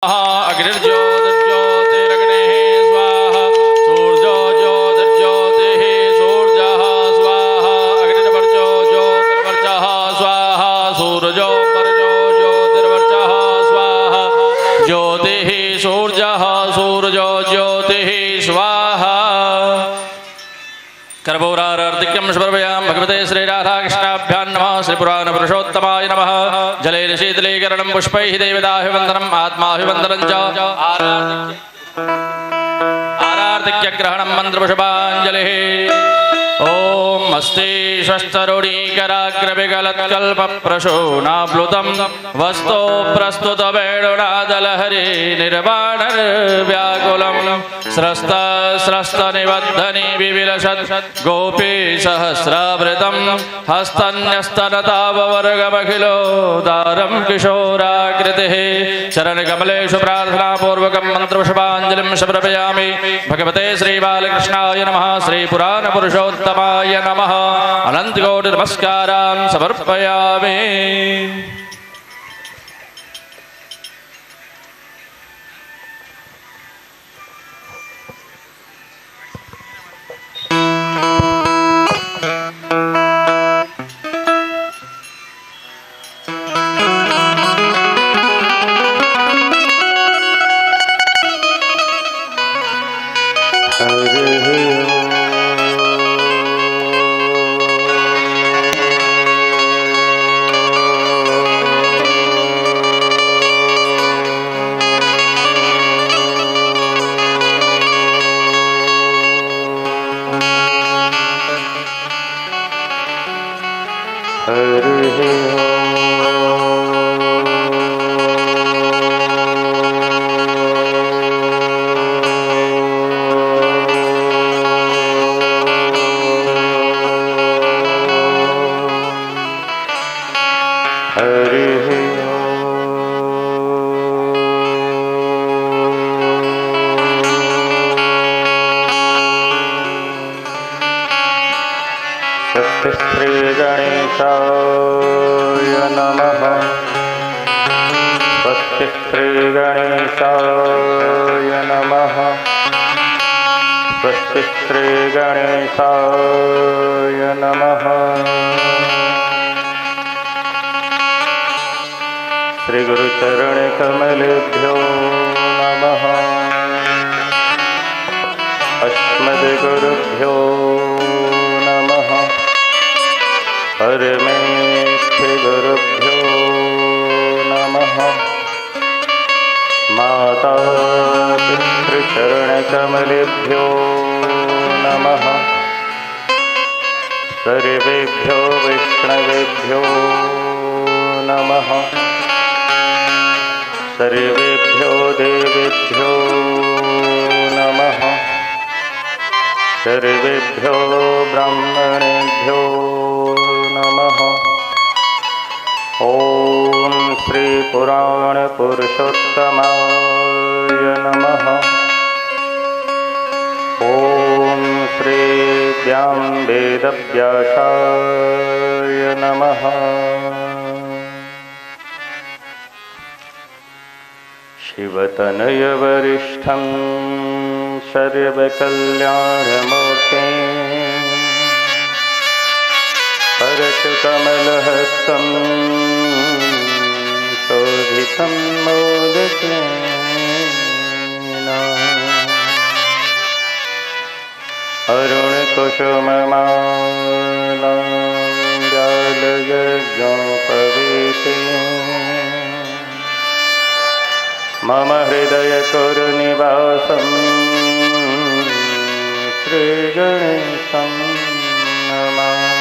अग्निर्ज्योतिर्ज्योतिरग्निः स्वाहा सूर्यो ज्योतिर्ज्योतिः सूर्यः स्वाहा अग्निर्वर्चो ज्योतिर्वर्चः स्वाहा सूर्यो वर्चो ज्योतिर्वर्चः स्वाहा ज्योतिः सूर्यः सूर्यो ज्योतिः स्वाहा। कर्पूरार्तिक्यं समर्पयामि भगवते श्री राधाकृष्णाभ्यां नमः। श्री पुराण पुरुषोत्तमाय नमः। जलेन शीतलीकरणं पुष्पैः देवताभिवन्दनम् आत्माभिवन्दनं च आरार्तिक्यग्रहणं मन्त्रपुष्पाञ्जलिः। ॐ अस्ति स्वस्थरुणीकराग्रविगलत्कल्पप्रसूनाप्लुतं वस्तो प्रस्तुतवेणुनादलहरे निर्वाणर्व्याकुलं स्रस्त स्रस्तनिबद्धनि विविलसत् गोपी सहस्रावृतं हस्तन्यस्तनतापवर्गमखिलोदारं किशोराकृतिः। चरणकमलेषु प्रार्थनापूर्वकं मन्त्रपुष्पाञ्जलिं समर्पयामि भगवते श्रीबालकृष्णाय नमः। श्रीपुराणपुरुषोत्तमाय नमः। अनन्तकोटि नमस्कारान् समर्पयामि। श्रीगणेशाय नमः। स्वस्ति श्रीगणेशाय नमः। स्वस्ति श्रीगणेशाय नमः। श्रीगुरुचरणकमलेभ्यो नमः। अस्मद्गुरुभ्यो नमः। परमेष्ठिगुरुभ्यो नमः। माता पितृचरणकमलेभ्यो नमः। सर्वेभ्यो वैष्णवेभ्यो नमः। सर्वेभ्यो देवेभ्यो नमः। सर्वेभ्यो ब्राह्मणेभ्यो नमः। ॐ श्री पुराण पुरुषोत्तमाय नमः। ॐ श्री व्यां वेदव्यासाय नमः। शिवतनयवरिष्ठं सर्वकल्याणमूर्तिं परशुकमलहस्तं शोभितं मोदकेन अरुणकुसुममालां जालयज्ञोपवीते मम हृदयकुरुनिवासं श्रीगणेशं नमामि।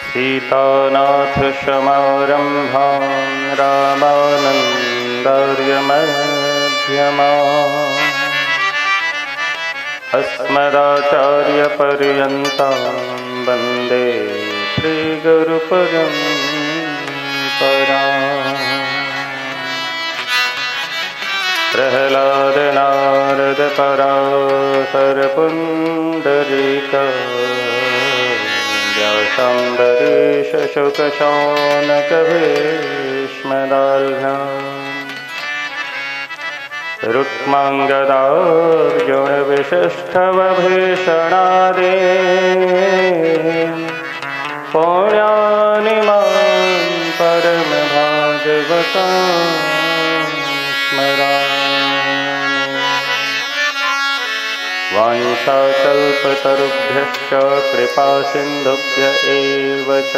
सीतानाथसमारम्भां रामानन्दार्यमध्यमाम् अस्मदाचार्यपर्यन्तां वन्दे श्रीगुरुपरम्पराम्। प्रह्लाद नारद पराशर पुण्डरीक व्यास शम्बरीशशुकशौनकभीष्मदाल्भ्याम् रुक्माङ्गदार्जुनविशिष्टवभीषणादे पुण्यानि मां परमभागवतं स्मरामि। वाञ्छाकल्पतरुभ्यश्च कृपासिन्धुभ्य एव च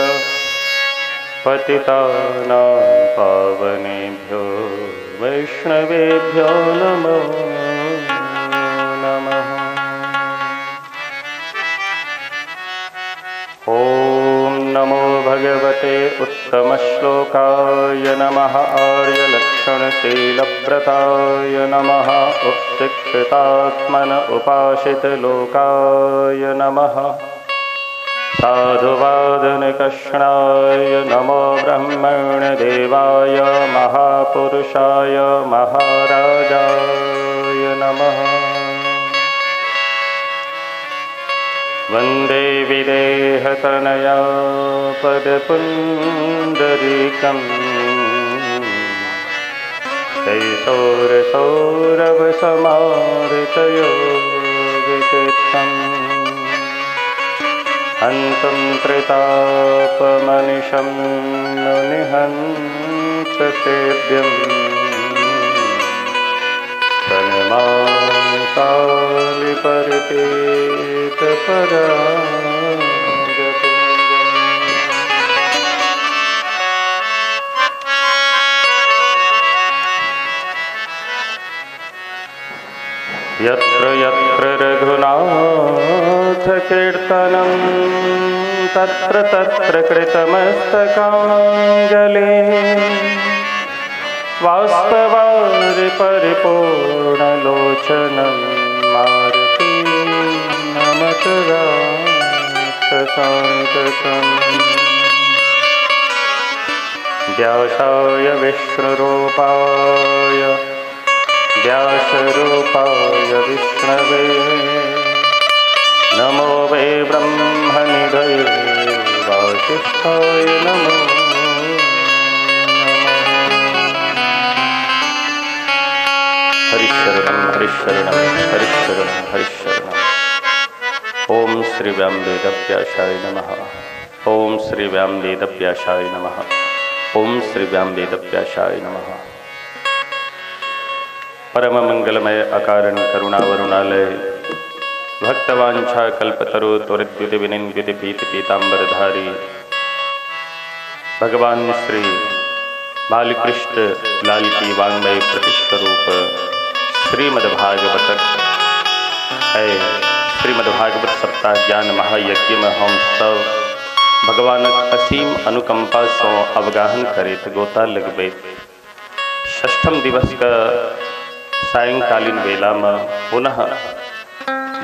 पतितानां पावनेभ्यो वैष्णवेभ्यो नमो नमः। ॐ नमो भगवते उत्तमश्लोकाय नमः। आर्यलक्षणशीलव्रताय नमः। उपशिक्षितात्मन उपासितलोकाय नमः। साधुवादनिकष्णाय नमो ब्रह्मण्यदेवाय महापुरुषाय महाराजाय नमः। वन्दे विदेहतनया पदपुण्डरीकं कैशोरसौरभसमाहृतयोगिचित्तम् हन्तं त्रितापमनिशं मुनिहन्त सेव्यं तन्मामि कालिपरिपीतपरागपुञ्जम्। यत्र यत्र रघुनाथकीर्तनं तत्र तत्र कृतमस्तकाञ्जलिं वास्तवारि परिपूर्णलोचनं मारुतिं नमत राक्षसान्तकम्। व्यासाय विष्णुरूपाय व्यासरूपाय विष्णवे नमो वै ब्रह्मनिधये वासिष्ठाय नमो नमः। हरिशरणं हरिशरणं हरिशरणं हरिशरणं। ओम श्री व्यामवेदव्यासाय नमः। ओम श्री व्यामवेदव्यासाय नमः। ओम श्री व्यामवेदव्यासाय नमः। परम मंगलमय अकारण करुणावरुणालय भक्तवांछा कल्पतरु त्वरिद्युति विनिंद्युति पीत पीताम्बरधारी भगवान श्री बालकृष्ण लाल की वांग्मय प्रतिस्वरूप श्रीमद्भागवत है। श्रीमद्भागवत सप्ताह ज्ञान महायज्ञ में हम सब भगवानक असीम अनुकंपा सौ अवगाहन करैत गोता लगबैत षष्ठम दिवस का सायंकालीन वेला में पुनः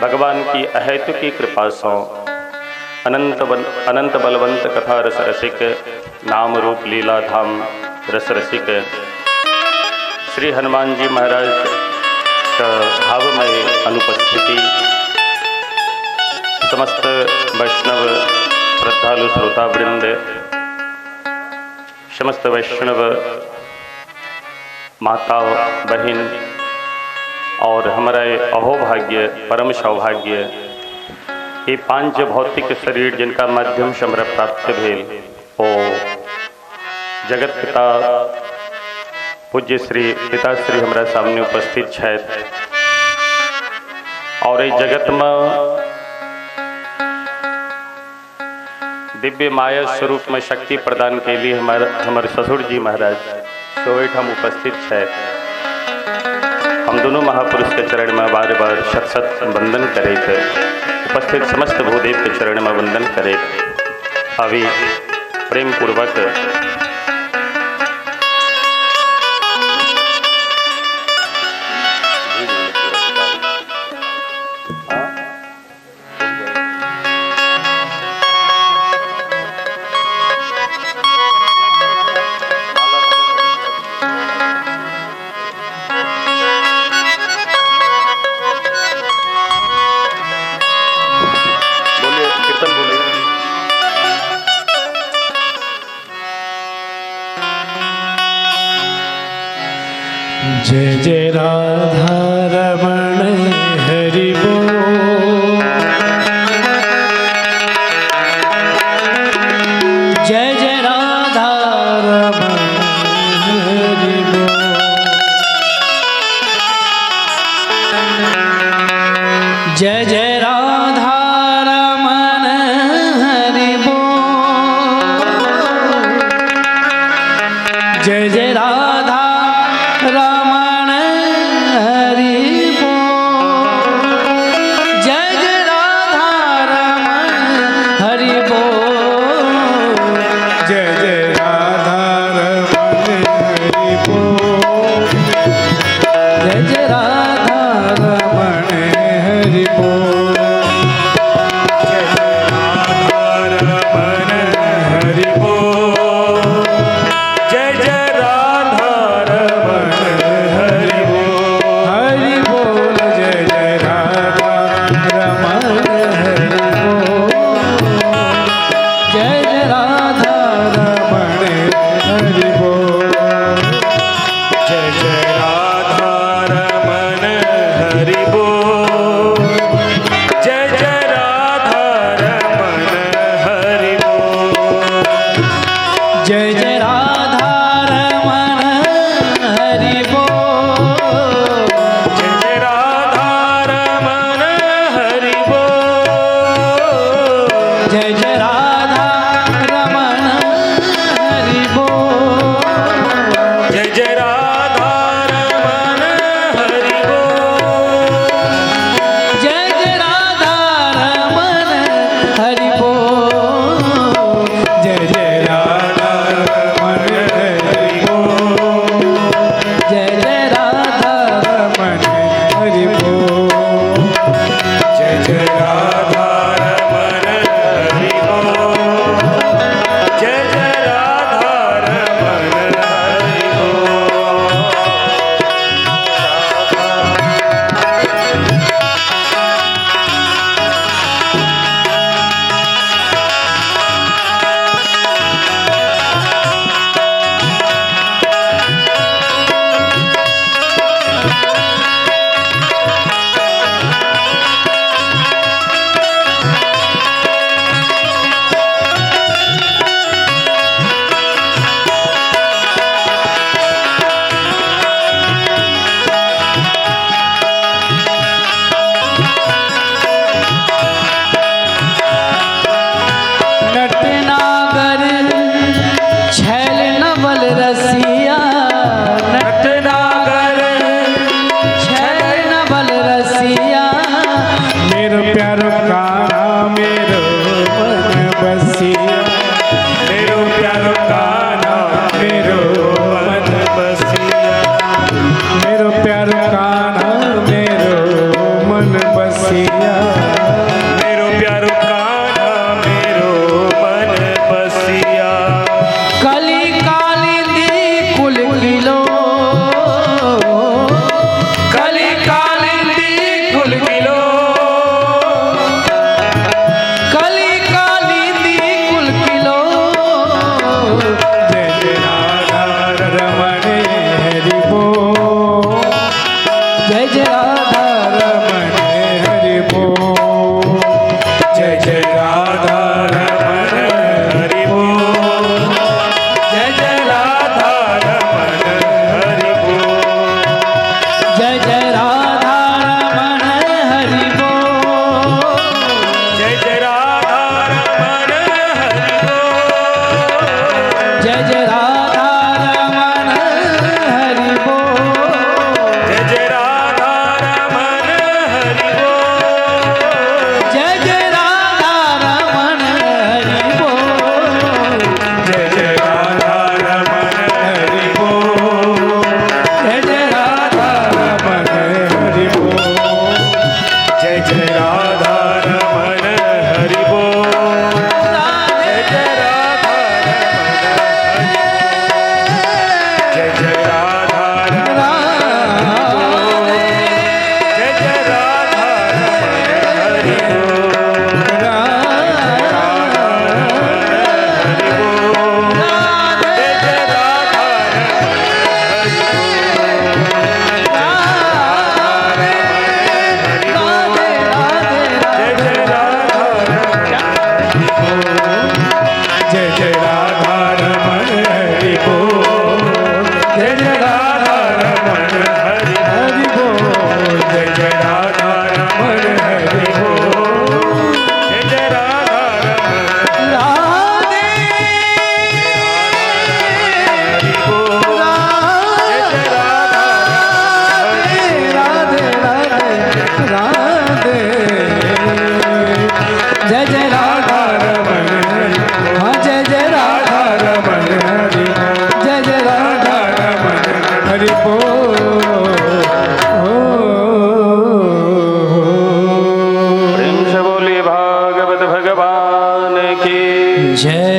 भगवान की अहेतु की कृपा सौ अनंत बलवंत कथा रस रसिक नाम रूप लीला धाम रस रसिक श्री हनुमान जी महाराज का भावमय अनुपस्थिति समस्त वैष्णव श्रद्धालु श्रोता वृंद समस्त वैष्णव माता बहन और हमारा अहोभाग्य परम सौभाग्य ये पांच भौतिक शरीर जिनका माध्यम से हमरा प्राप्त भेल ओ जगत पिता पूज्य श्री पिताश्री हमारा सामने उपस्थित छथि। और इस जगत में दिव्य माया स्वरूप में शक्ति प्रदान के लिए हमारे ससुर जी महाराज तो हम उपस्थित छथि। हम दोनों महापुरुष के चरण में बार बार शत शत वंदन करे थे। उपस्थित समस्त भूदेव के चरण में वंदन करे अभी प्रेम पूर्वक बोलिए, कीर्तन बोलिए। जय जय राधा रमण हरि बोल। जय जय राधा रमण हरि बोल। जय जय राधा रमण हरि बोल। जय जय राधा रमण हरि बोल। जय जय राधा रमण हरि बोल। जय जय राधा रमण हरि बोल। जय जय राधा रमण हरि बोल। जय जय राधा रमण हरि बोल। जय जय राधा रमण हरि बोल। हरि बोल। जय जय राधा रमण हरि बोल। जय जय राधा रमण हरि बोल। जय जय राधा रमण हरि बोल। जय जय राधा रमण हरि बोल। जय जय राधा रमण हरि बोल। जय जय राधा रमण हरि बोल। जय जय राधा रमण हरि बोल। जय जय राधा रमण हरि बोल। जय जय राधा रमण हरि बोल। जय जय राधा रमण हरि बोल। जय जय राधा रमण हरि बोल। जय जय राधा रमण हरि बोल। जय जय राधा रमण हरि बोल। नटनागर छैल नवल रसिया। नटनागर छैल नवल रसिया। मेरो प्यारो कान्हा मेरो मन बसिया। मेरो प्यारो कान्हा मेरो मन बसिया। मेरो प्यारो कान्हा मेरो मन बसिया। मेरो प्यारो कान्हा मेरो मन बसिया। कली कालिंदी कुल किलो। कली कालिंदी कुल किलो। कली कालिंदी कुल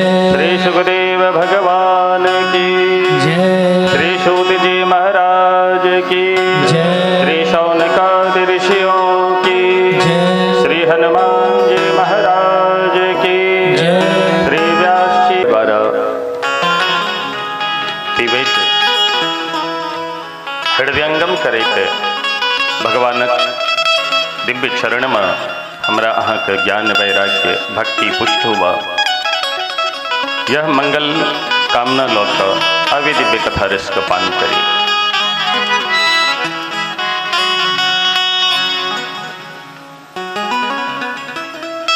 जय। श्री सुखदेव भगवान की जय। श्री सूत जी महाराज की जय। श्री शौनकादि ऋषियों की जय। श्री हनुमान जी महाराज की जय। श्री व्यास जी द्वारा पीबैत हृदयंगम करैत भगवानक दिव्य चरण में हमरा अहाँके ज्ञान वैराग्य भक्ति पुष्ट हुआ, यह मंगल कामना लऽ कऽ अभी दिव्य कथा रस के पान करी।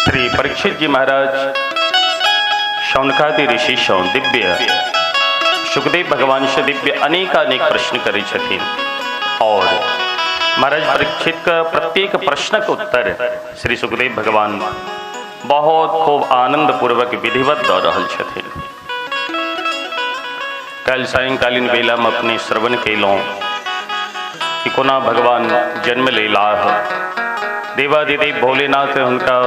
श्री परीक्षित जी महाराज शौनकादि ऋषि सौं दिव्य सुखदेव भगवान से दिव्य अनेकानेक प्रश्न करै छथिन और महाराज परीक्षित का प्रत्येक प्रश्न के उत्तर श्री सुखदेव भगवान बहुत खूब आनंद पूर्वक विधिवत दऽ रहल छथिन। काल्हि सायंकालीन बेला में अपने श्रवण कयलहुँ कि कोना भगवान जन्म लेलाह, देवादिदेव भोलेनाथ हुनका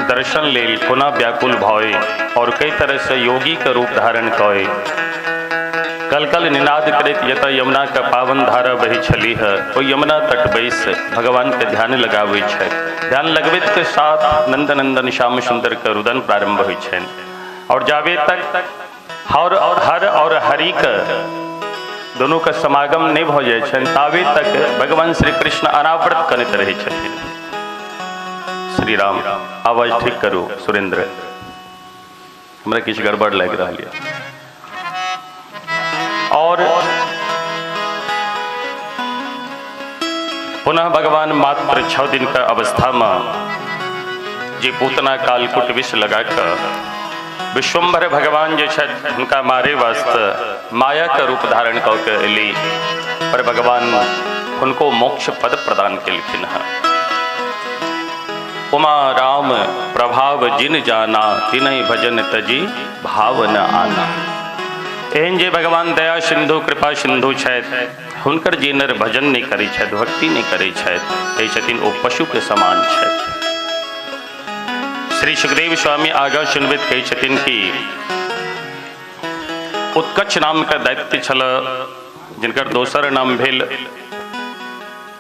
दर्शन लेल कोना व्याकुल भए और कई तरह से योगी के रूप धारण कए कल कल निनाद करैत जतऽ यमुना के पावन धारा बही छलीह ओ यमुना तट बैस भगवान के ध्यान लगाबै छथि। ध्यान लगबैत के साथ नंद नंदन श्याम सुंदर के रुदन प्रारंभ होइ छनि और जाबे तक हर और हरि के दोनों के समागम नहीं भऽ जाइ छनि ताबे तक भगवान श्री कृष्ण अनावृत करैत रहै छथिन। श्री राम आवाज ठीक करू सुरेंद्र, हमरा किछु गड़बड़ लागि रहल यऽ। और पुनः भगवान मात्र 6 दिन का अवस्था में जे पूतना कालकुट विष लगा कऽ विश्वम्भर भगवान जे छथि हुनका मारे वास्ते माया के रूप धारण कऽ के एली, पर भगवान हुनको मोक्ष पद प्रदान केलखिन हँ। उमा राम प्रभाव जिन जाना तिनहि भजन तजी भाव न आना। एहन जे भगवान दया सिंधु कृपा सिंधु छथि हुनकर जे नर भजन नहि करै छथि, भक्ति नहि करै छथि, कहै छथिन ओ पशु के समान छथि। श्री सुखदेव स्वामी आगाँ सुनबैत कहै छथिन कि उत्कच नाम के दैत्य छल जिनकर दोसर नाम भेल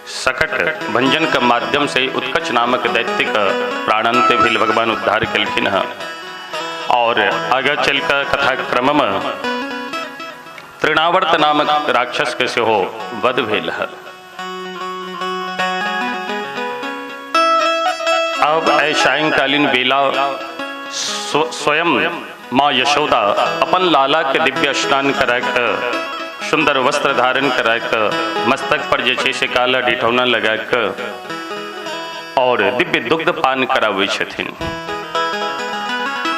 सकट भंजन के माध्यम से उत्कच नामक दैत्य के प्राणांत भेल भगवान उद्धार केलखिन हँ। और आगाँ चलि कऽ कथाक्रम में तृणावर्त नामक राक्षस के सेहो वध भेल है। अब एहि सायंकालीन बेला स्वयं माँ यशोदा अपन लाला के दिव्य स्नान करा कऽ सुंदर वस्त्र धारण करा कऽ मस्तक पर जे छै से काला डिठौना लगा कऽ और दिव्य दुग्ध पान कराबै छथिन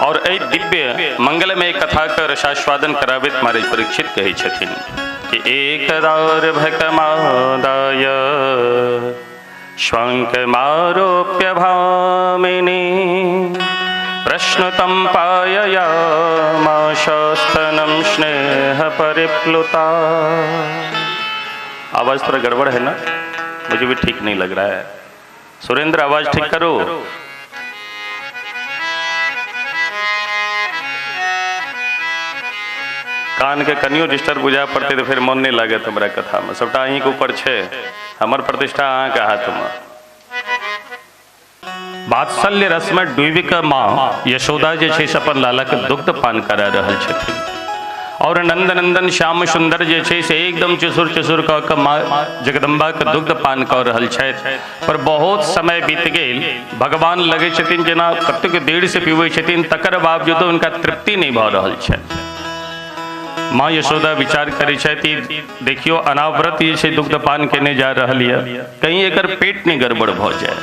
और एहि दिव्य मंगलमय कथा के रसास्वादन कराबैत महाराज परीक्षित कहै छथिन कि एक दार्भकमादाय श्वंकमारोप्य भामिनी प्रश्नतं पाययामाशस्तनं स्नेह परिप्लुता। आवाज थोड़ा गड़बड़ है ना, मुझे भी ठीक नहीं लग रहा है। सुरेंद्र आवाज ठीक करो। कान के कनियो डिस्टर्ब बुझा पड़ते तो फिर मन नहीं लागत हमरा कथा में, सबटा अहीं के ऊपर छे, हमर प्रतिष्ठा अहाँ के हाथ में। वात्सल्य रस में डूबि के माँ यशोदा जे छै से अपन लाला के दुग्ध पान करा रहल छथिन और नंद नंदन श्याम सुंदर जे छै से एकदम चुसुर चुसुर कऽ के माँ जगदम्बा के दुग्ध पान कऽ रहल छथि। पर बहुत समय बीत गेल, भगवान लगै छथिन जेना कतेक देर से पीबै छथिन तकर बावजूदो हुनका तृप्ति नहि भऽ रहल छनि। माँ यशोदा विचार करै छथि देखियो अनावरत जे छै दुग्ध पान केने जा रहल यऽ, कहीं एकर पेट नहि गड़बड़ भऽ जाय।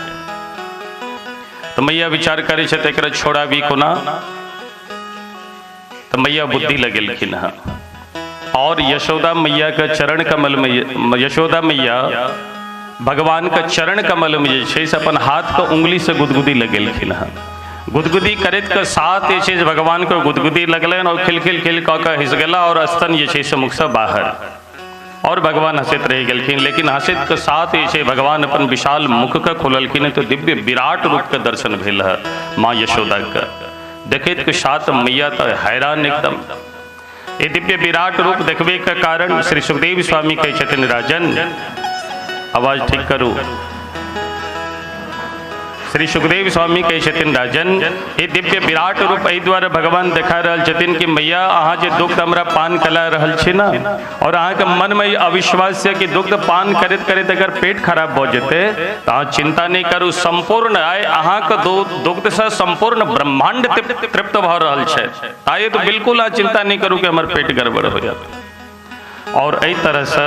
तो मैया विचार करै छथि एकरा छोड़ाबी कोना, तो मैया बुद्धि लगेलखिन हँ और यशोदा मैया के चरण कमल में, यशोदा मैया भगवान के चरण कमल में जे छै से अपन हाथ के उंगली से गुदगुदी लगेलखिन हँ। गुदगुदी करैत के साथ जे छै से भगवान के गुदगुदी लगलनि और खिल खिल खिल कऽ के हँसि गेला और स्तन जे छै से मुखसँ बाहर और भगवान हँसैत रहि गेलखिन। लेकिन हँसैत के साथ जे छै भगवान अपन विशाल मुख के खोललखिन तो दिव्य विराट रूप के दर्शन भेल है माँ यशोदा के। देखैत के साथ मैया तऽ हैरान एकदम। ये दिव्य विराट रूप देखबे के कारण श्री सुखदेव स्वामी कहै छथिन, राजन आवाज ठीक करू। श्री सुखदेव स्वामी कहै छथिन, राजन ये दिव्य विराट रूप एहि दुआरे भगवान देखा रहल छथिन कि मैया अहाँ जे दुग्ध हमरा पान कला रहल छी ना, और अहाँके मन में अविश्वास है कि दुग्ध पान करैत करैत अगर पेट खराब भऽ जेतै तऽ अहाँ चिंता नहीं करू, संपूर्ण आइ अहाँके दुग्ध से संपूर्ण ब्रह्मांड तृप्त भऽ रहल छै। आइ तो बिल्कुल अहाँ चिंता नहीं करू कि हमर पेट गड़बड़ हो जात। और एहि तरह से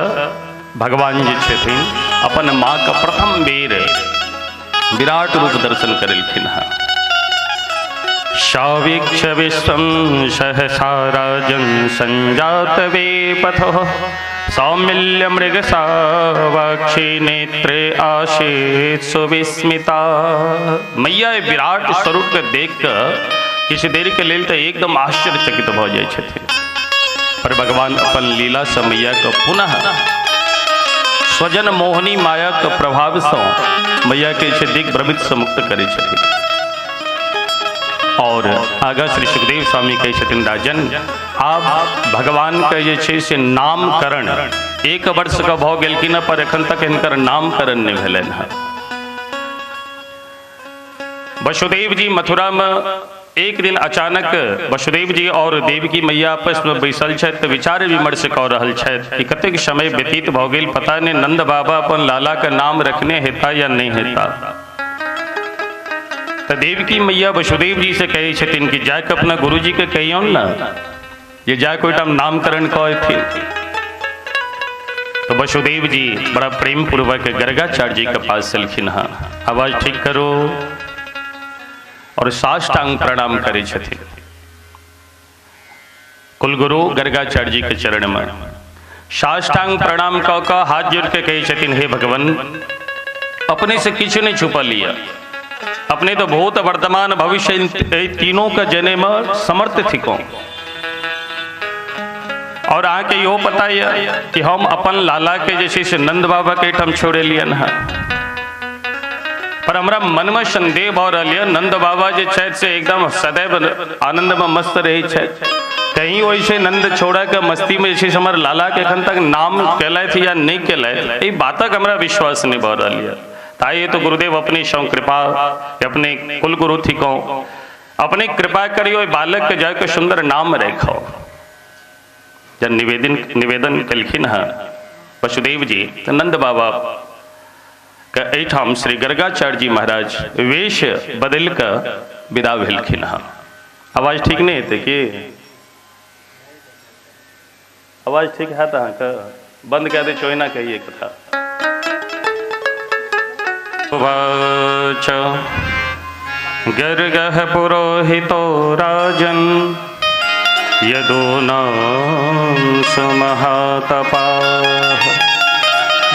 भगवान जे छथिन अपन माँ के प्रथम बेर विराट रूप दर्शन करेलखिन हँ। शावीक्ष विश्वं सहसा राजन संजात वेपथो सौमिल्य मृगसावाक्षी नेत्रे आशीत सुविस्मिता। मैया विराट स्वरूप के देख के किछु देर के लेल तो एकदम आश्चर्यचकित भऽ जाइ छथिन, पर भगवान अपन लीला से मैया के पुनः स्वजन मोहनी माया के प्रभाव से मैया के दिग्भ्रमित से मुक्त करै छथिन। और आगा श्री सुखदेव स्वामी कहै छथिन, राजन आब भगवान के जे छै से नामकरण 1 वर्ष के भऽ गेलखिन, पर एखन तक हिनकर नामकरण नहि भेलनि हँ। वसुदेव जी मथुरा में एक दिन अचानक वसुदेव जी और देवकी मैया आपस में बैसल छथि तऽ विचार विमर्श कऽ रहल छथि कि कतेक समय व्यतीत भऽ गेल, पता नहीं नंद बाबा अपन लाला के नाम रखने हेता या नहीं हेता। तऽ देवकी मैया वसुदेव जी से कहै छथिन कि जाके अपना गुरुजी के कहियौन ना जे जाके ओहिठाम नामकरण कऽ अयथिन। तो वसुदेव जी बड़ा प्रेम पूर्वक गर्गाचार्य जी के पास चलखिन हँ, आवाज ठीक करो, और साष्टांग प्रणाम करै छथिन कुलगुरु गर्गाचार्य जी के चरण में। साष्टांग प्रणाम कऽ कऽ हाथ जोड़ के कहै छथिन, हे भगवान अपने से किछु नहीं छुपल यऽ, अपने तो भूत वर्तमान भविष्य तीनों के जने में समर्थ थिको, और अहाँके इहो पता यऽ कि हम अपन लाला के जे छै से नंद बाबा के एहिठाम छोड़ेलियन हँ, पर हमरा मन में संदेह भऽ रहल यऽ नंद बाबा जे छथि से एकदम सदैव आनंद में मस्त रहै छथि, कहीं ओहिसे नंद छोड़ा के मस्ती में जे छै से हमर लाला के एखन तक नाम केलथि या नहीं केलथि, एहि बातक हमरा विश्वास नहीं भऽ रहल यऽ। ताहि हेतु गुरुदेव अपने सौ कृपा अपने कुलगुरु थिकौ, अपने कृपा करियो बालक के जाके सुंदर नाम रखो। जब निवेदन केलखिन हँ वसुदेव जी तऽ नंद बाबा के एहिठाम श्री गर्गाचार्य जी महाराज वेश बदलि कऽ विदा भेलखिन हँ। आवाज ठीक नहीं हेतै की? आवाज ठीक हैत अहाँके? बंद कए दै छी, ओहिना कहिए कथा। गर्गः पुरोहितो राजन यदूनां सुमहातपाः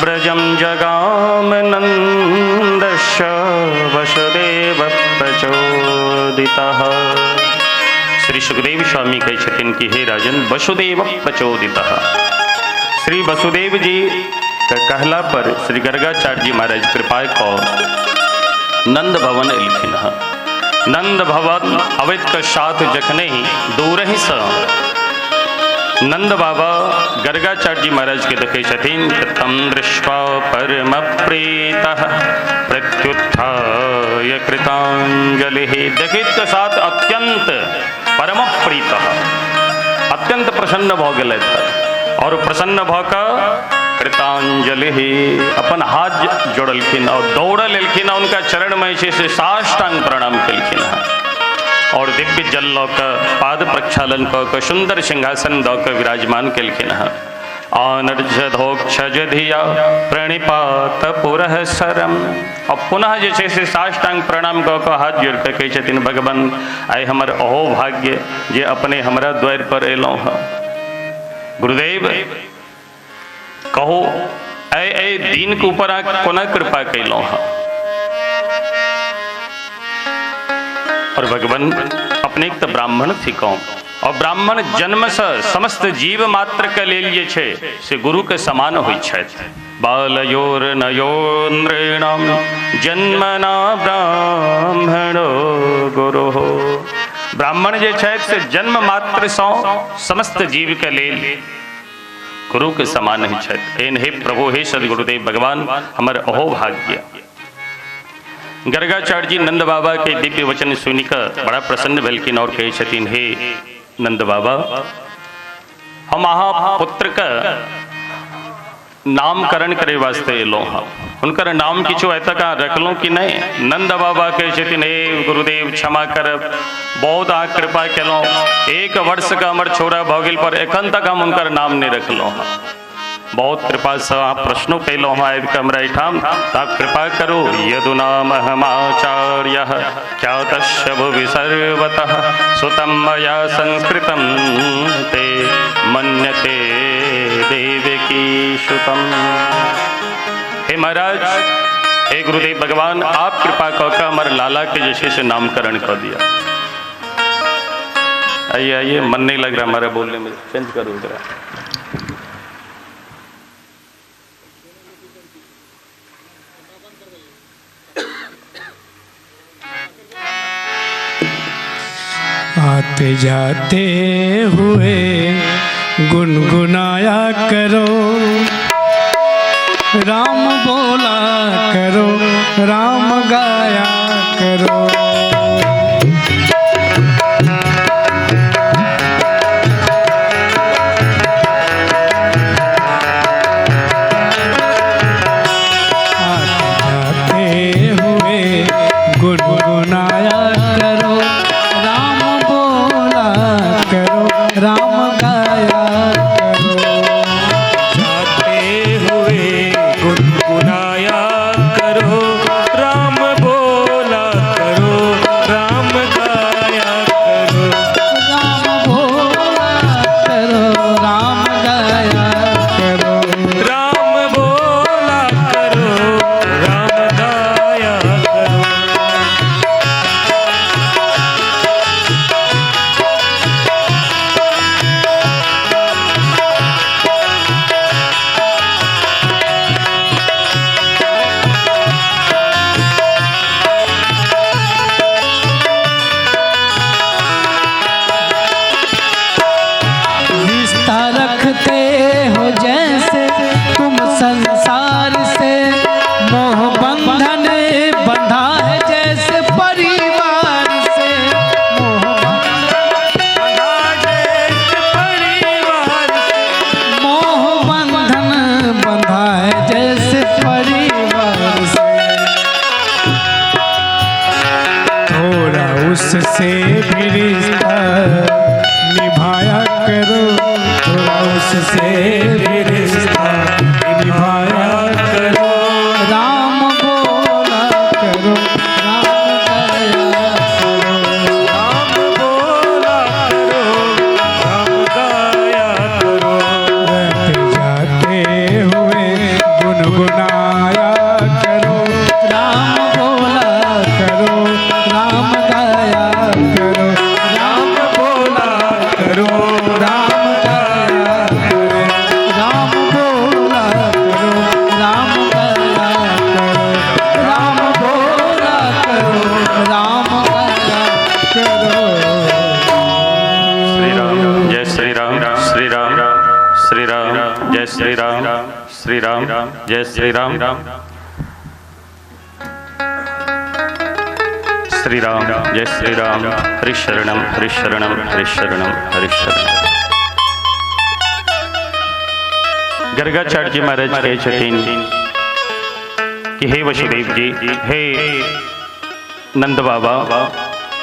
व्रजं जगाम नन्दस्य वसुदेव प्रचोदितः। श्री सुखदेव स्वामी कहै छथिन कि हे राजन वसुदेव प्रचोदितः। श्री वसुदेव जी के कहला पर श्री गर्गाचार्य जी महाराज कृपा कऽ नंद भवन एलखिन हँ। नंद भवन अवैत के साथ जखने ही दूरहि सँ नंद बाबा गर्गाचार्य जी महाराज के देखै छथिन तम दृष्ट्वा परम प्रीतः प्रत्युत्थाय कृतांजलिः। देखैत के साथ अत्यंत परम प्रीतः अत्यंत प्रसन्न भऽ गेलथि और प्रसन्न भऽ कऽ कृतांजलिः अपन हाथ जोड़लखिन और दौड़ल एलखिन और उनका चरण में जे से साष्टांग प्रणाम केलखिन हँ और दिव्य जल लऽ कऽ पाद प्रक्षालन कऽ कऽ सुन्दर सिंहासन दऽ कऽ विराजमान केलखिन हँ। आनर्जधोक्षज धिया प्रणिपात पुरःसरम। और पुनः जे छै से साष्टांग प्रणाम कऽ कऽ हाथ जोड़ि कऽ कहै छथिन, भगवान आइ हमर अहो भाग्य जे अपने हमरा द्वारि पर एलहुँ हँ। गुरुदेव कहू आइ एहि दिनके ऊपर अहाँ कोना कृपा कयलहुँ हँ? और भगवान अपने तऽ ब्राह्मण थिकहुँ और ब्राह्मण जन्म से समस्त जीव मात्र के लेल जे छै से गुरु के समान होइ छथि। बालयोर नयो नृणाम जन्मना ब्राह्मणो गुरुः ब्राह्मण जे छथि से जन्म मात्र सँ समस्त जीव के लेल गुरु के समान ही छथि। एहन हे प्रभु, हे सद्गुरुदेव भगवान, हमर अहो भाग्य। गर्गाचार्य जी नंद बाबा के दिव्य वचन सुनि कऽ बड़ा प्रसन्न भेलखिन और कहै छथिन, हे नंद बाबा, हम अहाँ पुत्र के नामकरण करे वास्ते एलहुँ हँ। हुनकर नाम किछु आइ तक अहाँ रखलहुँ कि नहि? नंद बाबा कहै छथिन, हे गुरुदेव क्षमा करब, बहुत अहाँ कृपा केलहुँ, 1 वर्ष के हमर छोरा भऽ गेल पर एखन तक हम हुनकर नाम नहि रखलहुँ हँ। बहुत कृपा से अहाँ प्रश्नो कयलहुँ हँ आबि कऽ हमरा एहिठाम, तऽ आप कृपा करू। यदुनामहमाचार्यः ख्यातस्य भुवि सर्वतः सुतं मया संस्कृतं ते मन्यते देवकी सुतम्। हे महाराज, हे गुरुदेव भगवान, आप कृपा कऽ कऽ हमर लाला के जे छै से नामकरण कऽ दिअ। आइए आइए, मन नहीं लग रहा हमारा बोलने में, चेंज करो जरा। आते जाते हुए गुनगुनाया करो, राम बोला करो, राम गाया करो। आते जाते हुए गुनगुनाया करो, राम बोला करो, राम गाया करो। जाते हुए गुनगुनाया करो, राम बोला करो, राम गाया करो। राम बोला करो, राम गाया करो। राम बोला करो, राम गाया करो। रिश्ता रखते हो जैसे तुम संसार से, मोह बंधन बंधा है जैसे परिवार से। मोह बंधा जैसे परिवार से, मोह बंधन बंधा है जैसे परिवार से। थोड़ा उससे भी रिश्ता निभाया करो, थोड़ा उससे भी रिश्ता निभाया करो। राम बोला करो, राम गाया करो। राम बोला करो, राम गाया करो। रहते जाते हुए गुनगुनाया करो, राम बोला करो, राम गाया करो। राम बोला करो, राम गाया करो, राम बोला करो, राम गाया करो। राम बोला करो, राम गाया करो। श्री राम जय श्री राम, श्री राम श्री राम जय श्री राम, श्री राम जय श्री राम, श्री राम जय श्री राम। हरि शरणम हरि शरणम हरि शरणम हरि शरणम। गर्गाचार्य जी महाराज कहै छथिन कि हे वसुदेव जी, हे नंद बाबा,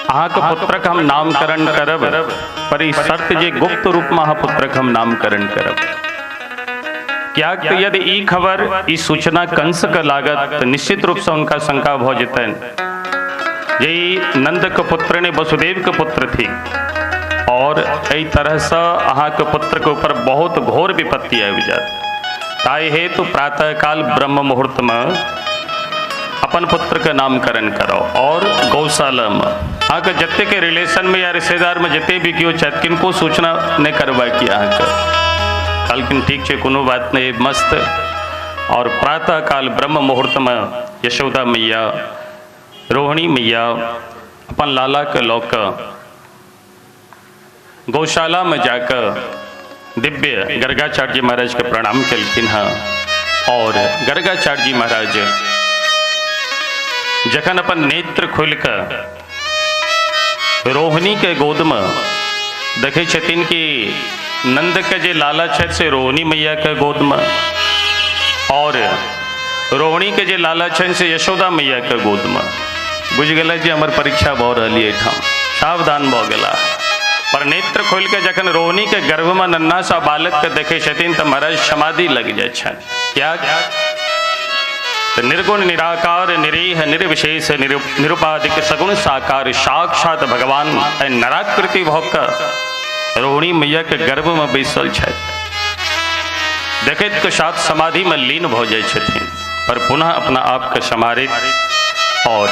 अहाँके पुत्रक हम नामकरण करब, पर ई शर्त जे गुप्त रूप में अहाँ पुत्रक हम नामकरण करब। क्या तो यदि ई खबर, ई सूचना कंस के लागत तो निश्चित रूप से उनका शंका भऽ जेतनि जे ई नंद के पुत्र ने वसुदेव के पुत्र थी और एहि तरह से अहाँके पुत्र के ऊपर बहुत घोर विपत्ति आबि जायत। ताहि हेतु प्रातःकाल ब्रह्म मुहूर्त में अपन पुत्र के नामकरण करो और गौशाला में अहाँके जतेक रिलेशन में या रिश्तेदार में जते भी केओ छथि किनको सूचना नहीं करबा की अहाँके। कहलखिन ठीक छै, कोनो बात नहीं, मस्त। और प्रातःकाल ब्रह्म मुहूर्त में यशोदा मैया, रोहिणी मैया अपन लाला के लऽ कऽ गौशाला में जाकर दिव्य गर्गाचार्य जी महाराज के प्रणाम केलखिन हँ। और गर्गाचार्य जी महाराज जखन अपन नेत्र खोलि कऽ रोहिणी के गोद में देखै छथिन कि नंद के जे लाला छथि से रोहिणी मैया के गोद में, और रोहिणी के जे लाला छनि से यशोदा मैया के गोद में। बुझि गेलै जे हमर परीक्षा भऽ रहल एहिठाम, सावधान भऽ गेला। पर नेत्र खोलि के जखन रोहिणी के गर्भ में नन्हा सा बालक के देखै छथिन तऽ महाराज समाधि लग जाइ छनि। क्या तो निर्गुण निराकार निरीह निर्विशेष निरुपाधिक सगुण साकार साक्षात भगवान नराकृति भऽ कऽ रोहिणी मैया के गर्भ में बैसल छथि। देखैत के साथ समाधि में लीन भऽ जाइ छथिन, पर पुनः अपना आप के सम्हारित और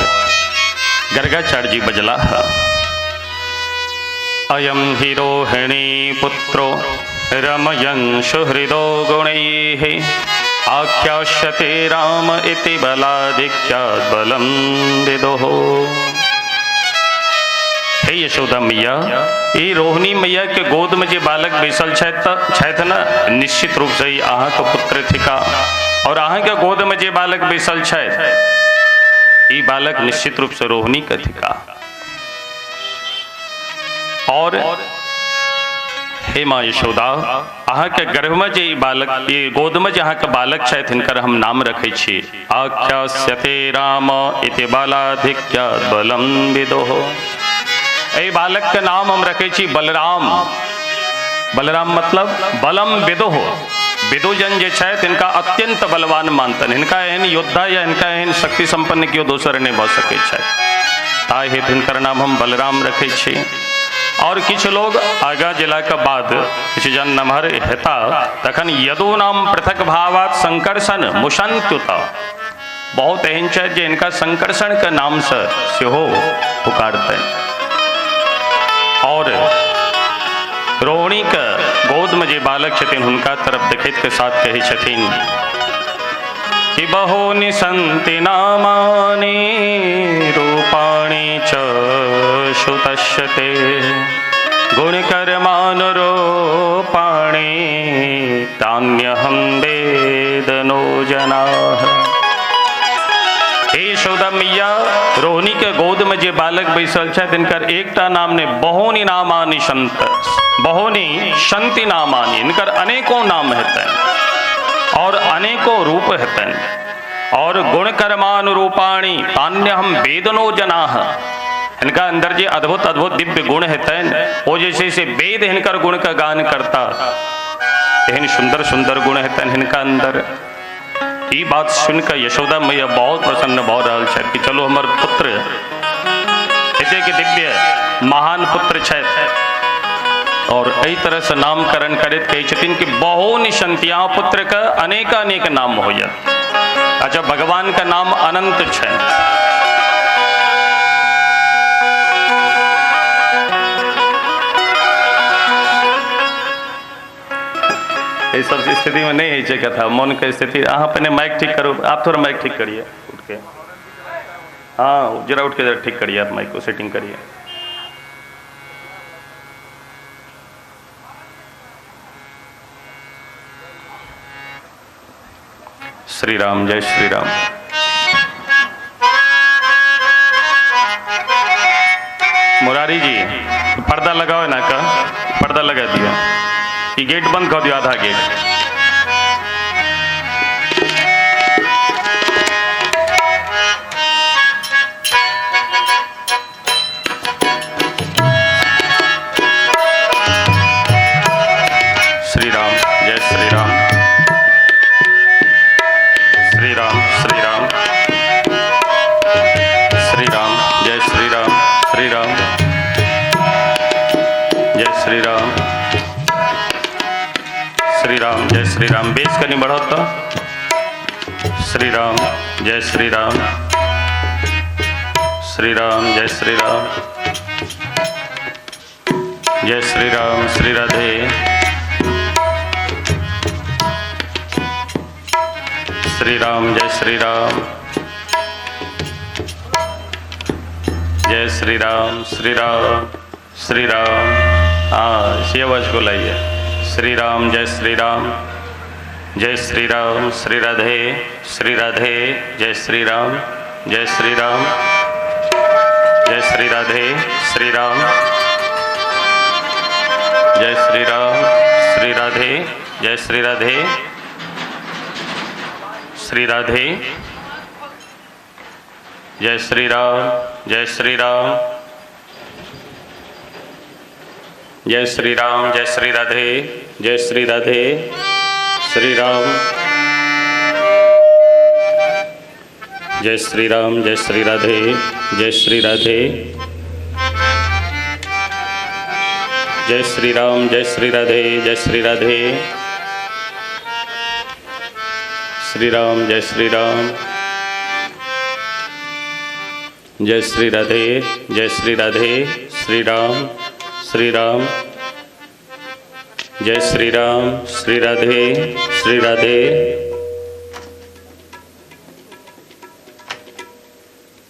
गर्गाचार्य जी बजलाह, अयं हि रोहिणी पुत्रो रमयं सुहृदो गुणैः आख्यास्यते राम इति बलाधिक्यात् बलं विदुः। हे यशोदा मैया, ई रोहिणी मैया के गोद में जे बालक बैसल छथि न, निश्चित रूप से ई अहाँके पुत्र थिका, और अहाँके गोद में जे बालक बैसल छथि ई बालक निश्चित रूप से रोहिणी के थिका। और हे माँ यशोदा, अहाँके गर्भ में जे बालक, ई गोद में जे अहाँके बालक छथि हिनकर हम नाम रखै छी आख्यास्यते राम इति बलाधिक्यात् बलं विदुः। एहि बालक के नाम हम रखै छी बलराम। बलराम मतलब बलम विदुः, विदुजन जे छथि हिनका अत्यंत बलवान मानतनि, हिनका एहन योद्धा या हिनका एहन शक्ति संपन्न केओ दोसर नहि भऽ सकै छथि, ताहि हेतु हिनकर नाम हम बलराम रखै छी। और किछु लोग आगाँ गेलाके बाद किछु जन नमहर हेता तखन यदु नाम पृथक भावात संकर्षण मुसंत्युत, बहुत एहन छथि जे हिनका संकर्षण के नाम से सेहो पुकारतनि। और रोहिणी के गोद में जे बालक छथिन हुनका तरफ देखैत के साथ कहै छथिन कि बहूनि सन्ति नामानि रूपाणि च श्रुतस्य ते गुणकर्मानुरूपाणि तान्यहं वेद नो जनाः। हे यशोदा मैया, रोहिणी के गोद में जे बालक बैसल छथि हिनकर एकटा नाम ने बहूनि नामानि संत, बहूनि संति नामानि, हिनकर अनेकों नाम हेतनि और अनेकों रूप हेतनि, और गुण कर्मानुरूपाणि तान्यहं वेदनो जनाः, हिनका अंदर जे अद्भुत अद्भुत दिव्य गुण हेतनि ओ जे छै से वेद हिनकर गुण के गान करता, एहन सुंदर सुंदर गुण हेतनि हिनका अंदर। ई बात सुनिकऽ यशोदा मैया बहुत प्रसन्न भऽ रहल छथि कि चलो हमर पुत्र एतेक दिव्य महान पुत्र छथि। और एहि तरह से नामकरण करैत कहै छथिन कि बहुनि सन्ति, अहाँ पुत्र के अनेकानेक नाम होयत। अच्छा, भगवान के नाम अनंत छनि। एहि सब स्थिति में नहीं होइ छै कथा, मन के स्थिति। अहाँ पहिने माइक ठीक करू, आप थोड़ा माइक ठीक करिए उठ के, हाँ जरा उठ के जरा ठीक करिए, आप माइक को सेटिंग करिए। श्री राम, जय श्री राम। मुरारी जी पर्दा लगाओ ना, का पर्दा लगा दिया, ये गेट बंद कर दिया, आधा गेट। श्री राम, जय श्री राम। श्री राम, श्री राम, श्री राम, जय श्री राम, श्री राम, जय श्री राम, श्री राम, जय श्री राम। बेस कनी बढ़ो तो। श्री राम, जय श्री राम, श्री राम, जय श्री राम, जय श्री राम, श्री राधे, श्री राम, जय श्री राम, जय श्री राम, श्री राम, श्री राम। हाँ, इसी आवाज को लाइए। श्री राम जय श्री राम, जय श्री राम, श्री राधे, श्री राधे, जय श्री राम, जय श्री राम, जय श्री राधे, श्री राम, जय श्री राम, श्री राधे, जय श्री राधे, श्री राधे, जय श्री राम, जय श्री राम, जय श्री राम, जय श्री राधे, जय श्री राधे, श्री राम, जय श्री राम, जय श्री राधे, जय श्री राधे, जय श्री राम, जय श्री राधे, जय श्री राधे, श्री राम, जय श्री राम, जय श्री राधे, जय श्री राधे, श्री राम, श्री राम, जय श्री राम, श्री राधे, श्री राधे,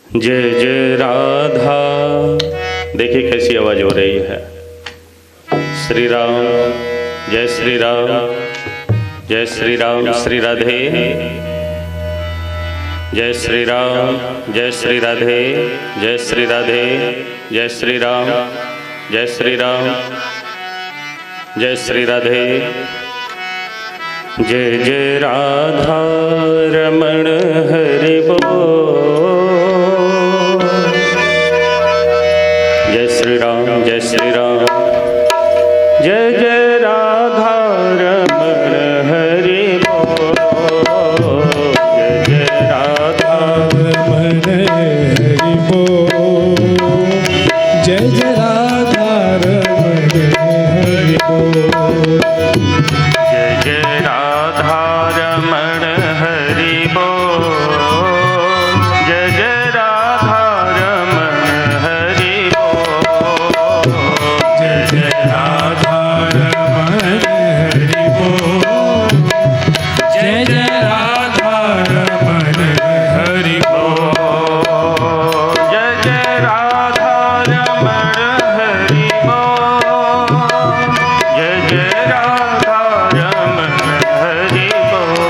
जय जय राधा। देखिए कैसी आवाज हो रही है। श्री राम, जय श्री राम, जय श्री राम, श्री राधे, जय श्री राम, जय श्री राधे, जय श्री राधे, जय श्री राम, जय श्री राम, जय श्री राधे, जय जय राधा रमण हरि बोल। जय श्री राम, जय श्री राम, जय जय राधा रमण हरि बोल। जय जय राधा रमण हरि बोल, जय जय राधा रमण हरि बोल, जय जय राधा रमण हरि बोल, जय जय राधा रमण हरि बोल, जय जय राधा रमण हरि बोल, जय जय राधा रमण हरि बोल, जय जय राधा रमण हरि बोल, जय जय राधा रमण हरि बोल,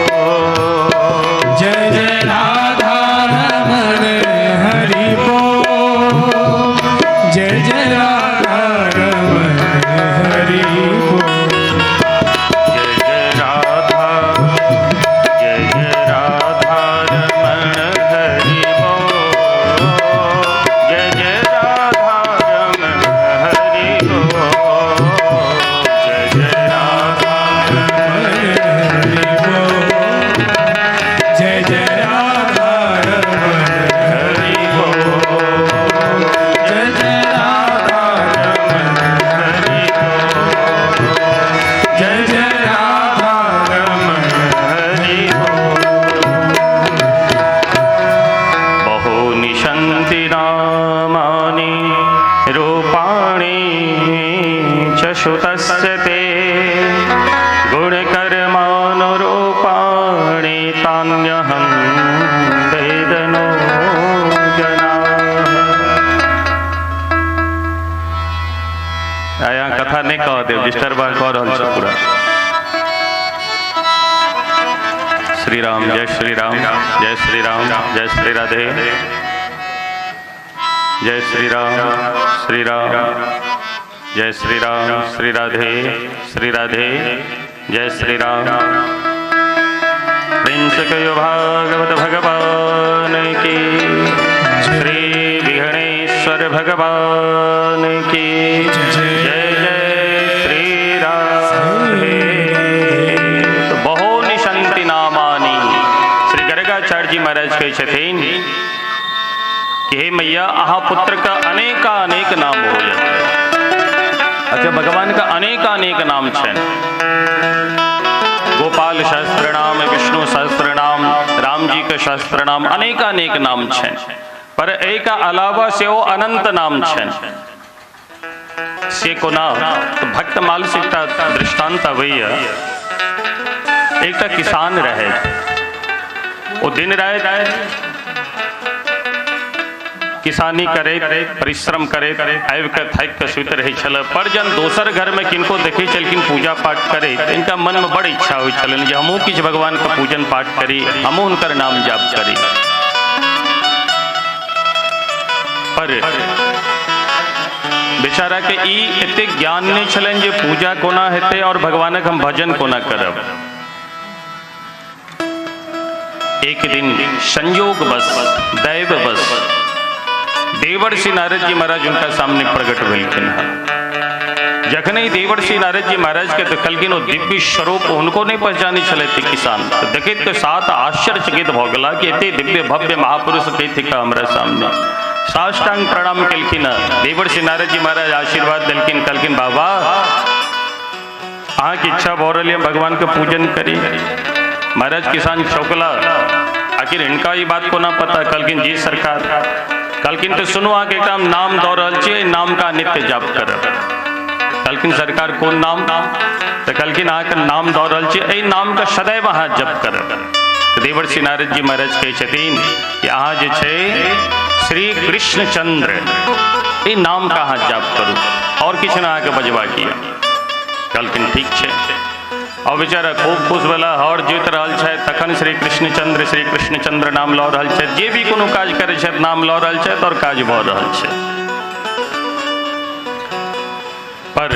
जय जय राधा रमण हरि बोल, जय जय राधा रमण हरि बोल, जय जय राधा, जय जय राधा रमण हरि बोल, जय जय राधा रमण हरि बोल, जय जय राधा रमण हरि बोल, जय जय राधा रमण हरि बोल, जय जय राधा रमण हरि बोल, जय जय राधा रमण हरि बोल। बहूनि सन्ति नामानि रूपाणि च श्रुतस्य ते, गुणकर्मानुरूपाणि तान्यहं वेदनो जनाः। यहाँ कथा नहीं कह देव, डिस्टर्ब कह रहल छी पूरा। श्री राम, जय श्री राम, जय श्री राम, जय श्री राधे, जय श्री राम, श्री राम, जय श्री राम, श्री राधे, श्री राधे, जय श्री राम। प्रिंस कयो भागवत भगवान की, श्री विघ्नेश्वर भगवान की जय जय श्री राधे। तो बहूनि सन्ति नामानि। श्री गर्गाचार्य जी महाराज कहै छथिन कि हे मैया, अहाँ पुत्र का अनेकानेक नाम हो जाए। अच्छा, भगवान का अनेकानेक नाम छनि। गोपाल सहस्त्र नाम, विष्णु सहस्त्र नाम, राम जी के सहस्त्र नाम, अनेकानेक नाम छनि। पर एक अलावा से ओ अनंत नाम छनि। से कोना तो भक्तमाल से एकटा दृष्टांत अबैया। एकटा किसान रहे, ओ दिन राति किसानी करैत परिश्रम करैत आबि कऽ थाकि कऽ सुति रहै छलै। पर जहन दोसर घरमे किनको देखै छलखिन पूजा पाठ करैत, इनका मनमे बड़ इच्छा होइ छलनि जे हमहूँ किछु भगवानके पूजन पाठ करी, हमहूँ हुनकर नाम जाप करी। पर बेचारा के ई एतेक ज्ञान नहीं छलनि जे पूजा कोना हेतै और भगवानक हम भजन कोना करब। एक दिन संयोगवश दैववश देवर्षि नारद जी महाराज उनका सामने प्रकट भेलखिन हँ। जखने देवर्षि नारद जी महाराज के देखलखिन ओ दिव्य स्वरूप हुनको नहीं पहचानै छलथि किसान, तो देखैत के साथ आश्चर्यचकित भऽ गेला कि एते दिव्य भव्य महापुरुष के थिका हमरा सामने। साष्टांग प्रणाम केलखिन। देवर्षि नारद जी महाराज आशीर्वाद देलखिन, कहलखिन बाबा अहाँके इच्छा भऽ रहल यऽ भगवान के पूजन करी। महाराज किसान चौकला, आखिर हिनका ई बात कोना पता? कहलखिन जी सरकार। कहलखिन तो सुनू, अहाँके एकटा हम नाम दऽ रहल छी, नाम का नित्य जाप करब। कहलखिन सरकार कोन नाम? तऽ कहलखिन अहाँके नाम दऽ रहल छी, एहि नामके सदैव अहाँ जप करब। देवर्षि नारद जी महाराज कहै छथिन कि अहाँ जे छै श्री कृष्णचंद्र, ई नाम का अहाँ जाप करू और किछु ने अहाँके बजबाक यऽ। कहलखिन ठीक छै। और बेचारा खूब खुश भेला, हर जोति रहल छथि तखन श्री कृष्णचंद्र श्री कृष्णचंद्र नाम लऽ रहल छथि, जे भी कोनो काज करै छथि नाम लऽ रहल छथि और काज भऽ रहल छै। पर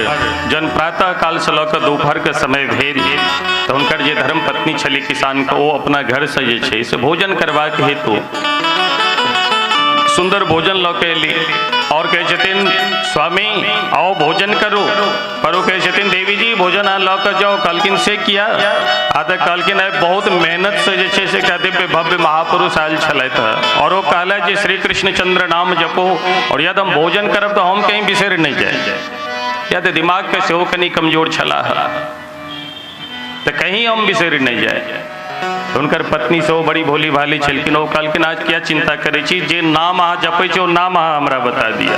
जन प्रातः काल से लऽ कऽ दोपहर के समय भेल तऽ हुनकर जे धर्मपत्नी छली किसानके, ओ अपना घरसँ जे छै से भोजन करबाक हेतु सुंदर भोजन लऽ के एली और कहै छथिन स्वामी आओ भोजन करू। पर ओ कहै छथिन देवी जी भोजन अहाँ लऽ कऽ जाउ। कहलखिन से किया? आ तऽ कहलखिन आइ बहुत मेहनत से जे छै से एकटा दिव्य भव्य महापुरुष आयल छलथि हँ और ओ कहलथि जे श्री कृष्णचंद्र नाम जपो और यदि हम भोजन करब तऽ हम कहीं बिसरि नहि जाय। या तऽ दिमागके सेहो कनि कमजोर छलाह तऽ कहीं हम बिसरि नहि जाय। हुनकर पत्नी सेहो बड़ी भोली भाली छलखिन, ओ कहलखिन आज किया चिंता करै छी, जे नाम अहाँ जपै छी ओ नाम अहाँ हमरा बता दिअ।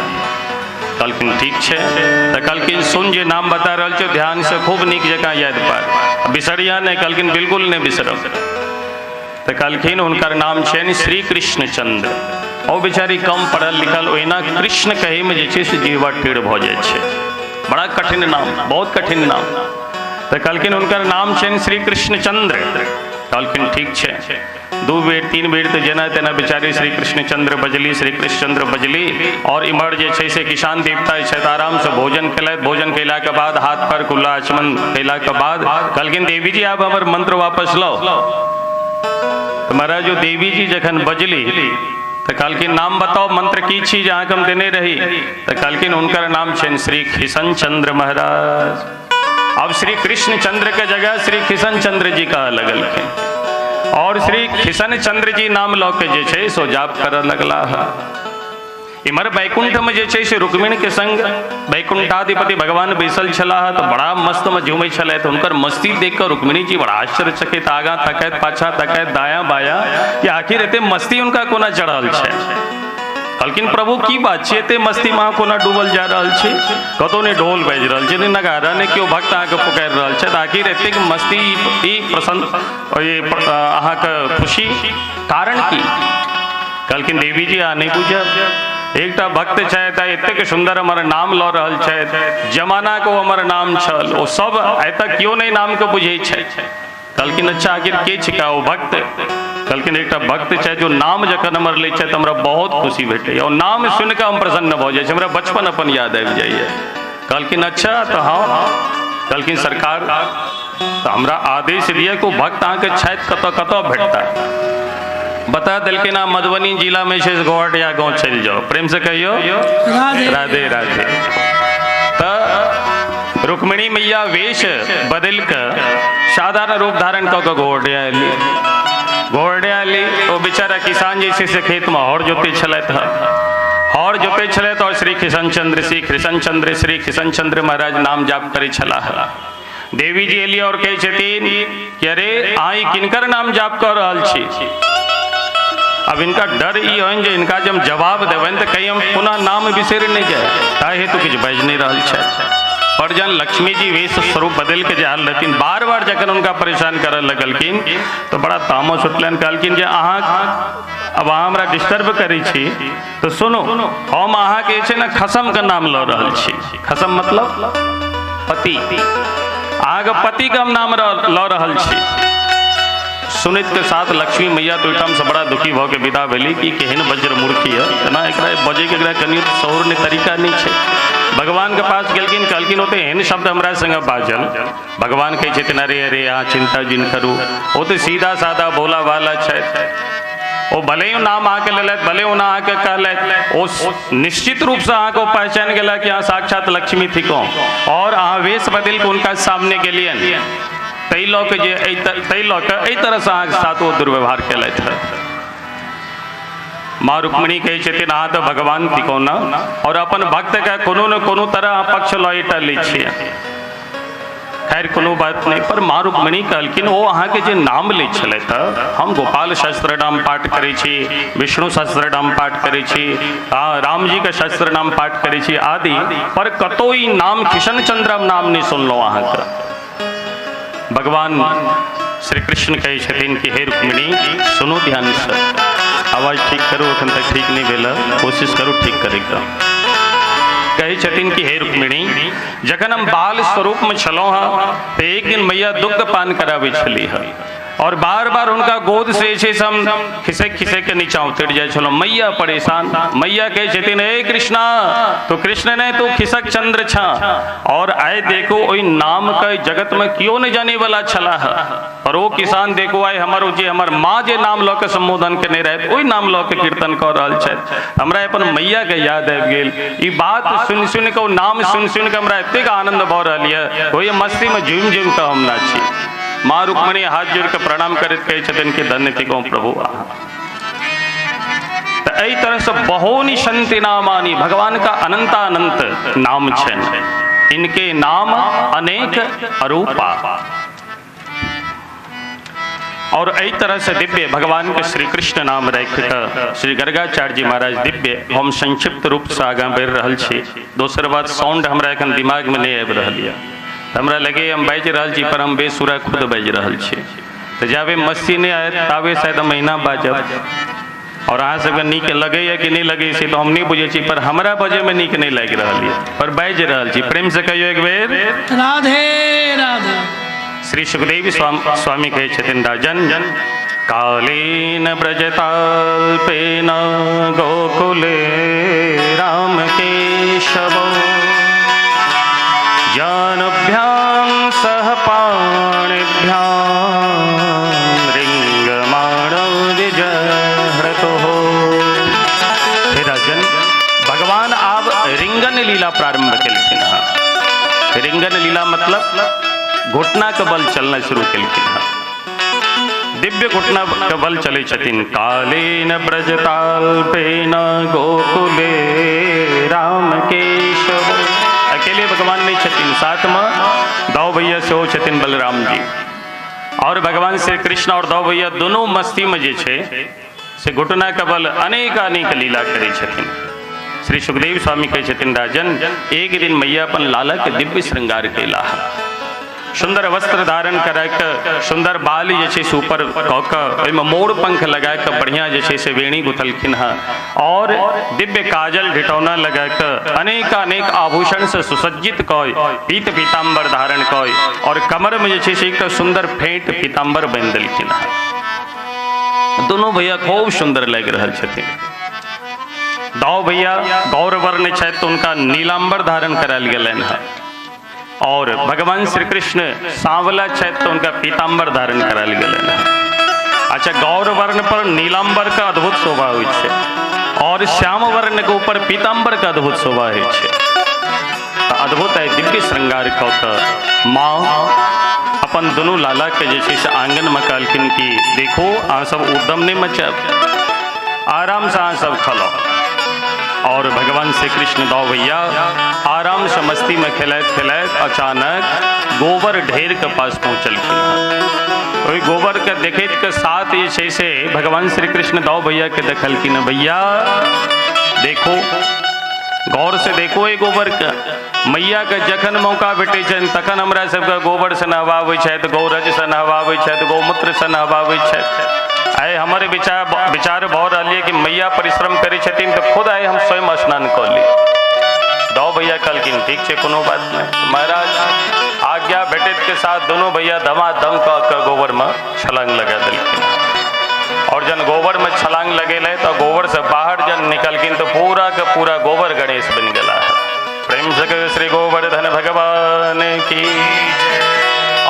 कहलखिन ठीक छै। तऽ कहलखिन सुन, जे नाम बता रहल छियौ ध्यान से खूब नीक जकाँ याद पार, बिसरिया नहि। कहलखिन बिल्कुल नहि बिसरब। तऽ कहलखिन हुनकर नाम छनि श्री कृष्णचंद्र। ओ बेचारी कम पढ़ल लिखल, ओहिना कृष्ण कहैमे जे छै से जीवा टेढ़ भऽ जाइ छै, बड़ा कठिन नाम, बहुत कठिन नाम। तऽ कहलखिन हुनकर नाम छनि श्री कृष्णचंद्र। कहलखिन ठीक छै। 2 बेर 3 बेर तऽ जेना तेना बेचारी श्री कृष्णचंद्र बजली, श्री कृष्णचंद्र बजली और इम्हर जे छै से किसान देवता छथि आरामसँ भोजन केलथि। भोजन कयलाके बाद हाथ पर कुल्ला आचमन कयलाके बाद कहलखिन देवी जी आब हमर मंत्र वापस लाउ। तऽ महाराज जो देवी जी जखन बजली तऽ कहलखिन नाम बताओ, मंत्र की छी जे अहाँके हम देने रही? तऽ कहलखिन हुनकर नाम छनि श्री किशन चंद्र महाराज। अब श्री कृष्णचंद्र के जगह श्री किशन चंद्र जी कहऽ लगलखिन और श्री किशन चंद्र जी नाम लऽ के जे छै सो जाप करऽ लगलाह। इम्हर वैकुंठ में जे छै से रुक्मिणी के संग वैकुंठाधिपति भगवान बैसल छलाह तऽ बड़ा मस्त में झूमै छलथि। हुनकर मस्ती देख कऽ रुक्मिणी जी बड़ा आश्चर्यचकित, आगाँ तकैत पाछाँ तकैत दायाँ बायाँ कि आखिर एते मस्ती हुनका कोना चढ़ल छै। कहलखिन प्रभु की बात छै, एते मस्ती में अहाँ कोना डूबल जा रहल छी? कतौ नहि ढोल बाजि रहल छै, नहि नगाड़ा, नहि केओ भक्त अहाँके पुकारि रहल छै, आखिर एतेक मस्ती ई प्रसन्न अहाँके खुशी कारण की? कहलखिन देवी जी अहाँ नहि बुझब, एकटा भक्त छथि एतेक सुन्दर हमर नाम लऽ रहल छथि, जमानाके ओ हमर नाम छल, ओ सब आइ तक केओ नहि नामके बुझै छथि। कहलखिन अच्छा आखिर के छिका ओ भक्त? कहलखिन एकटा भक्त छथि जो नाम जखन हमर लै छथि हमरा बहुत खुशी भेटैए, ओ नाम सुनि कऽ हम प्रसन्न भऽ जाइ छी, हमरा बचपन अपन याद आबि जाइए। कहलखिन अच्छा तऽ हँ। कहलखिन सरकार तऽ हमरा आदेश दिअ कि ओ भक्त अहाँके छथि कतऽ कतऽ भेटता? बता देलखिन अहाँ मधुबनी जिलामे छै गोहटिया गाँव चलि जाउ। प्रेम से कहियौ राधे राधे। तऽ रुक्मिणी मैया वेश बदलि कऽ साधारण रूप धारण कऽ कऽ गोहटिया एली। गोहटिया एली, ओ बेचारा किसान जे छै से खेतमे हर जोतै छलथि हँ, हर जोतै छलथि और श्री कृष्णचंद्र श्री कृष्णचंद्र श्री कृष्णचंद्र महाराज नाम जाप करै छलाह। देवी जी एली और कहै छथिन कि अरे अहाँ ई किनकर नाम जाप कऽ रहल छी? अब इनका डर ई होइन जे इनका जब जवाब देबनि तऽ कहीं हम पुनः नाम बिसरि नहि जाय, ताहि हेतु किछु बाजि नहि रहल छथि। पर जहन लक्ष्मी जी वेश स्वरूप बदलि के जे आयल रहथिन, बार बार जखन हुनका परेशान करऽ लगलखिन तऽ बड़ा तामस उठलनि। कहलखिन जे अहाँ अब अहाँ हमरा डिस्टर्ब करै छी तऽ सुनू, हम अहाँके जे छै ने खसमके नाम लऽ रहल छी। खसम मतलब पति, अहाँके पतिके हम नाम लऽ रहल छी। सुनैत के साथ लक्ष्मी मैया तो ओहिठामसँ बड़ा दुखी भऽ के विदा भेली कि केहन वज्र मूर्खी है, एना एकरा बजैके एकरा कनियो शौर नहि तरीका नहि छै। भगवान के पास गेलखिन, कहलखिन ओते एहन शब्द हमरा संगे बाजल। भगवान कहै छथिन अरे अरे अहाँ चिंता जिन करू, ओ तऽ सीधा सादा भोला भाला छथि, ओ भले ही नाम अहाँके लेलथि, भले ओना अहाँके कहलथि, ओ निश्चित रूपसँ अहाँके ओ पहचान गेला कि अहाँ साक्षात लक्ष्मी थिकहुँ और अहाँ वेश बदलि कऽ हुनका सामने गेलियनि, ताहि लऽ कऽ जे ताहि लऽ कऽ एहि तरहसँ अहाँके साथ ओ दुर्व्यवहार केलथि हँ। माँ रुक्मिणी कहै छथिन अहाँ तऽ भगवान थिकहुँ ने, और अपन भक्तके कोनो ने कोनो तरह अहाँ पक्ष लऽ लै छियै। खैर कोनो बात नहीं, पर माँ रुक्मिणी कहलखिन ओ अहाँके जे नाम लै छलथि, हम गोपाल सहस्त्र नाम पाठ करै छी, विष्णु सहस्त्र नाम पाठ करै छी, रामजीके सहस्त्र नाम पाठ करै छी आदि, पर कतौ ई नाम किशन चंद्र नाम नहि सुनलहुँ अहाँके। भगवान श्री कृष्ण कहै छथिन कि हे रुक्मिणी सुनू ध्यानसँ, आवाज ठीक करू, अखन तक ठीक नहीं भेल, कोशिश करू ठीक करैके। कहै छथिन कि हे रुक्मिणी, जखन हम बाल स्वरूप में छलहुँ हँ तऽ एक दिन मैया दुग्ध पान कराबै छलीह और बार बार हुनका गोद से जे छै हम खिसक खिसक के नीचा उतरि जाइ छलहुँ। मैया परेशान, मैया कहै छथिन हे कृष्णा, तो कृष्ण ने तो खिसक चंद्र छा, और आइ देखो ओहि नाम के जगत में केओ नहीं जाने वाला छलाह, पर ओ किसान देखो आइ हमर जे हमर माँ जे नाम लऽ के सम्बोधन केने रहथि ओहि नाम लऽ के कीर्तन कऽ रहल छथि। हमरा अपन मैया के याद आबि गेल। ई बात सुनि सुनि कऽ, ओ नाम सुनि सुनि कऽ हमरा एतेक आनंद भऽ रहल यऽ, ओहि मस्ती में झूमि झूमि कऽ हम नाची। माँ रुक्मिणी हाथ जोड़ के प्रणाम करैत कहै छथिन कि धन्य थिकहुँ प्रभु अहाँ। तऽ एहि तरह से बहोनि शंति नामानि, भगवान का अनंतानंत नाम छनि, इनके नाम अनेक अरूपा। और एहि तरह से दिव्य भगवान के श्री कृष्ण नाम राखि कऽ श्री गर्गाचार्य जी महाराज दिव्य, हम संक्षिप्त रूप से आगाँ बढ़ि रहल छी। दोसर बात, साउंड हमरा एखन दिमाग में नहीं आबि रहल यऽ, हमरा लगे हम बाजि रहल छी पर हम बेसुरा खुद बाजि रहल छी, तऽ जाबे मस्ती नहि आयत ताबे शायद हम अहिना बाजब। और अहाँ सबके नीक लगैए कि नहि लगै से तऽ हम नहि बुझै छी, पर हमरा बजैमे नीक नहि लागि रहल यऽ, पर बाजि रहल छी। प्रेम से कहियौ एक बेर राधे राधे। श्री सुखदेव स्वामी कहै छथिन राजन कालीन ब्रजताल्पेन गोकुले राम केशव जानुभ्यां सह पाणिभ्यां रिंगमाणौ विजहृतुः। हे राजन, भगवान आब रिंगन लीला प्रारंभ केलखिन हँ। रिंगन लीला मतलब घुटना के बल चलना शुरू केलखिन हँ, दिव्य घुटना के बल चलै छथिन। कालीन ब्रजताल्पेन गोकुले राम केशव। अकेले भगवान नहीं छथिन, साथ में दौ भैया सेहो छथिन बलराम जी। और भगवान श्री कृष्ण और दौ भैया दोनों मस्ती में जे छै से घुटना के बल अनेक अनेक लीला करै छथिन। श्री सुखदेव स्वामी कहै छथिन राजन, एक दिन मैया अपन लाला के दिव्य श्रृंगार कैला, सुंदर वस्त्र धारण करा के, सुंदर बाल जे छै से ऊपर कऽ कऽ ओहिमे मोर पंख लगा कऽ बढ़िया जे छै से वेणी गुथलखिन हँ, और दिव्य काजल ढिटौना लगा कऽ अनेक अनेक आभूषण से सुसज्जित कऽ पीत पीताम्बर धारण कऽ और कमर में जे छै से एकटा सुंदर फेंट पीताम्बर बान्हि देलखिन हँ। दोनों भैया खूब सुंदर लागि रहल छथिन। दाऊ भैया गौरवर्ण छथि तऽ हुनका नीलाम्बर धारण करायल गेलनि हँ, और भगवान श्री कृष्ण सांवला छथि तो उनका पीताम्बर धारण करायल गेलनि हँ। अच्छा, गौर वर्ण पर नीलाम्बर का अद्भुत शोभा होइ छै और श्याम वर्ण के ऊपर पीताम्बर का अद्भुत शोभा होइ छै। तऽ अद्भुत है दिव्य श्रृंगार कऽ कऽ माँ अपन दुनू लाला के जे छै से आंगन में कहलखिन कि देखो अहाँ सब उद्यम नहीं मचायब, आराम से अहाँ सब खलो। और भगवान श्री कृष्ण दौ भैया आराम से मस्ती में खेलैत खेलैत अचानक गोबर ढेर के पास पहुँचलखिन। ओहि गोबर के देखैत के साथ जे छै से भगवान श्री कृष्ण दौ भैया के देखलखिन, भैया देखो गौर से देखो ये गोबर के, मैया के जखन मौका भेटै छनि तखन हमरा सबके गोबर से नहबाबै छथि, गौरज से नहबाबै छथि, गौमूत्र से नहबाबै छथि। आइ हमर विचार भऽ रहल यऽ कि मैया परिश्रम करै छथिन तऽ खुद आइ हम स्वयं स्नान कऽ ली। दाऊ भैया कहलखिन ठीक छै, कोनो बात नहीं। महाराज आज्ञा भेटैत के साथ दोनों भैया धमाधम कऽ के गोबर में छलांग लगा देलखिन। और जन गोबर में छलांग लगेले तो गोबर से बाहर जन निकलखिन तो पूरा के पूरा गोबर गणेश बन गया। प्रेम से कहियो श्री गोवर्धन भगवान की।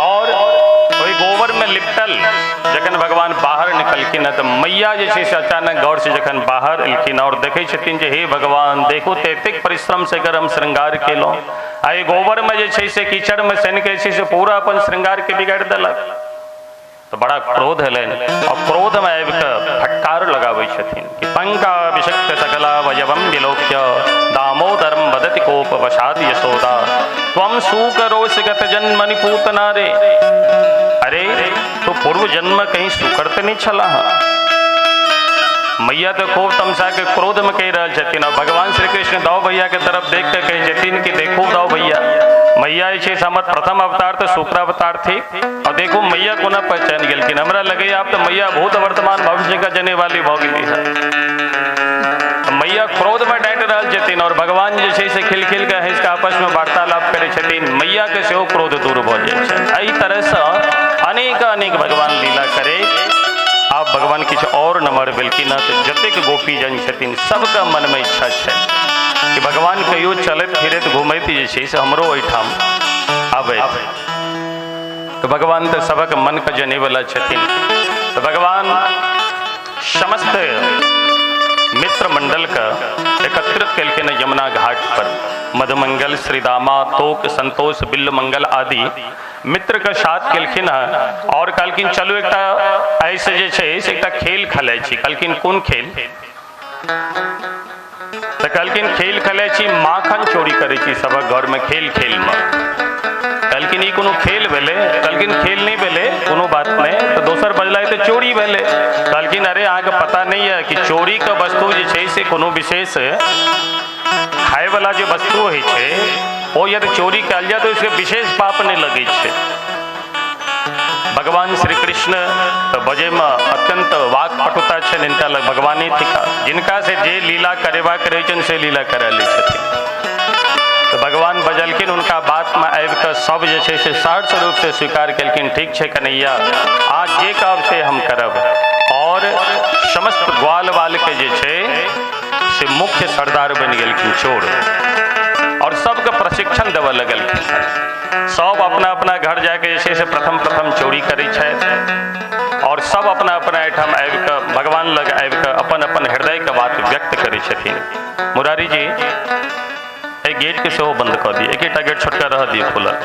और ओहि गोबर में लिपटल जखन भगवान बाहर निकलखिन तो मैया जे छै से अचानक गौर से जखन बाहर एलखिन और देखै छथिन जे हे भगवान देखो तो एतेक परिश्रम से अगर हम श्रृंगार केलहुँ, आ ई गोबर में जे छै से कीचड़ में सनि के छै से पूरा अपन श्रृंगार के बिगाड़ि देलक। तो बड़ा क्रोध एलनि और क्रोध में आबि कऽ फटकार लगाबै छथिन कि पंका विषक्त सकला वयवम विलोक्य दामोदरम वदति कोप वशाद यशोदा त्वं सूकरोऽसि गत जन्मनि पूतना रे। अरे तो पूर्व जन्म कहीं सुकर तो नहीं छला। मैया तो खूब तमसा के क्रोध में कह रहल छथिन और भगवान श्री कृष्ण दाऊ भैया के तरफ देख के कहे छथिन कि देखो दाऊ भैया, मैया जे छै हमर प्रथम अवतार तो शुक्र अवतार थी और देखो मैया कोना पहचान गेलखिन। हमरा लगे आप तो मैया भूत वर्तमान भविष्य का जने वाली भऽ गेली है। मैया क्रोध में डांटि रहल छथिन और भगवान जे छै से खिल खिल के हँसि के आपस में वार्तालाप करै छथिन। मैया के सेहो क्रोध दूर भऽ जाइ छै। एहि तरहसँ अनेक अनेक भगवान लीला करे। आप भगवान किछु और नमहर भेलखिन हँ तऽ जतेक गोपीजन छथिन सबके मनमे इच्छा छै कि भगवान कहियो चलैत फिरैत घुमैत जे छै से हमरो ओहिठाम आबै। तऽ भगवान तऽ सबक मनके जनैवला छथिन। तऽ भगवान समस्त मित्र मंडलके एकत्रित केलखिन यमुना घाट पर। मधुमंगल, श्रीदामा, तोक, संतोष, बिल्लमंगल आदि मित्र के साथ केलखिन हँ और कहलखिन चलू एकटा ऐसे जे छै से एकटा खेल खेलै छी। कहलखिन कोन खेल? तऽ कहलखिन खेल खेलै छी माखन चोरी करै छी सबक घरमे खेल खेलमे। कहलखिन ई कोनो खेल भेलै? कहलखिन खेल नहि भेलै, कोनो बात नहि। तऽ दोसर बजला तऽ चोरी भेलै। कहलखिन अरे अहाँके पता नहि यऽ कि चोरीके वस्तु जे छै से कोनो विशेष खायवला जे वस्तु होइ छै ओ यदि चोरी कयल जाय तऽ उसके विशेष पाप नहि लगै छै। भगवान श्री कृष्ण तऽ बजैमे अत्यंत वाक्पटुता छनि, हिनका लग भगवाने थिका, जिनका से जे लीला करेबाक रहै छनि से लीला करा लै छथिन। तऽ भगवान बजलखिन, हुनका बातमे आबि कऽ सब जे छै से सहर्ष रूपसँ स्वीकार केलखिन, ठीक छै कन्हैया, अहाँ जे कहब से हम करब। और समस्त ग्वाल बालके जे छै से मुख्य सरदार बनि गेलखिन चोर और सबके प्रशिक्षण देबऽ लगलखिन। सब अपना अपना घर जाके जे छै से प्रथम प्रथम चोरी करै छथि और सब अपना अपना एहिठाम आबि कऽ भगवान लग आबि कऽ अपन अपन हृदयके बात व्यक्त करै छथिन। मुरारी जी एहि गेटके सेहो बंद कऽ दिअ, एकेटा गेट छोटका रह दिअ खुलल।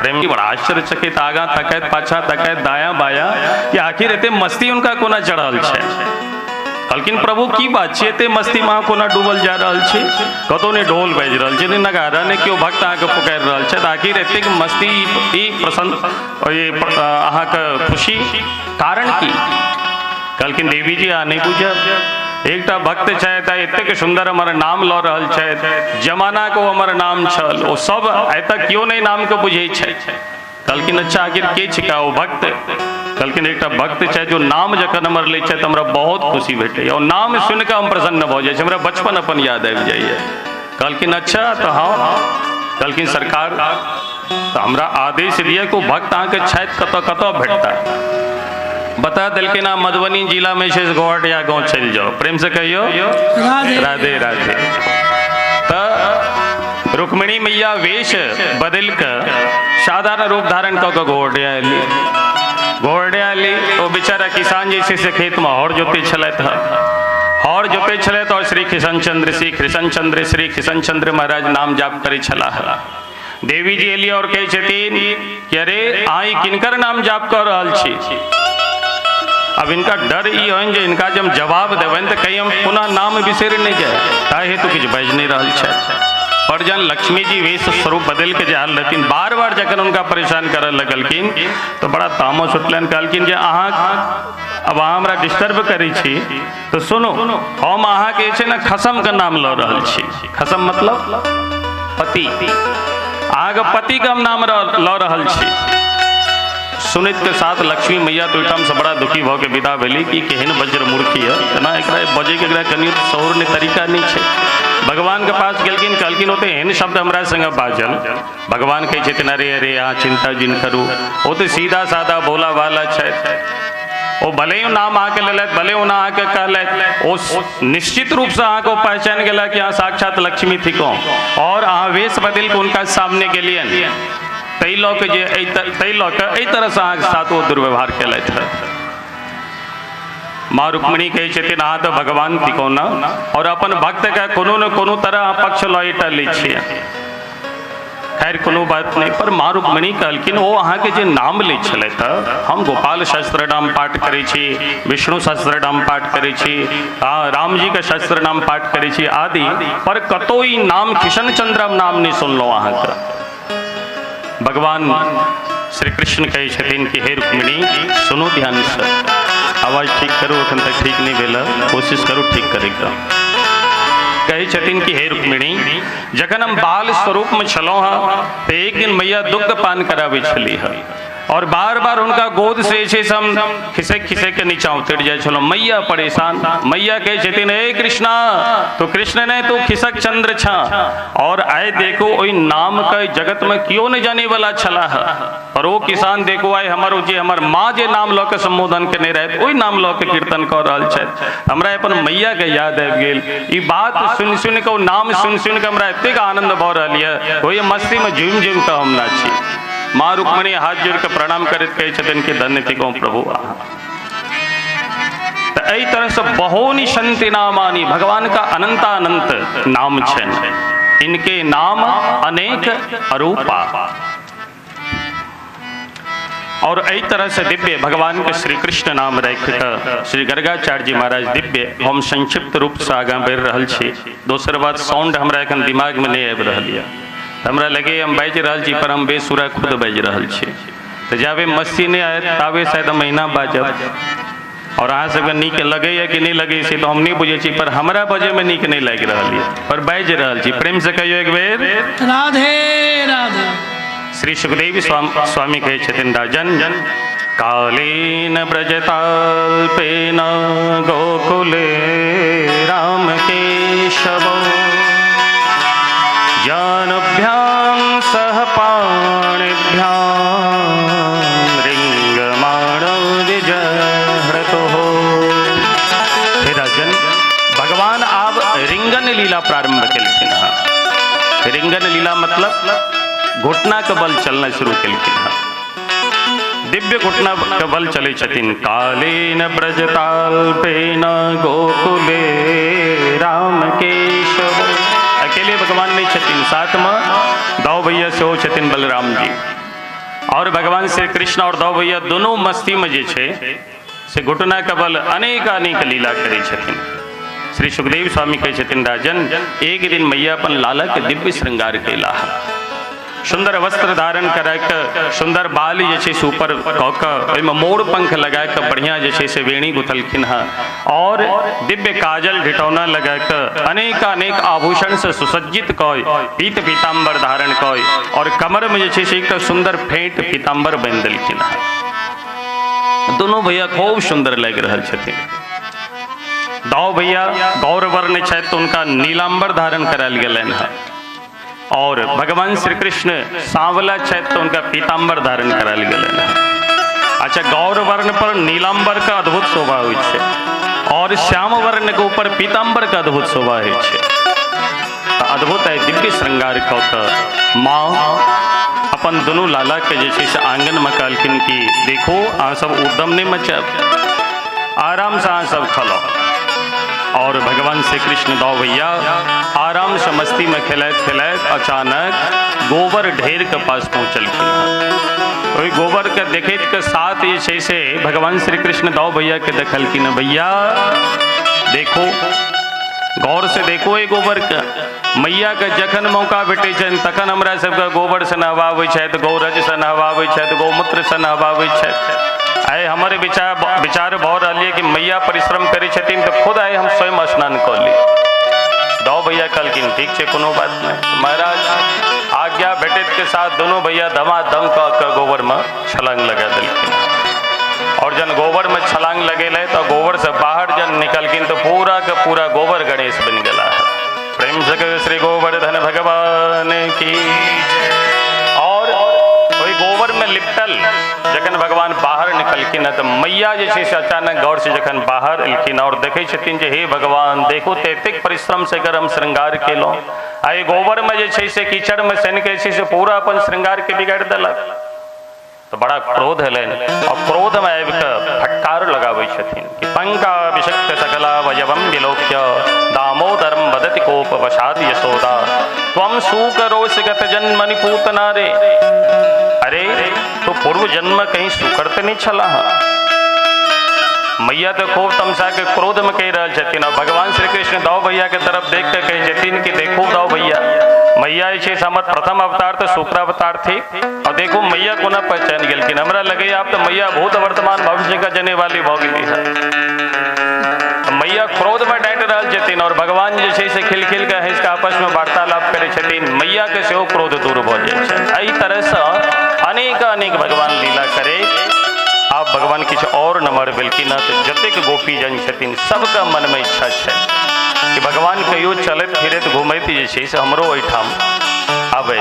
प्रेम बड़ा आश्चर्यचकित, आगाँ तकैत पाछा तकैत दायां बायां कि आखिर एते मस्ती हुनका कोना चढ़ल छै। कहलखिन प्रभु की बात छै, एते मस्ती में अहाँ कोना डूबल जा रहल छी? कतौ नहि ढोल बाजि रहल छै, नहि नगाड़ा, नहि केओ भक्त अहाँके पुकारि रहल छै, आखिर एतेक मस्ती ई प्रसन्न अहाँके खुशी कारण की? कहलखिन देवी जी अहाँ नहि बुझब, एकटा भक्त छथि एतेक सुन्दर हमर नाम लऽ रहल छथि, जमानाके ओ हमर नाम छल, ओ सब आइ तक केओ नहि नामके बुझै छै। कहलखिन अच्छा आखिर के छिका ओ भक्त? कहलखिन एकटा भक्त छै जो नाम जखन हमर लै छै तऽ हमरा बहुत खुशी भेटैए, ओ नाम सुनिकऽ हम प्रसन्न भऽ जाइ छी, हमरा बचपन अपन याद आबि जाइए। कहलखिन अच्छा तऽ हँ। कहलखिन सरकार तऽ हमरा आदेश दिअ कि ओ भक्त अहाँके छथि कतऽ कतऽ भेटता? बता देलखिन अहाँ मधुबनी जिलामे छै से गोहटिया गाँव चलि जाउ। प्रेम से कहियौ राधे राधे। तऽ रुक्मिणी मैया वेश बदलि कऽ साधारण रूप धारण कऽ कऽ गोहटिया एली। गोहटिया एली ओ बेचारा किसान जे छै से खेतमे हर जोतै छलथि हँ, हर जोतै छलथि और श्री कृष्ण चंद्र श्री कृष्ण चंद्र श्री कृष्ण चंद्र महाराज नाम जाप करै छलाह। देवी जी एली और कहै छथिन कि अरे अहाँ किनकर नाम जाप कऽ रहल छी? अब इनका डर ई होइन जे इनका जब जवाब देबनि तऽ कहीं हम पुनः नाम बिसरि नहि जाय, ताहि हेतु किछु बाजि नहि रहल छथि। पर जहन लक्ष्मी जी वेश स्वरूप बदलि के जे आयल रहथिन, बार बार जखन हुनका परेशान करऽ लगलखिन तऽ बड़ा तामस उठलनि। कहलखिन जे अहाँ अब अहाँ हमरा डिस्टर्ब करै छी तऽ सुनू, हम अहाँके जे छै ने खसमके नाम लऽ रहल छी। खसम मतलब पति, अहाँके पतिके हम नाम लऽ रहल छी। सुनैत के साथ लक्ष्मी मैया तो ओहिठाम से बड़ा दुखी भऽ के विदा भेली कि केहन वज्र मूर्खी है, एना एकरा बजैके एकरा कनियो शौर ने तरीका नहीं छै। भगवान के पास गेलखिन, कहलखिन ओते एहन शब्द हमरा संग बाजल। भगवान कहै छथिन अरे अरे अहाँ चिंता जिन करू, ओ तऽ सीधा साधा भोला भाला छथि, ओ भले ही नाम अहाँके लेलथि, भले ओना अहाँके कहलथि, ओ निश्चित रूपसँ अहाँके ओ पहचान गेला कि अहाँ साक्षात लक्ष्मी थिकहुँ और अहाँ वेश बदलि कऽ हुनका सामने गेलियनि, ताहि लऽ कऽ जे ताहि लऽ कऽ एहि तरहसँ अहाँके साथ ओ दुर्व्यवहार केलथि हँ। माँ रुक्मिणी कहै छथिन अहाँ तऽ भगवान थिकहुँ ने और अपन भक्तके कोनो ने कोनो तरह अहाँ पक्ष लऽ लै छियै। खैर कोनो बात नहीं, पर माँ रुक्मिणी कहलखिन ओ अहाँके जे नाम लै छलथि, हम गोपाल सहस्त्र नाम पाठ करै छी, विष्णु सहस्त्र नाम पाठ करै छी, रामजीके सहस्त्र नाम पाठ करै छी आदि, पर कतौ ई नाम किशन चंद्र नाम नहीं सुनलहुँ अहाँके। भगवान श्री कृष्ण कहै छथिन कि हे रुक्मिणी सुनू ध्यान से, आवाज ठीक करू, अखन तक ठीक नहीं भेल, कोशिश करू ठीक करैके। कहै छथिन कि हे रुक्मिणी, जखन हम बाल स्वरूप में छलहुँ हँ तो एक दिन मैया दुग्ध पान कराबै छलीह और बार बार उनका गोद से जे छै हम खिसक खिसक के नीचा उतरि जाइ छलहुँ। मैया परेशान, मैया कहै छथिन हे कृष्णा, तो कृष्ण ने तो खिसक चंद्र छा और आइ देखो ओहि नाम के जगत में क्यों नहीं जाने वाला छलाह, पर ओ किसान देखो आइ हमर जे हमर माँ जे नाम लऽ के सम्बोधन केने रहथि ओहि नाम लऽ के कीर्तन कऽ रहल छथि। हमरा अपन मैया के याद आबि गेल। ई बात सुनि सुनि कऽ, ओ नाम सुनि सुनि कऽ हमरा एतेक आनंद भऽ रहल यऽ, ओहि मस्ती में झूमि झूमि कऽ हम नाची। माँ रुक्मिणी हाथ जोड़ के प्रणाम करैत कहै छथिन कि धन्य थिकहुँ प्रभु अहाँ। तऽ एहि तरह से बहोनि शंति नामानि, भगवान का अनंतानंत नाम छनि, इनके नाम अनेक अरूपा। और एहि तरह से दिव्य भगवान के श्री कृष्ण नाम राखि कऽ श्री गर्गाचार्य जी महाराज दिव्य, हम संक्षिप्त रूप से आगाँ बढ़ि रहल छी। दोसर बात, साउंड हमरा एखन दिमाग में नहीं आबि रहल यऽ, हमरा लगे हम बाजि रहल छी पर हम बेसुरा खुद बाजि रहल छी, तऽ जाबे मस्ती नहीं आयत ताबे शायद हम अहिना बाजब। और अहाँ सबके नीक लगैए कि नहीं लगै छै तऽ हम नहीं बुझै छी, पर हमरा बजैमे नीक नहीं लागि रहल यऽ, पर बाजि रहल छी। प्रेम से कहियौ एक बेर राधे राधे। श्री सुखदेव स्वामी कहै छथिन राजन कालीन ब्रजताल्पेन गोकुले राम केशव जानुभ्यां सह पाणिभ्यां रिंगमाणौ विजह्रतुः। हे राजन, भगवान आब रिंगन लीला प्रारंभ केलखिन हँ। रिंगन लीला मतलब घुटना के बल चलना शुरू केलखिन हँ, दिव्य घुटना के बल चलै छथिन। कालीन ब्रजताल्पेन गोकुले राम केशव। अकेले भगवान नहीं छथिन, साथ में दौ भैया सेहो छथिन बलराम जी। और भगवान श्री कृष्ण और दौ भैया दोनों मस्ती में जे छै से घुटना के बल अनेक अनेक लीला करै छथिन। श्री सुखदेव स्वामी कहै छथिन राजन, एक दिन मैया अपन लाला के दिव्य श्रृंगार कैला, सुंदर वस्त्र धारण करा के, सुंदर बाल जे छै से ऊपर कऽ कऽ ओहिमे मोर पंख लगा कऽ बढ़िया जे छै से वेणी गुथलखिन हँ और दिव्य काजल ढिटौना लगा कऽ अनेक अनेक आभूषण से सुसज्जित कऽ पीत पीताम्बर धारण कऽ और कमर में जे छै से एकटा सुंदर फेंट पीताम्बर बान्हि देलखिन हँ। दोनों भैया खूब सुंदर लागि रहल छथिन। दाऊ भैया गौर वर्ण छथि तऽ हुनका नीलाम्बर धारण करायल गेलनि हँ और भगवान श्री कृष्ण सांवला छथि तो उनका पीताम्बर धारण करायल गेलनि हँ। अच्छा, गौर वर्ण पर नीलाम्बर का अद्भुत शोभा होइ छै और श्याम वर्ण के ऊपर पीताम्बर का अद्भुत शोभा होइ छै। तऽ अद्भुत है दिव्य श्रृंगार कऽ कऽ माँ अपन दुनू लाला के जे छै से आंगन में कहलखिन कि देखो अहाँ सब उद्यम नहीं मचायब, आराम से अहाँ सब खलाओ। और भगवान श्री कृष्ण दौ भैया आराम से मस्ती में खेलैत खेलैत अचानक गोबर ढेर के पास पहुँचलखिन। ओहि गोबर के देखैत के साथ जे छै से भगवान श्री कृष्ण दौ भैया के देखलखिन, भैया देखो गौर से देखो ये गोबर के, मैया के जखन मौका भेटै छनि तखन हमरा सबके गोबर से नहबाबै छथि, गौरज से नहबाबै छथि, गौमूत्र से नहबाबै छथि। आइ हमर विचार भऽ रहल यऽ कि मैया परिश्रम करै छथिन तऽ खुद आइ हम स्वयं स्नान कऽ ली। दौ भैया कहलखिन ठीक छै कोनो बात नहि। महाराज आग आज्ञा भेटैत के साथ दोनों भैया धमाधम कऽ के गोबर में छलांग लगा देलखिन। और जन गोबर में छलांग लगेले तो गोबर से बाहर जन निकलखिन तो पूरा के पूरा गोबर गणेश बन गया। प्रेम से कहो श्री गोवर्धन भगवान की। और ओहि गोबर में लिपटल जखन भगवान बाहर निकलखिन तो मैया जे छै से अचानक गौर से जखन बाहर एलखिन और देखै छथिन जे हे भगवान देखो तो एतेक परिश्रम से अगर हम श्रृंगार केलहुँ आ ई गोबर में जे छै से कीचड़ में सनि के छै से पूरा अपन श्रृंगार के बिगाड़ि देलक। तो बड़ा क्रोध एलनि और क्रोध में आबि कऽ फटकार लगाबै छथिन कि पंका विषक्त सकला वयवम विलोक्य दामोदरम वदति कोप वशाद यशोदा त्वं सूकरोस गत जन्मनि पूतना रे। अरे तो पूर्व जन्म कहीं सुकर तो नहीं छला। मैया तो खूब तमसा के क्रोध में कह रहल छथिन और भगवान श्री कृष्ण दाऊ भैया के तरफ देख के कहे छथिन कि देखो दाऊ भैया, मैया जे छै से हमर प्रथम अवतार तो शुक्र अवतार थी और देखो मैया कोना पहचान गेलखिन। हमरा लगे आप तो मैया भूत वर्तमान भविष्य का जने वाली भऽ गेली है। मैया क्रोध में डांटि रहल छथिन और भगवान जे छै से खिल खिल के हँसि के आपस में वार्तालाप करै छथिन। मैया के सेहो क्रोध दूर भऽ जाइ छै। एहि तरहसँ अनेक अनेक भगवान लीला करे। आब भगवान किछु और नमहर भेलखिन तऽ जतेक गोपीजन छथिन सबके मनमे इच्छा छै कि भगवान कहियो चलैत फिरैत घुमैत जे छै से हमरो ओहिठाम आबै।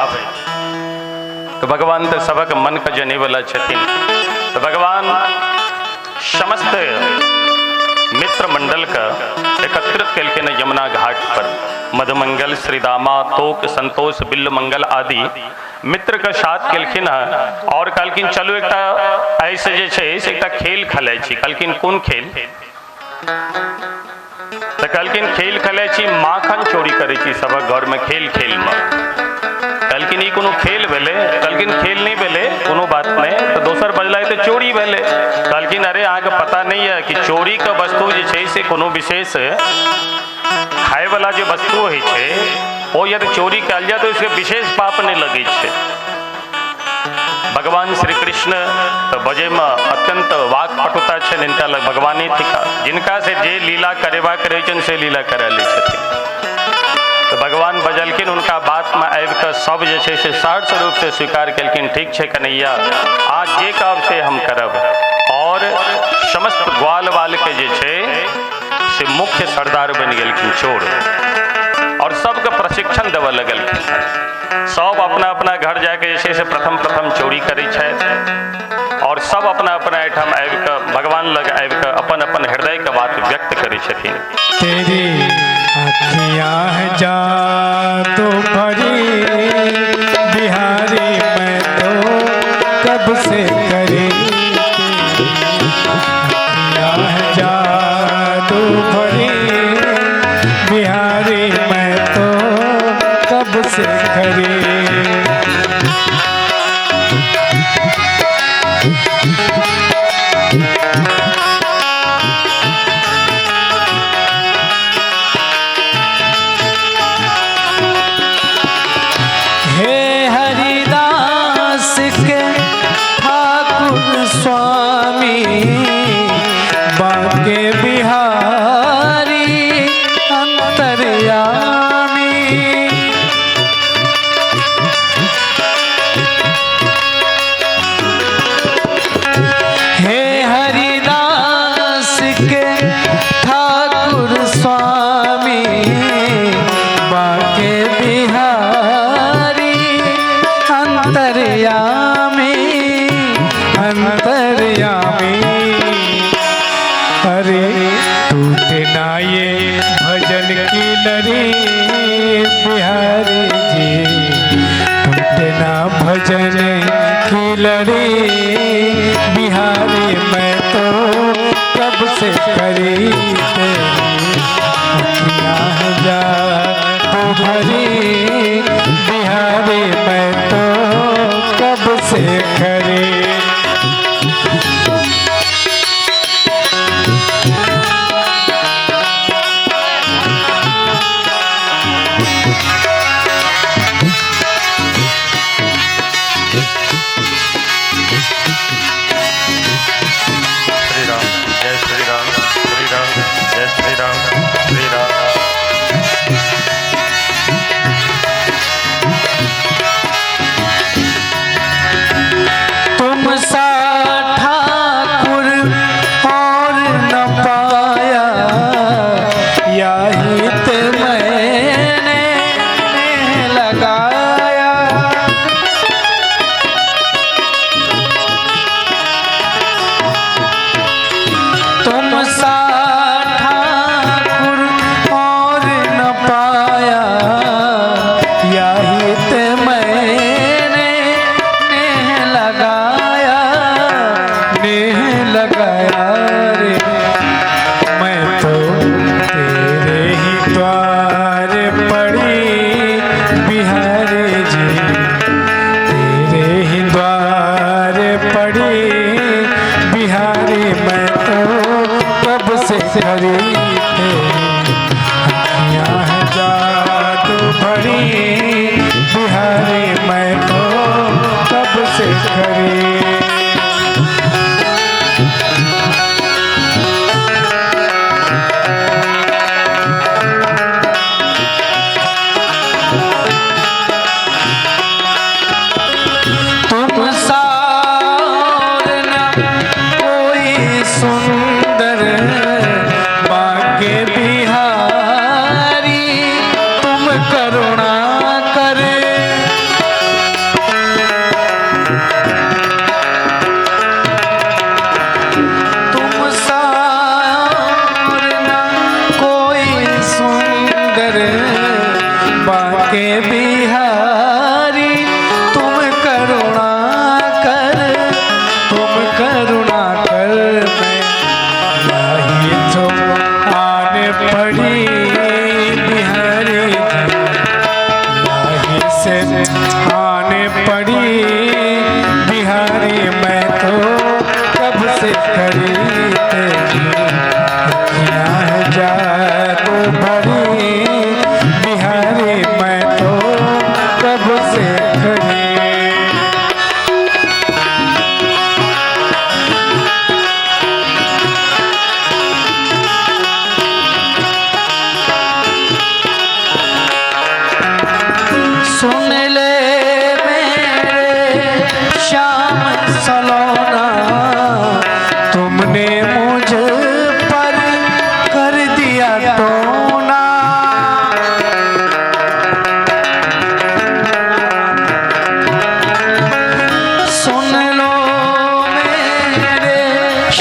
तऽ भगवान तऽ सबक मनके जनैवला छथिन। तऽ भगवान समस्त मित्र मंडल के एकत्रित केलखिन यमुना घाट पर। मधुमंगल, श्रीदामा, तोक, संतोष, बिल्लमंगल आदि मित्र के साथ केलखिन हँ और कहलखिन चलू एकटा ऐसे जे छै से एकटा खेल खेलै छी। कहलखिन कोन खेल? तऽ कहलखिन खेल खेलै छी माखन चोरी करै छी सबक घरमे खेल खेलमे। कहलखिन ई कोनो खेल भेलै? कहलखिन खेल नहि भेलै, कोनो बात नहि। तऽ दोसर बजला तऽ चोरी भेलै। कहलखिन अरे अहाँके पता नहि यऽ कि चोरीके वस्तु जे छै से कोनो विशेष खायवला जे वस्तु होइ छै ओ यदि चोरी कयल जाय तऽ उसके विशेष पाप नहि लगै छै। भगवान श्री कृष्ण तऽ बजैमे अत्यंत वाक्पटुता छनि, हिनका लग भगवाने थिका, जिनका से जे लीला करेबाक रहै छनि से लीला करा लै छथिन। तऽ भगवान बजलखिन, हुनका बातमे आबि कऽ सब जे छै से सहर्ष रूपसँ स्वीकार केलखिन, ठीक छै कन्हैया, आज जे कहब से हम करब। और समस्त ग्वाल बालके जे छै से मुख्य सरदार बनि गेलखिन चोर और सबके प्रशिक्षण देबऽ लगलखिन। सब अपना अपना घर जाके जे छै से प्रथम प्रथम चोरी करै छथि और सब अपना अपना एहिठाम आबि कऽ भगवान लग आबि कऽ अपन अपन हृदयके बात व्यक्त करै छथिन। तेरी अखियां हैं जादू भरी बिहारी मैं तो कब से करी, अखियां हैं जादू भरी बिहारी मैं तो कब से करी। हे हरिदास के ठाकुर स्वामी बांके बिहारी अंतर्यामी, हे हरिदास के ठाकुर स्वामी बांके बिहारी अंतर्यामी अंतर्यामी। अरे टूटे ना ये भजन की लड़ी बिहारी जी, टूटे ना भजन की लड़ी बिहारी मैं तो कब से करी, तेरी अखियां हैं जादू भरी बिहारी मैं तो कब से करी। श्री राम जय श्री राम, श्री राम जय श्री राम, श्री राम। से खड़ी तेरी अखियाँ हैं जादू भरी बिहारी मैं तो कब से खड़ी। तुम सा और न कोई सुंदर बाके बिहारी तुम करुणा करे। तुम सा और न कोई सुंदर बाके बिहारी तुम करुणा कर, तुम करुणा कर मैं नहीं तो आने पड़ी बिहारी नहीं से आने पड़ी बिहारी मैं तो कब से खड़ी तेरी अखियाँ हैं जादू भरी बिहारी मैं तो कब से खड़ी। सुन ले मेरे श्याम सलोना तुमने मुझ पर कर दिया टोना। सुन लो मेरे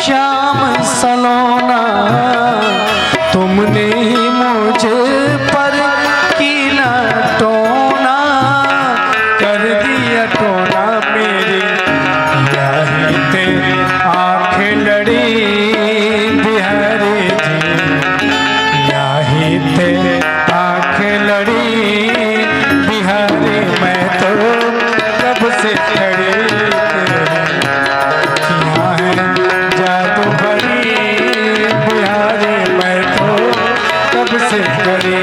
श्याम सलोना तुमने मुझ पर कीना टोना, कर दिया टोना मेरी याही ते आँख लड़ी बिहारी जी याही ते आँख लड़ी बिहारी मैं तो कब से खड़ी तेरी अखियाँ हैं जादू भरी बिहारी मैं तो कब से खड़ी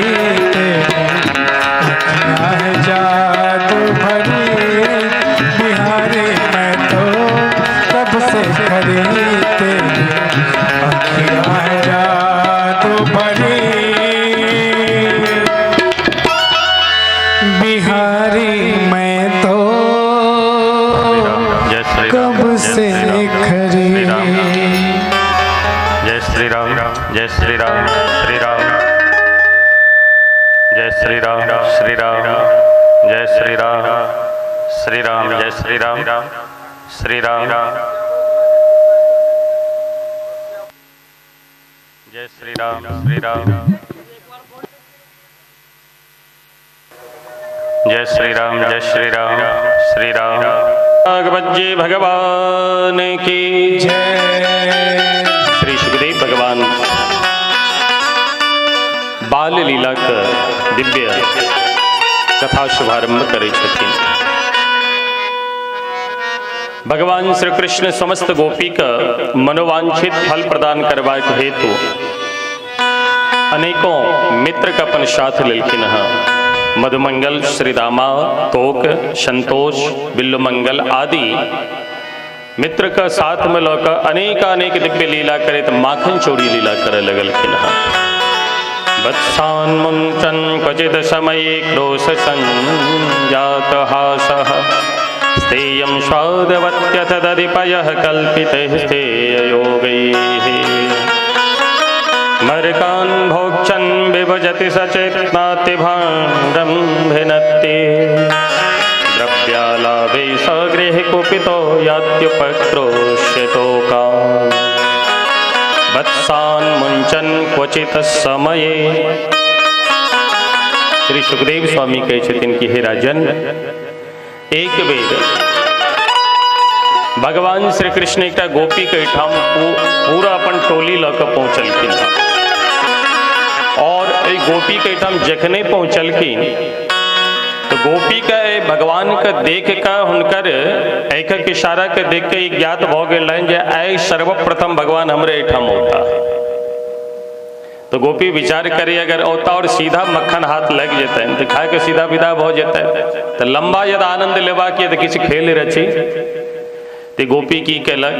तेरी अखियाँ हैं जादू भरी बिहारी मैं तो कब से खड़ी तेरी अखियाँ हैं जादू भरी बिहारी मैं तो जय श्री राम, कब से खड़ी। जय श्री राम, जय श्री राम, श्री राम, जय श्री राम, श्री राम, जय श्री राम, श्री राम, जय श्री राम, श्री राम, जय श्री राम, श्री राम, जय श्री राम, जय श्री राम, श्री राम। भगवत जी भगवान की जय। श्री सुखदेव भगवान बाल लीला के दिव्य कथा शुभारंभ करै छथिन। भगवान श्री कृष्ण समस्त गोपी के मनोवांछित फल प्रदान करबाक हेतु अनेकों मित्र के अपन साथ लेलखिन हँ। मधुमंगल, श्रीदामा, तोक, संतोष, बिल्लुमंगल आदि मित्र के साथ में लऽ कऽ अनेकानेक दिव्य लीला करैत माखन चोरी लीला करे लगलखिन हँ। वत्सान् मुञ्चन् क्वचित् समये क्रोश संजात हासः स्तेयं स्वादवत्यथ दधिपयः कल्पितैः स्तेययोगैः मर्कान् भोक्षन् विभजति सचेत्नातिभाण्डं भिनत्ति द्रव्यालाभे सगृहे कुपितो यात्युपक्रोश्यतो काम् वत्सान् मुञ्चन् क्वचित् समये। श्री सुखदेव स्वामी कहै छथिन कि हे राजन, एक बेर भगवान श्री कृष्ण एकटा गोपी के एहिठाम पूरा अपन टोली लऽ कऽ पहुँचलखिन हँ। और एहि गोपी के एहिठाम जखने पहुँचलखिन तो गोपी के भगवान के देख के हुनकर आँखिक इशारा के देख के ज्ञात भऽ गेल रहनि जे आइ सर्वप्रथम भगवान हमरे एहिठाम औता। तो गोपी विचार करी अगर औता और सीधा मक्खन हाथ लग जेतनि तऽ खाके सीधा विदा भऽ जेतनि। तऽ लंबा यदि आनंद लेबाक यऽ तऽ किछु खेल रची। तऽ गोपी की केलक,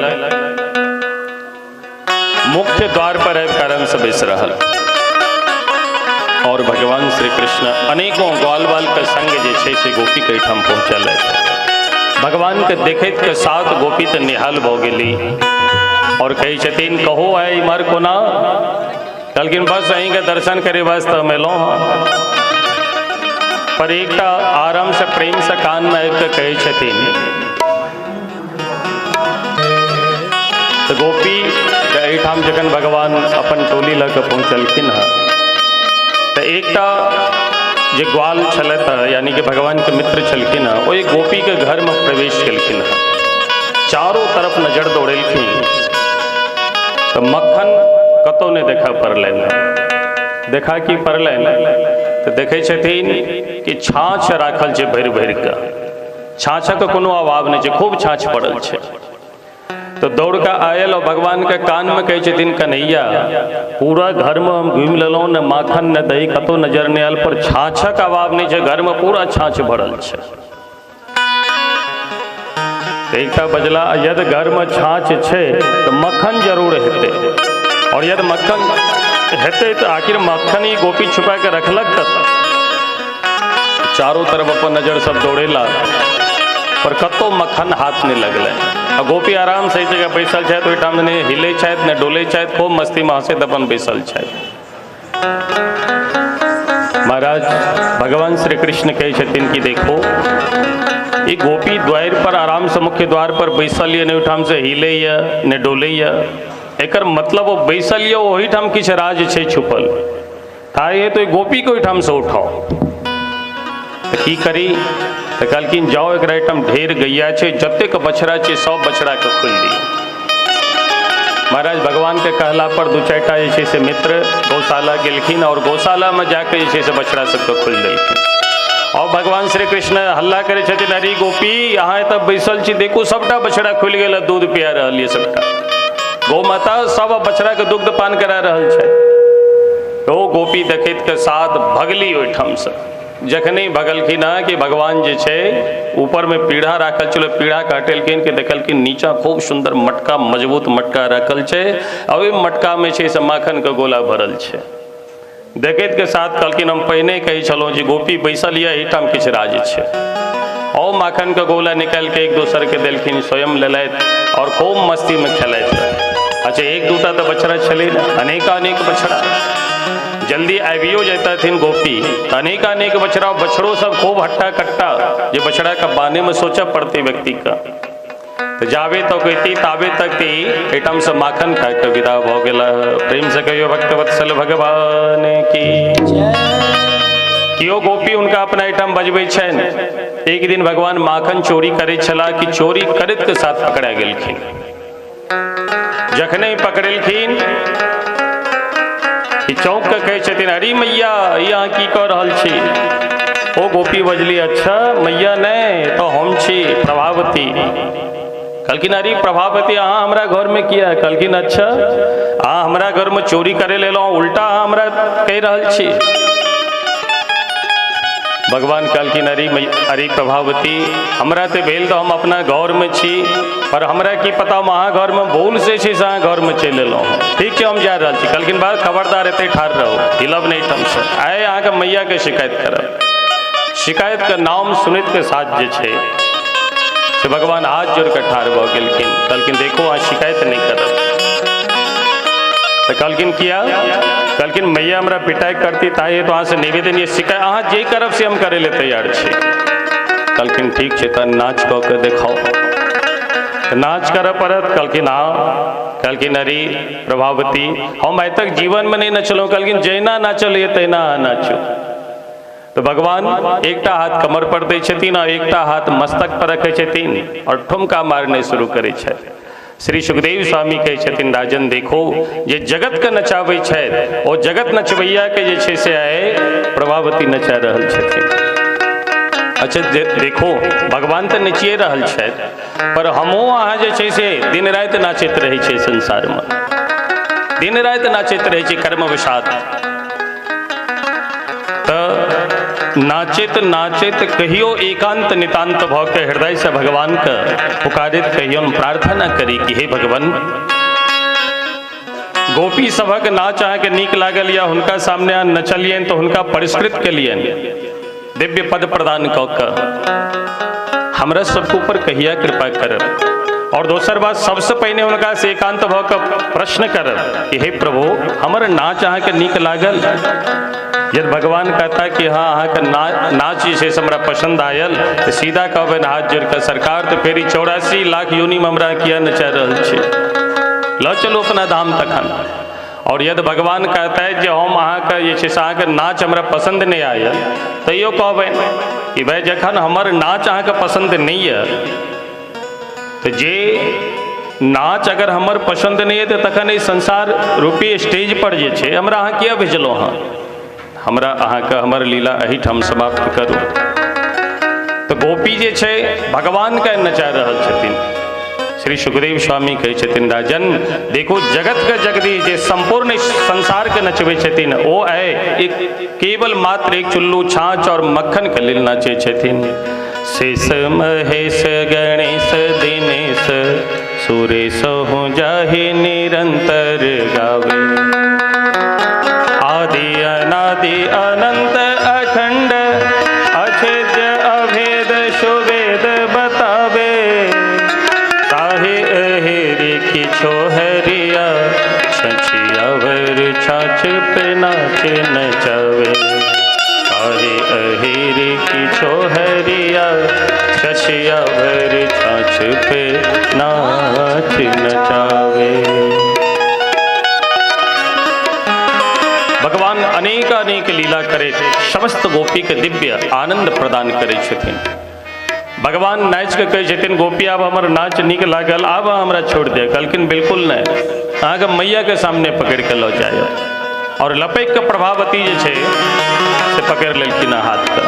मुख्य द्वार पर आबि कारण से बैस रहल और भगवान श्री कृष्ण अनेकों ग्वाल बाल के संग जे छै से गोपी के एहिठाम पहुँचल। भगवान के देखैत के साथ गोपी तऽ निहाल भऽ गेली और कहै छथिन कहो आइ इम्हर कोना। कहलखिन बस अहींके दर्शन करे वास्ते हम एलहुँ हँ। पर एकटा आराम से प्रेम से कान में आबि कऽ कहै छथिन। तऽ गोपी के एहिठाम जखन भगवान अपन टोली लऽ कऽ पहुँचलखिन हँ तऽ एकटा जे ग्वाल छलथि हँ, यानी कि भगवान के मित्र छलखिन हँ, ओहि गोपी के घर में प्रवेश केलखिन हँ। चारों तरफ नजर दौड़ेलखिन तऽ मक्खन कतौ नहि देखा पड़लनि। देखा की पड़लनि तऽ देखै छथिन कि छाँछ राखल छै भरि भरि कऽ, छाँछक कोनो अभाव नहि छै, खूब छाँछ पड़ल छै। तो दौड़ कऽ आयल और भगवान के कान में कहै छथिन कन्हैया पूरा घर में हम घुमि लेलहुँ, ने माखन ने दही कतौ नजर नहि आयल, पर छाँछक अभाव नहि छै, घर में पूरा छाँछ भरल छै। एकटा बजला यदि घर में छाँछ छै तऽ मक्खन जरूर हेतै, और यदि मक्खन हेतै तऽ आखिर मक्खन ही गोपी छुपा के रखलक कतऽ। चारों तरफ अपन नजर सब दौड़ेला पर कतौ मक्खन हाथ नहीं लगलै। आ गोपी आराम से जगह बैसल छथि, ओहिठाम नहि हिलै छथि नहि डोलै छथि, खूब मस्तीमे हँसैत अपन बैसल छथि। महाराज भगवान श्री कृष्ण कहै छथिन कि देखो ई गोपी द्वार पर आराम से मुख्य द्वार पर बैसल यऽ, नहि ओहिठाम से हिलैए नहि डोलैए, एकर मतलब ओ बैसल यऽ ओहिठाम किछु राज छै छुपल, ताहि हेतु गोपी के ओहिठाम से उठाओ। तऽ की करी, तऽ कहलखिन जाओ एकरा एहिठाम ढेर गैया छै, जतेक बछड़ा छै सब बछड़ाके खोलि दियौ। महाराज भगवान के कहला पर दू चारिटा जे छै से मित्र गौशाला गेलखिन और गौशालामे जाके जे छै से बछड़ा सबके खोलि देलखिन। और भगवान श्री कृष्ण हल्ला करै छथिन अरे गोपी अहाँ एतऽ बैसल छी, देखू सबटा बछड़ा खुलि गेल, दूध पिया रहल यऽ सबटा, गौ माता सब बछड़ाके दुग्ध पान करा रहल छै। ओ गोपी देखैत के साथ भगली ओहिठामसँ। जखने भगलखिन हँ कि भगवान जे छै ऊपर में पीढ़ा राखल छलै, पीढ़ा के हटेलखिन कि देखलखिन नीचा खूब सुंदर मटका, मजबूत मटका राखल छै, आ ओहि मटका में छै से माखन के गोला भरल छै। देखैत के साथ कहलखिन हम पहिने कहै छलहुँ जे गोपी बैसल यऽ एहिठाम किछु राज छै। और माखन के गोला निकालि के एक दोसर के देलखिन, स्वयं लेलथि और खूब मस्ती में खेलथि। अच्छा एक दूटा तऽ बछड़ा छलै ने, अनेकानेक बछड़ा, जल्दी आबियो जैतथिन गोपी, अनेकानेक बछड़ा, बछड़ो सब खूब हट्टा कट्टा, जे बछड़ा के बाने में सोचऽ पड़तै व्यक्ति का। तो जाबे तक अयती ताबे तक ती एहिठाम से माखन खा के विदा भऽ गेल। प्रेम से कहियो भक्त वत्सल भगवान की। केओ गोपी हुनका अपना एहिठाम बजबै छनि। एक दिन भगवान माखन चोरी करै छलाह कि चोरी करैत के साथ पकड़ा गेलखिन। जखने पकड़ेलखिन कि चौंक के कहै छथिन अरे मैया ई अहाँ की कऽ रहल छी। ओ गोपी बजली अच्छा मैया नहि तऽ हम छी प्रभावती। कहलखिन अरे प्रभावती अहाँ हमरा घरमे किया? कहलखिन अच्छा अहाँ हमरा घरमे चोरी करे ले एलहुँ, उल्टा अहाँ हमरा कहि रहल छी। भगवान कहलखिन अरे अरे प्रभावती हमरा तऽ भेल तऽ हम अपना घरमे छी, पर हमरा की पता हम अहाँ घरमे भूल से छै से अहाँ घरमे चलि एलहुँ। ठीक छै हम जा रहल छी। कहलखिन बात खबरदार एतै ठाढ़ रहू, हिलब नहि एहिठामसँ, आइ अहाँके मैयाके शिकायत करब। शिकायतके नाम सुनैत के साथ जे छै से भगवान हाथ जोड़ कऽ ठाढ़ भऽ गेलखिन। कहलखिन देखो अहाँ शिकायत नहि करब। तऽ कहलखिन किया? कहलखिन मैया हमरा पिटाइ करती ताहि हेतु अहाँसँ निवेदन ये शिकायत अहाँ जे करब से हम करै लए तैयार छी। कहलखिन ठीक छै तऽ नाच कऽ के देखाउ। नाच करऽ पड़त? कहलखिन हाँ। कहलखिन अरे प्रभावती हम आइ तक जीवनमे नहि नचलहुँ। कहलखिन जहिना नाचल ये तहिना अहाँ नाचू। तो भगवान एकटा हाथ कमर पर दै छथिन और एकटा हाथ मस्तक पर रखै छथिन और ठुमका मारने शुरू करै छथि। श्री सुखदेव स्वामी कहै छथिन राजन देखो जे जगत के नचाबै छथि ओ जगत नचबैया के जे छै से आइ प्रभावती नचा रहल छथिन। अच्छा देखो भगवान तऽ नचिए रहल छथि, पर हमहूँ अहाँ जे छै से दिन राति नाचैत रहै छै संसारमे। दिन राति नाचैत रहै छी कर्म विषाद। तऽ नाचैत नाचैत कहियो एकांत नितांत भऽ के हृदय से भगवान के पुकारैत कहियो प्रार्थना करी कि हे भगवान, गोपी सभक नाच अहाँके नीक लागल या हुनका सामने अहाँ नचलियनि तऽ हुनका परिष्कृत केलियनि, दिव्य पद प्रदान कऽ कऽ हमरा सबके ऊपर कहिया कृपा करब। और दोसर बात, सबसे पहिने हुनका से एकांत भऽ कऽ प्रश्न करब कि हे प्रभु, हमर नाच अहाँके नीक लागल? यदि भगवान कहता कि हाँ अहाँके नाच जे छै से हमरा पसंद आयल, तऽ सीधा कहबनि हाथ जोड़ि कऽ, सरकार तऽ फेर 84 लाख योनिमे हमरा किया नचा रहल छी, लऽ चलू अपना धाम तखन। और यदि भगवान कहता है जे हम अहाँके जे छै से अहाँके नाच हमरा पसन्द नहि आयल, तैयो कहबनि कि भाई जखन हमर नाच अहाँके पसन्द नहि यऽ, तऽ जे नाच अगर हमर पसन्द नहि यऽ तऽ तखन एहि संसार रूपी स्टेज पर जे छै हमरा अहाँ किया भेजलहुँ हँ? हमरा अहाँके हमर लीला एहिठाम समाप्त करू। तऽ गोपी जे छै भगवानके नचा रहल छथिन। श्री सुखदेव स्वामी कहै छथिन, राजन देखो जगत के जगदीश जे संपूर्ण संसार के नचबै छथिन, ओ आइ एक केवल मात्र एक चुल्लू छाँछ और मक्खन के लेल नाचै छथिन। शेष महेश गणेश दिनेश सुरेश हो जाहि निरंतर गावे, आदि अनादि अनंत अखंड अछेद्य अभेद सुवेद बतावे, ताहि अहेरि किछो हरिया छछिया भर छाछ पे नाचे नचावे, ताहि अहेरि किछो हरिया छछिया भर छाछ पे नाच नचावे। भगवान अनेक अनेक लीला करे समस्त गोपी के दिव्य आनंद प्रदान करै छथिन। भगवान नाचि के कहै छथिन, गोपी आब हमर नाच नीक लागल, आब हमरा छोड़ि दे। कहलखिन बिल्कुल नहि, अहाँके मैया के सामने पकड़ि के लऽ जाय। और लपकि के प्रभावती जे छै से पकड़ि लेलखिन हाथके,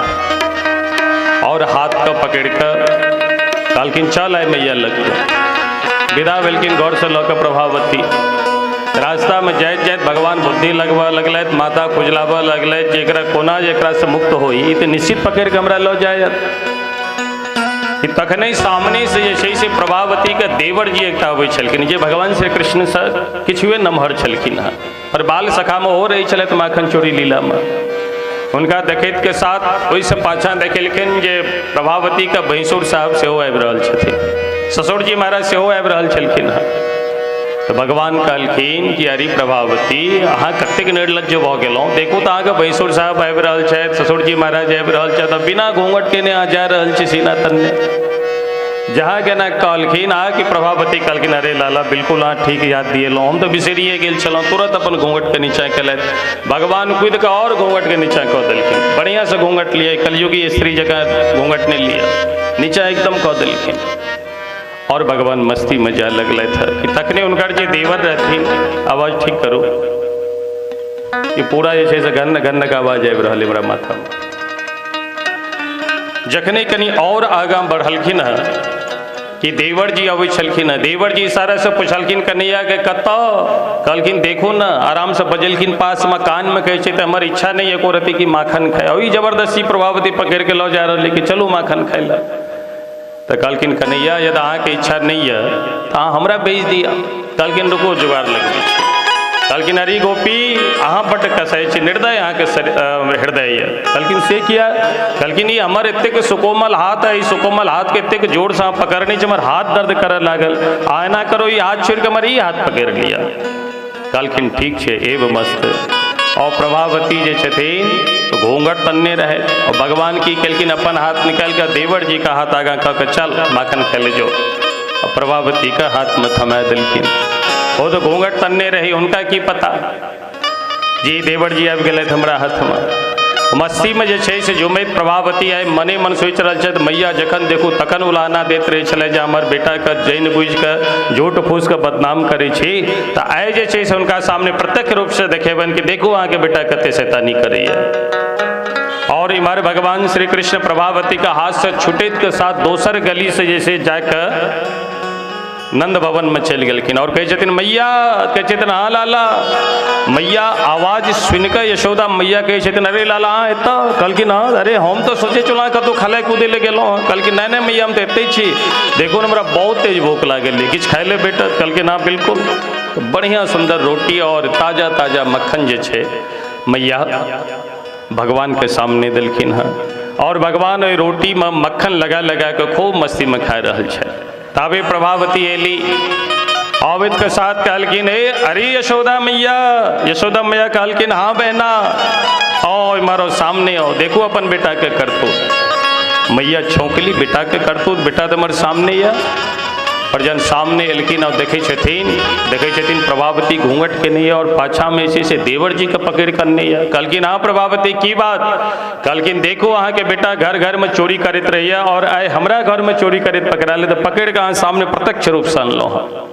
और हाथके पकड़ि कऽ कहलखिन चल आइ मैया लग। विदा भेलखिन घर से लऽ कऽ प्रभावती। रास्ता में जाइत जाइत भगवान बुद्धि लगबऽ लगलथि, माता खुजलाबऽ लगलथि जे एकरा कोना जे एकरासँ मुक्त होई, ई तऽ निश्चित पकड़ि कऽ हमरा लऽ जायत। तखने सामने से जे छै से प्रभावती के देवर जी एकटा अबै छलखिन, जे भगवान श्री कृष्णसँ किछुए नमहर छलखिन हँ, पर बाल सखामे ओहो रहै छलथि माखन चोरी लीलामे। हुनका देखैत के साथ ओहिसँ पाछाँ देखेलखिन जे प्रभावती के भैंसुर साहब सेहो आबि रहल छथिन, ससुर जी महाराज सेहो आबि रहल छलखिन हँ। तऽ भगवान कहलखिन कि अरे प्रभावती, अहाँ कतेक निर्लज्ज भऽ गेलहुँ, देखू तऽ अहाँके भैंसुर साहब आबि रहल छथि, ससुरजी महाराज आबि रहल छथि, आ बिना घूँघट केने अहाँ जा रहल छी सीना तनने। जहाँ केना कहलखिन अहाँके प्रभावती कहलखिन, अरे लाला बिल्कुल अहाँ ठीक याद दिएलहुँ, हम तऽ बिसरिए गेल छलहुँ। तुरंत अपन घूँघटके नीचा केलथि। भगवान कूदि कऽ और घूँघटके नीचा कऽ देलखिन, बढ़िआँसँ घूँघट लिअ, कलयुगी स्त्री जकाँ घूँघट नहि लिअ, नीचा एकदम कऽ देलखिन। और भगवान मस्ती में जाए लगलथि कि तखने हुनकर जे देवर रहथिन, आवाज ठीक करू, ई पूरा जे छै से गन्न गन्न के आवाज आबि रहल हमरा माथामे। जखने कनि और आगाँ बढ़लखिन हँ कि देवर जी अबै छलखिन हँ, देवर जी इशारासँ पुछलखिन कन्हैया के कतऽ, कहलखिन देखू ने, आरामसँ बजेलखिन पासमे, कानमे कहै छै तऽ हमर इच्छा नहि एको रत्ती कि माखन खाइ, ओहि जबरदस्ती प्रभावती पकड़ि कऽ लऽ जा रहल कि चलू माखन खाइ लए। तऽ कहलखिन कन्हैया यदि अहाँके इच्छा नहि यऽ तऽ अहाँ हमरा बेच दिअ। कहलखिन रुकू जुगाड़ लगबै छी। कहलखिन अरे गोपी अहाँ बड्ड कसाइ छी, निर्दय अहाँके हृदय यऽ। कहलखिन से किया? कहलखिन ई हमर एतेक सुकोमल हाथ है, ई सुकोमल हाथके एतेक जोरसँ अहाँ पकड़ने छी, हमर हाथ दर्द करऽ लागल, अहाँ एना करो ई हाथ छोड़ि कऽ हमर ई हाथ पकड़ि लिअ। कहलखिन ठीक छै एव मस्त। और प्रभावती जे छथिन तो घूंघट तन्ने रहे, और भगवान की केलखिन अपन हाथ निकालि कऽ देवर जी का हाथ आगाँ कऽ के चल माखन खाइ ले जो, और प्रभावती का हाथ में थमा देलखिन। ओ तो घूंघट तन्ने रही, हुनका की पता जी देवर जी आबि गेलथि हमरा हाथमे। मस्ती में जे छै से झुमैत प्रभावती आइ मने मन सोचि रहल छथि, मैया जखन देखू तखन उलाहना दैत रहै छलै जे हमर बेटाके जैन बुझिकऽ झूठ फूसके बदनाम करै छी, तऽ आइ जे छै से हुनका सामने प्रत्यक्ष रूपसँ देखेबनि कि देखू अहाँके बेटा कते शैतानी करैए। और इम्हर भगवान श्री कृष्ण प्रभावती के हाथ से छुटैत के साथ दोसर गली से जैसे जाके नंद भवन में चलि गेलखिन और कहै छथिन मैया, कहै छथिन हाँ लाला। मैया आवाज सुनिकऽ यशोदा मैया कहै छथिन अरे लाला अहाँ एतऽ? कहलखिन हाँ। अरे हम तऽ सोचै छलहुँ कतहु खेलाय कूदै लए गेलहुँ हँ। कहलखिन नहि नहि मैया हम तऽ एतै छी, देखू ने हमरा बहुत तेज भूख लागल यऽ, किछु खाय लए भेटत? कहलखिन हाँ बिल्कुल। तऽ बढ़िआँ सुन्दर रोटी और ताजा ताजा मक्खन जे छै मैया भगवान के सामने देलखिन हँ और भगवान ओहि रोटी में मक्खन लगा लगा के खूब मस्ती में खा रहल छै। ताबे प्रभावती एली, आबैत के साथ कहलखिन हे अरे यशोदा मैया। यशोदा मैया कहलखिन हाँ बहना, आओ मारो सामने आओ, देखो अपन बेटा के करतूत। मैया छौंकली, बेटा के करतूत, बेटा तो हमारे सामने या। और जन सामने एलखिन और देखै छथिन प्रभावती घूंघट के नहीं है और पाछा में से देवर जी के पकड़ कर नहीं है। कहलखिन हाँ प्रभावती की बात? कहलखिन देखो अहाँ के बेटा घर घर में चोरी करैत रहिए और आइ हमरा घर में चोरी करैत पकड़ा ले, तो पकड़ के अहाँ सामने प्रत्यक्ष रूप से अनलहुँ हँ।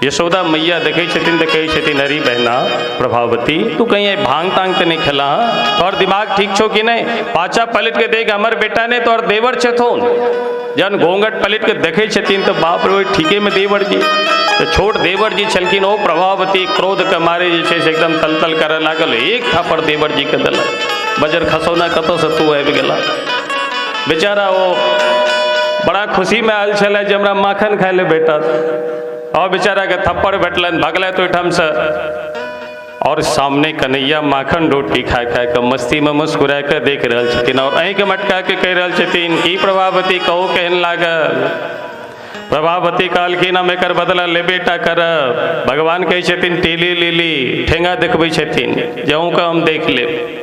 यशोदा मैया देखै छथिन तऽ कहै छथिन अरे बहना प्रभावती, तू कहीं आइ भांग तांग तऽ नहीं खेला, तोहर दिमाग ठीक छौ कि नहीं? पाछा पलट के देख हमर बेटा ने तोहर देवर छथुन। जहन घोंघट पलट के देखै छथिन तऽ बाप रे ठीके में देवर जी। तऽ छोट देवर जी छलखिन, ओ प्रभावती क्रोध के मारे जे छै से एकदम तलतल करऽ लागल, एक थापड़ देवर जी के देलक, बजर खसौना कतऽसँ तू आबि गेला। बेचारा ओ बड़ा खुशी में आयल छलै जे हमरा माखन खाय लए भेटत, और बेचारा के थप्पड़ भेटलनि, भगलथि ओहिठामसँ। और सामने कन्हैया माखन रोटी खा खा के मस्ती में मुस्कुरा के देख रहल छथिन और अहींके मटका के कहि रहल छथिन की प्रभावती कहू केहन लागल? प्रभावती कहलखिन हम एकर बदला लेबे टा करब। भगवान कहै छथिन टीली लीली, ठेंगा देखबै छथिन जे अहूँके हम देख लेब।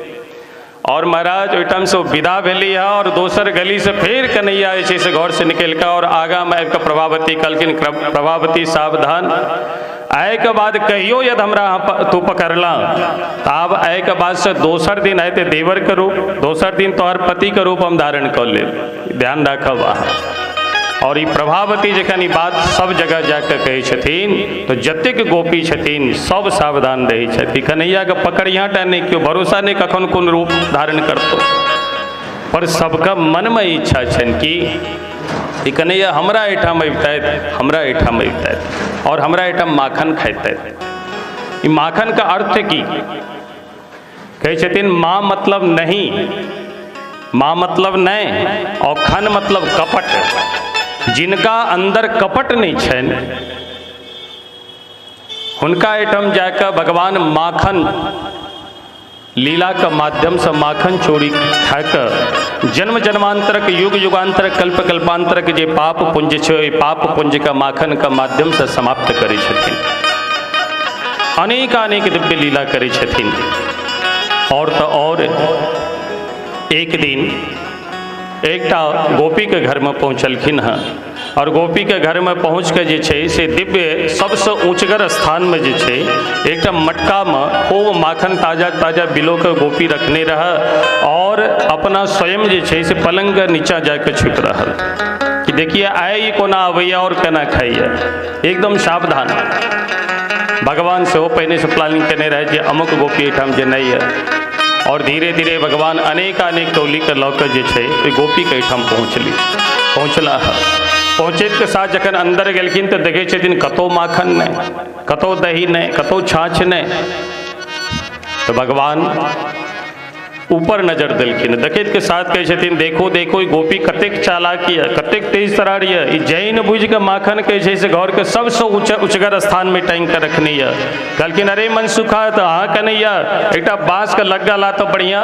और महाराज ओहिठामसँ विदा भेली है और दोसर गली से फेर कन्हैया जे छै से घर से निकलि कऽ और आगाँमे आबि कऽ प्रभावती कहलखिन प्रभावती सावधान, आइके बाद कहियो यदि हमरा तू पकड़ला तऽ आब आइके बाद से दोसर दिन आयते देवर के रूप, दोसर दिन तोहर पति के रूप हम धारण कऽ लेब, ध्यान राखब अहाँ। और ई प्रभावती जखन ई बात सब जगह जाके कहै छथिन तऽ जतेक गोपी छथिन सब सावधान रहै छथि, कन्हैयाके पकड़िया टा नहि, केओ भरोसा नहि कखन कोन रूप धारण करतौ। पर सबके मनमे इच्छा छनि कि ई कन्हैया हमरा एहिठाम अबितथि, हमरा एहिठाम अबितथि और हमरा एहिठाम माखन खैतथि। ई माखनके अर्थ की? कहै छथिन माँ मतलब नहीं, माँ मतलब नहि और खन मतलब कपट। जिनका अंदर कपट नहीं छनि हुनका एहिठाम जाकऽ भगवान माखन लीला के माध्यम से माखन चोरी खाके जन्म जन्मांतरक युग युगांतरक कल्प कल्पांतरक जे पाप पुंज छै ओहि पाप पुंज के माखन के माध्यम से समाप्त करै छथिन। अनेक अनेक दिव्य लीला करै छथिन। और तो और एक दिन एकटा गोपी के घर में पहुँचलखिन हँ और गोपी के घर में पहुँच के जे छै से दिव्य सबसे ऊँचगर स्थान में जे छै एकटा मटका में खूब माखन ताजा ताजा बिलो के गोपी रखने रह और अपना स्वयं जे छै से पलंग के नीचा जाके छुपि रहल कि देखिए आइ कोना अबैया और केना खाइया, एकदम सावधान। भगवान सेहो पहिने से प्लानिंग केने रहै जे अमुक गोपी एहिठाम जे नहि यऽ और धीरे धीरे भगवान अनेक अनेक टोली के लऽ कऽ जे छै ओहि गोपीके एहिठाम पहुँचला। पहुँचैत के साथ जखन अंदर गेलखिन तऽ देखै छथिन कतहु माखन नहि, कतहु दही नहि, कतहु छाछ नहि। तऽ भगवान ऊपर नजर देलखिन, देखैत के साथ कहै छथिन देखो देखो ई गोपी कतेक चालाक यऽ, कतेक तेज तरार यऽ, ई जैन बुझि कऽ माखन के छै से घरके सबसँ ऊँचगर स्थानमे टाँगि कऽ रखने यऽ। कहलखिन अरे मनसुखा तऽ अहाँ कन्हैया एकटा बाँसके लग्गा ला तऽ बढ़िआँ।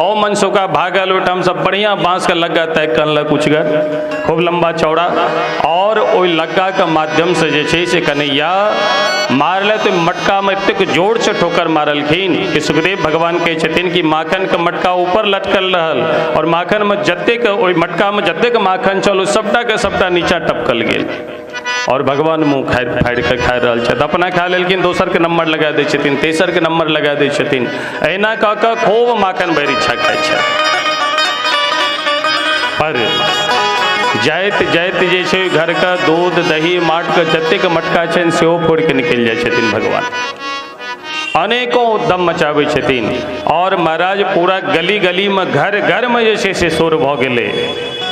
ओ मनसुखा भागल ओहिठामसँ बढ़िआँ बाँसके लग्गा ताकि कऽ अनलक ऊँचगर खूब लम्बा चौड़ा और ओहि लग्गाके माध्यमसँ जे छै से कन्हैया मारल तऽ मटकामे एतेक जोरसँ ठोकर मारलखिन कि सुखदेव भगवान कहै छथिन कि माखन के मटका ऊपर लटकल रहल और माखन में जतेक ओहि मटका में जतेक माखन छल ओ सबटा के सबटा नीचा टपकल गेल और भगवान मुँह खाइ फाड़ि कऽ खा रहल छथि। अपना खा लेलखिन, दोसरके नंबर लगा दै छथिन, तेसरके नंबर लगा दै छथिन, एहिना कऽ कऽ खूब माखन भरि इच्छा खाइ छथि। पर जाइत जाइत जे छै घरके दूध दही माटके जतेक मटका छनि सेहो फोड़ि कऽ निकलि जाइ छथिन भगवान। अनेकों उद्यम मचाबै छथिन और महाराज पूरा गली गली में घर घर में जे छै से शोर भऽ गेलै।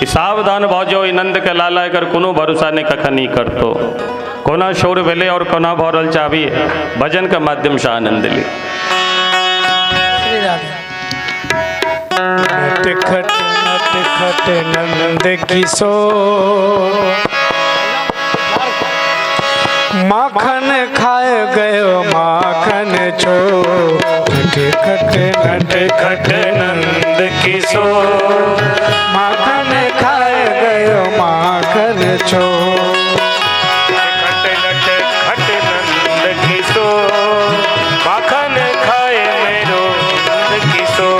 कि सावधान भऽ जाओ, ई नंद के लाला एकर कोनो भरोसा नहीं कखन ई करतो। कोना शोर भेलै और कोना भऽ रहल छै, अभी भजन के माध्यम से आनंद ली। श्री राधे। नटखट नटखट नंद किशोर, माखन खाए गयो माखन चोर। नटखट नटखट नंद किशोर, माखन खाए गयो माखन चोर। खट नट खट नंद किशोर, माखन खाए मेरो नंद किशोर।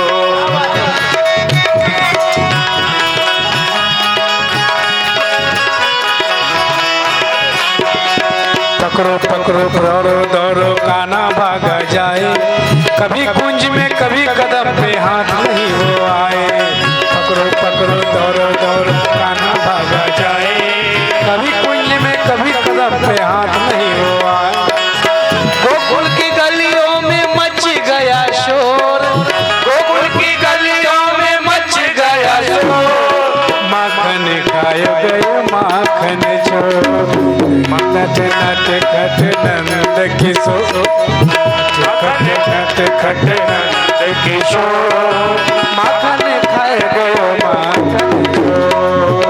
पकड़ो पकड़ो दौड़ो दौड़ो काना भागा जाए, कभी कुंज में कभी कदम पे हाथ नहीं वो आए। पकड़ो पकड़ो दौड़ो दौड़ो काना भागा जाए, कभी कुंज में कभी कदम पे हाथ नहीं वो आए। गोकुल की गलियों में मच गया शोर, गोकुल की गलियों में मच गया शोर। माखन खाए गए माखन चोर, नट नट खट नंद किशोर, नट नट खट नंद किशोर, माखन खाए गयो माखन चोर।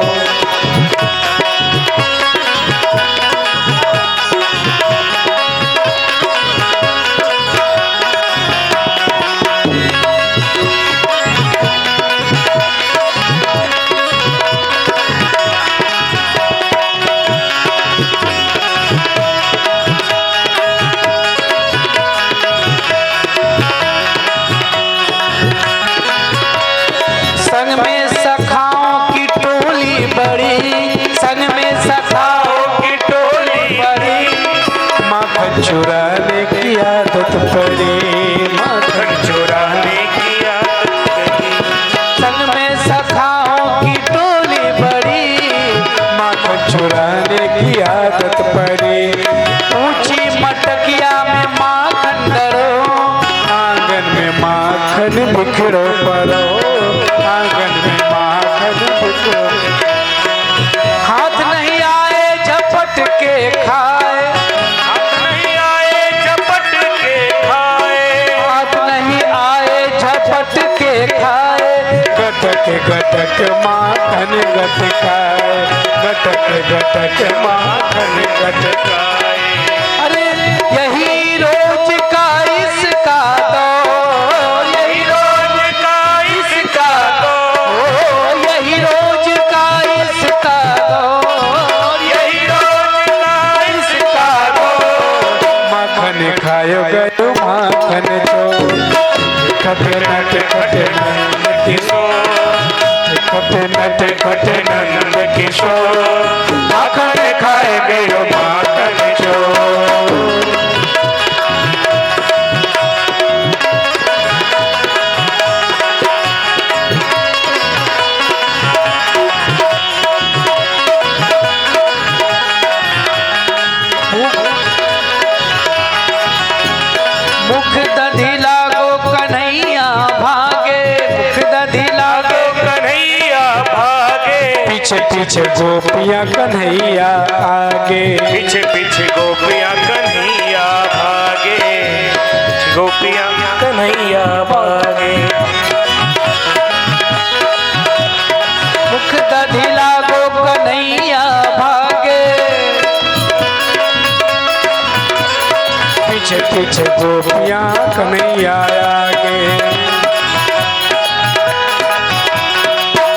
संग में सखाओं की टोली बड़ी, संग में सखाओं की टोली बड़ी। माखन चुराने की आदत पड़ी, माखन चुराने की आदत पड़ी। संग में सखाओं की टोली बड़ी, माखन चुराने की आदत पड़ी। ऊंची मटकिया में माखन डरो, आंगन में माखन बिखरो पड़ो, आंगन में माखन बिखरो। हाथ नहीं आए झपट के खाए, हाथ नहीं आए झपट के खाए, हाथ नहीं आए झपट के खाए। गटक गटक माखन गटकाए, गटक गटक माखन गटकाए। अरे यही रोज का इसका दौर, यही रोज का इसका दौर, यही रोज का इसका दौर, यही रोज का इसका दौर। माखन खायो गयो माखन चोर, खट नट खट नंद किशोर, खट नट खट नंद किशोर, माखन खाए गयो माखन चोर। मुख दधि लागो कन्हैया भागे, मुख दधि लागो कन्हैया भागे। पीछे पीछे गोपियाँ कन्हैया आगे, पीछे पीछे गोपियाँ कन्हैया भागे, गोपियाँ कन्हैया भागे। मुख दधि लागो कन्हैया भागे, पीछे पीछे गोपियाँ कन्हैया आगे।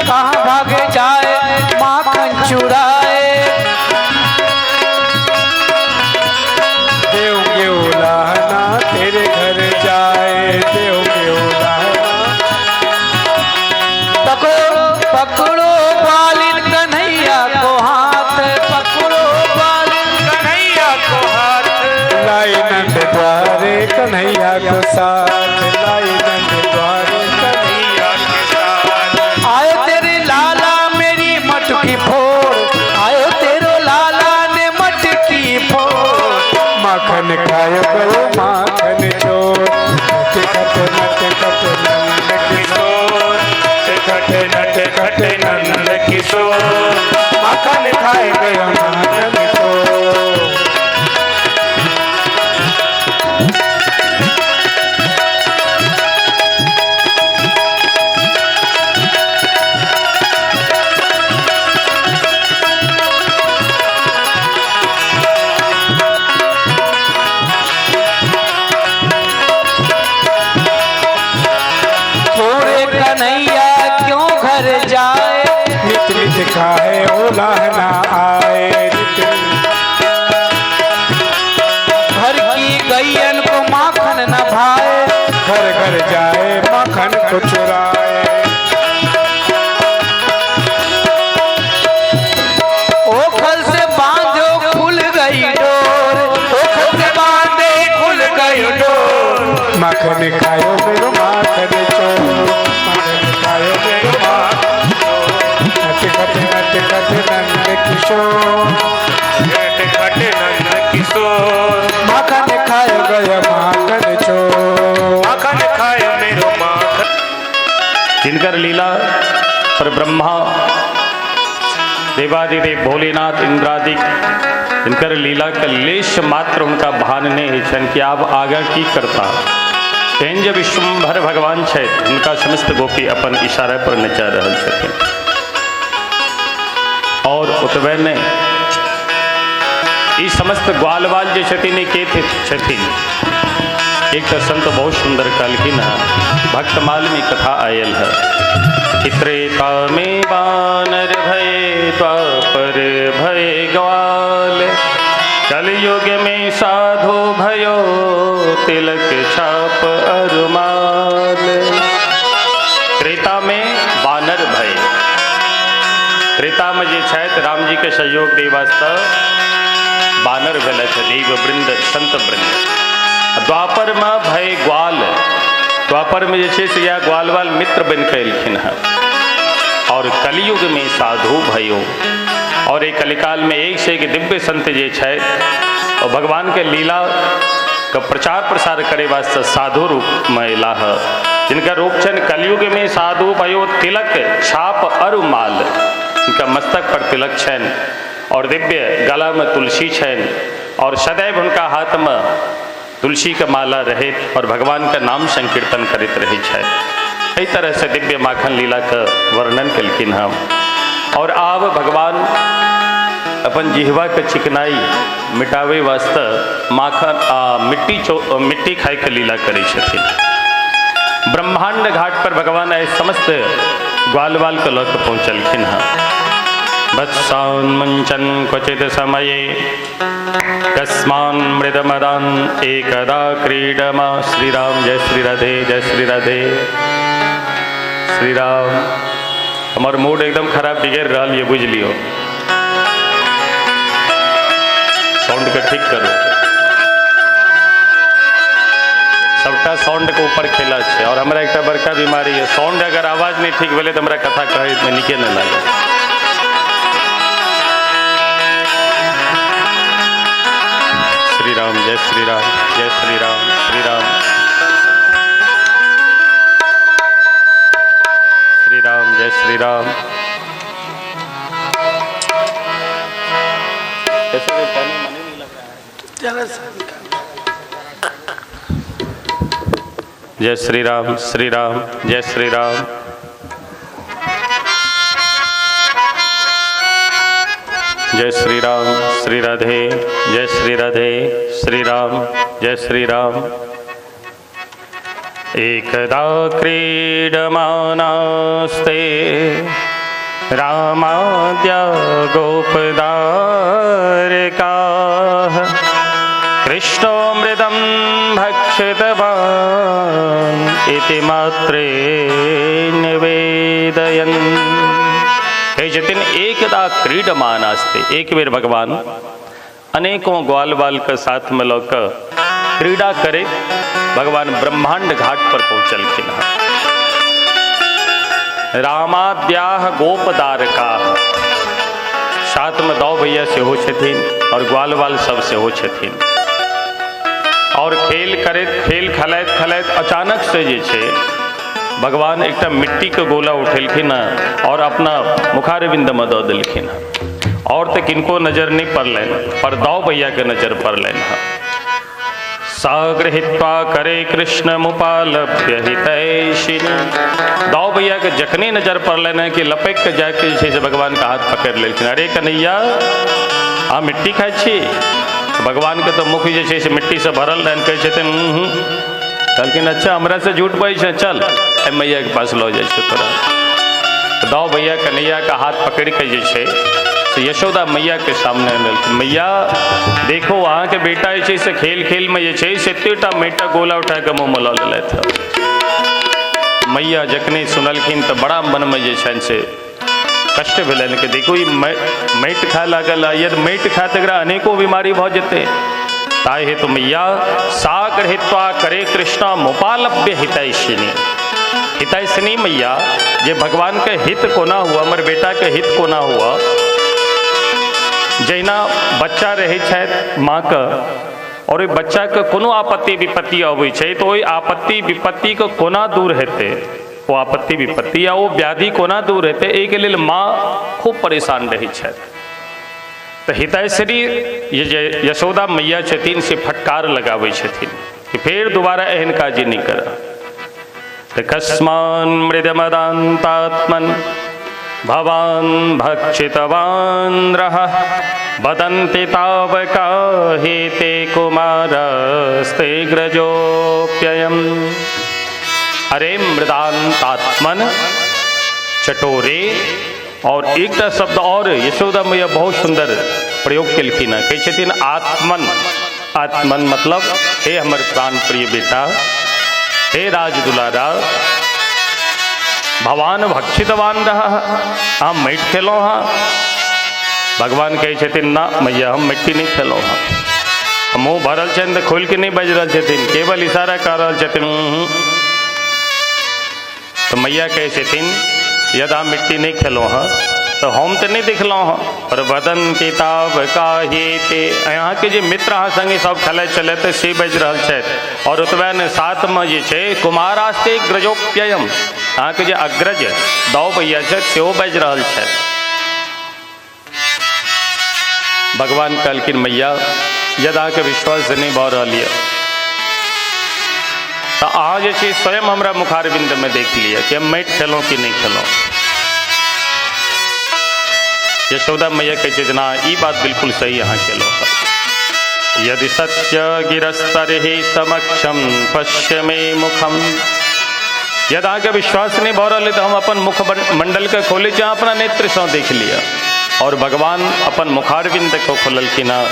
कहाँ भागे जाए माखन चुराए, देव उलाहना तेरे घर जाए, देव उलाहना। पकड़ो पकड़ो ग्वालिन कन्हैया को हाथ, पकड़ो ग्वालिन कन्हैया को हाथ। लाई नंद द्वारे कन्हैया को साथ, लाई नंद द्वारे कन्हैया के साथ। आए तेरे लाला मेरी मटकी फोड़, किशोर, माखन खाए गया माखन चोर। छोरे कन्हैया क्यों घर जाए, नित नित खाए ओला ना आए। नित घर की गैयन को माखन न भाए, घर घर जाए माखन को चुराए। ओखल से बांधो खुल गई डोर, ओखल से बांधे खुल गई डोर। माखन खायो मेरो माखन चोर, माखन खायो मेरो माखन चोर। नट खट नट खट नंद किशोर, घट घट नंद किशोर, माखन खायो गया माखन चोर। माखन खाए मेरो माखन। जिनकर लीला पर ब्रह्मा देवादिदेव भोलेनाथ इंद्रादिक जिनकर लीला के लेश मात्र उनका भान नहीं है छनि कि आब आगा की करता। तेहन जे विश्वभर भगवान छथि, हुनका समस्त गोपी अपन इशारा पर नचा रहल छथिन। और ओतबे नहि, ई समस्त ग्वालवाल जे छथिन ई के छथिन। एक तऽ संत बहुत सुंदर कहलखिन हँ, भक्तमाल में कथा आयल है कि त्रेता में बानर भय द्वापर भय ग्वाल, कलयुग में साधु भयो तिलक छाप अरुमाल। त्रेता में बानर भय, त्रेता में जे छथि राम जी के सहयोग दे वास्ते बानर भेलथि देव वृंद संत वृंद। द्वापर में भय ग्वाल, द्वापर में जे छै से इएह ग्वाल वाल मित्र बनि कऽ एलखिन हँ। और कलयुग में साधु भयो, और एक कलिकाल में एक से एक दिव्य संत जे छथि और भगवान के लीला के प्रचार प्रसार करे वास्ते साधु रूप में अयलाह हँ, जिनका रूप छनि कलयुग में साधु भयो तिलक छाप अरुमाल। इनका मस्तक पर तिलक छनि और दिव्य गला में तुलसी छनि और सदैव उनका हाथ में तुलसी के माला रहे और भगवान का नाम संकीर्तन करैत रहै छथि। एहि तरह से दिव्य माखन लीला के वर्णन केलखिन हम। और आब भगवान अपन जिहवा के चिकनाई मिटावे वास्ते माखन मिट्टी खाए के लीला करै छथिन। ब्रह्मांड घाट पर भगवान आइ समस्त ग्वाल बाल के लऽ कऽ पहुँचलखिन हँ। वत्सान्मुञ्चन् क्वचित् समये कस्मान् मृदमदान् एकदा क्रीडमा। श्री राम जय श्री राधे जय श्री राधे श्री राम। हमर मूड एकदम खराब बिगड़ रहल ये बुझ लियो, साउंड के ठीक करू। सबटा साउंड के ऊपर खेला छै और हमरा एकटा बड़का बीमारी है, साउंड अगर आवाज नहीं ठीक भेलै तऽ हमरा कथा कहै में नीके नहि लागत। श्री राम जय श्री राम जय श्री राम श्री राम श्री राम जय श्री राम। जय श्री राम श्री राम जय श्री राम। जय श्री राम श्री राधे जय श्री राधे श्री राम जय श्री राम। एकदा क्रीडमानास्ते रामाद्या गोपदारकाः कृष्णो मृदं भक्षितवान् इति मात्रे निवेदयन्। कहै छथिन एकदा क्रीडमानास्ते, एक बेर भगवान अनेकों ग्वाल बाल के साथ में लऽ कऽ क्रीड़ा करे भगवान ब्रह्मांड घाट पर पहुँचलखिन हँ। रामाद्याह गोपदारकाह, साथ में दौ भैया सेहो छथिन और ग्वाल बाल सब सेहो छथिन। और खेल करैत खेल खेलाइत खेलाइत अचानक से जे छै भगवान एकटा मिट्टीके गोला उठेलखिन हँ और अपना मुखारविंदमे दऽ देलखिन हँ। और तऽ किनको नजर नहि पड़लनि, पर दाऊ भैयाके नजर पड़लनि हँ। सागृहीत्वा करे कृष्ण मुपालभ्य हितैषिणी। दाऊ भैया के जखने नजर पड़लनि हँ कि लपकि के जाके जे छै से भगवान के हाथ पकड़ि लेलखिन। अरे कन्हैया, अहाँ मिट्टी खाइ छी? भगवान के तऽ मुख जे छै से मिट्टीसँ भरल रहनि। कहै छथिन हूँ। कहलखिन अच्छा हमरा से झूठ बजै छै, चल मैया के पास लऽ जाइ छै तोरा। दाऊ भैया कन्हैया के हाथ पकड़ि के जे छै से यशोदा मैया के सामने अनलखिन। मैया देखो, अहाँके बेटा जे छै से खेल खेल में जे छै से एतेटा माटिक गोला उठा के मुँहमे लऽ लेलथि। मैया जखने सुनलखिन तऽ बड़ा मनमे जे छनि से कष्ट भेलनि कि देखो ई माटि खाय लागल, यदि माटि खाय तऽ एकरा अनेको बीमारी भऽ जेतै। ताहि हेतु मैया सागृहीत्वा करे कृष्ण मुपालभ्य हितैषिणी। हितैषिणी मैया, जे भगवान के हित कोना हुआ, हमर बेटा के हित कोना हुआ। जहिना बच्चा रहै छथि माँके और ओहि बच्चाके कोनो आपत्ति विपत्ति अबै छै तऽ ओहि आपत्ति विपत्तिके कोना दूर हेतै, ओ आपत्ति विपत्ति या ओ व्याधि कोना दूर हेतै, एहिके लेल माँ खूब परेशान रहै छथि। तऽ हितैषिणी जे यशोदा मैया छथिन से फटकार लगाबै छथिन कि फेर दोबारा एहन काज नहि करऽ। तऽ कस्मान् मृदमदान्तात्मन् भवान् भक्षितवान् रः वदन्ति तावकाहे ते कुमारस्ते ग्रजोप्ययम्। अरे मृदान्तात्मन चटोरे। और एकटा शब्द और यशोदा मैया बहुत सुंदर प्रयोग केलखिन हँ, कहै छथिन आत्मन। आत्मन मतलब हे हमर प्राण प्रिय बेटा, हे राज दुलारा, भवान भक्षितवान रह, अहाँ माटि खेलहुँ हँ। भगवान कहै छथिन ना मैया, हम मिट्टी नहि खेलहुँ हँ। मुँह भरल छनि तऽ खोलि के नहि बाजि रहल छथिन, केवल इशारा कऽ रहल छथिन। तऽ मैया कहै छथिन यदि अहाँ मिट्टी नहि खेलहुँ हँ तऽ हम तऽ नहि देखलहुँ हँ, पर वदन्ति तावकाहे ते, अहाँके जे मित्र अहाँ सङ्गे सब खेलाइत छलथि से बाजि रहल छथि। और ओतबे ने साथमे जे छै कुमारास्ते ग्रजोप्ययम, अहाँके जे अग्रज दाऊ भैया छथि सेहो बाजि रहल छथि। भगवान कहलखिन मैया यदि अहाँके विश्वास नहि भऽ रहल यऽ तऽ अहाँ जे छै स्वयं हमरा मुखारविंदमे देख लिअ कि हम माटि खेलहुँ कि नहि खेलहुँ। यशोदा मैया कहै छथिन हँ ई बात बिल्कुल सही अहाँ केलहुँ। यदि सत्य गिरस्तर्हि समक्षम पश्य मे मुखम। यदि अहाँके विश्वास नहि भऽ रहल तऽ हम अपन मुख मंडलके खोलै छी, अहाँ अपना नेत्रसँ देख लिअ। और भगवान अपन मुखारविंदके खोललखिन हँ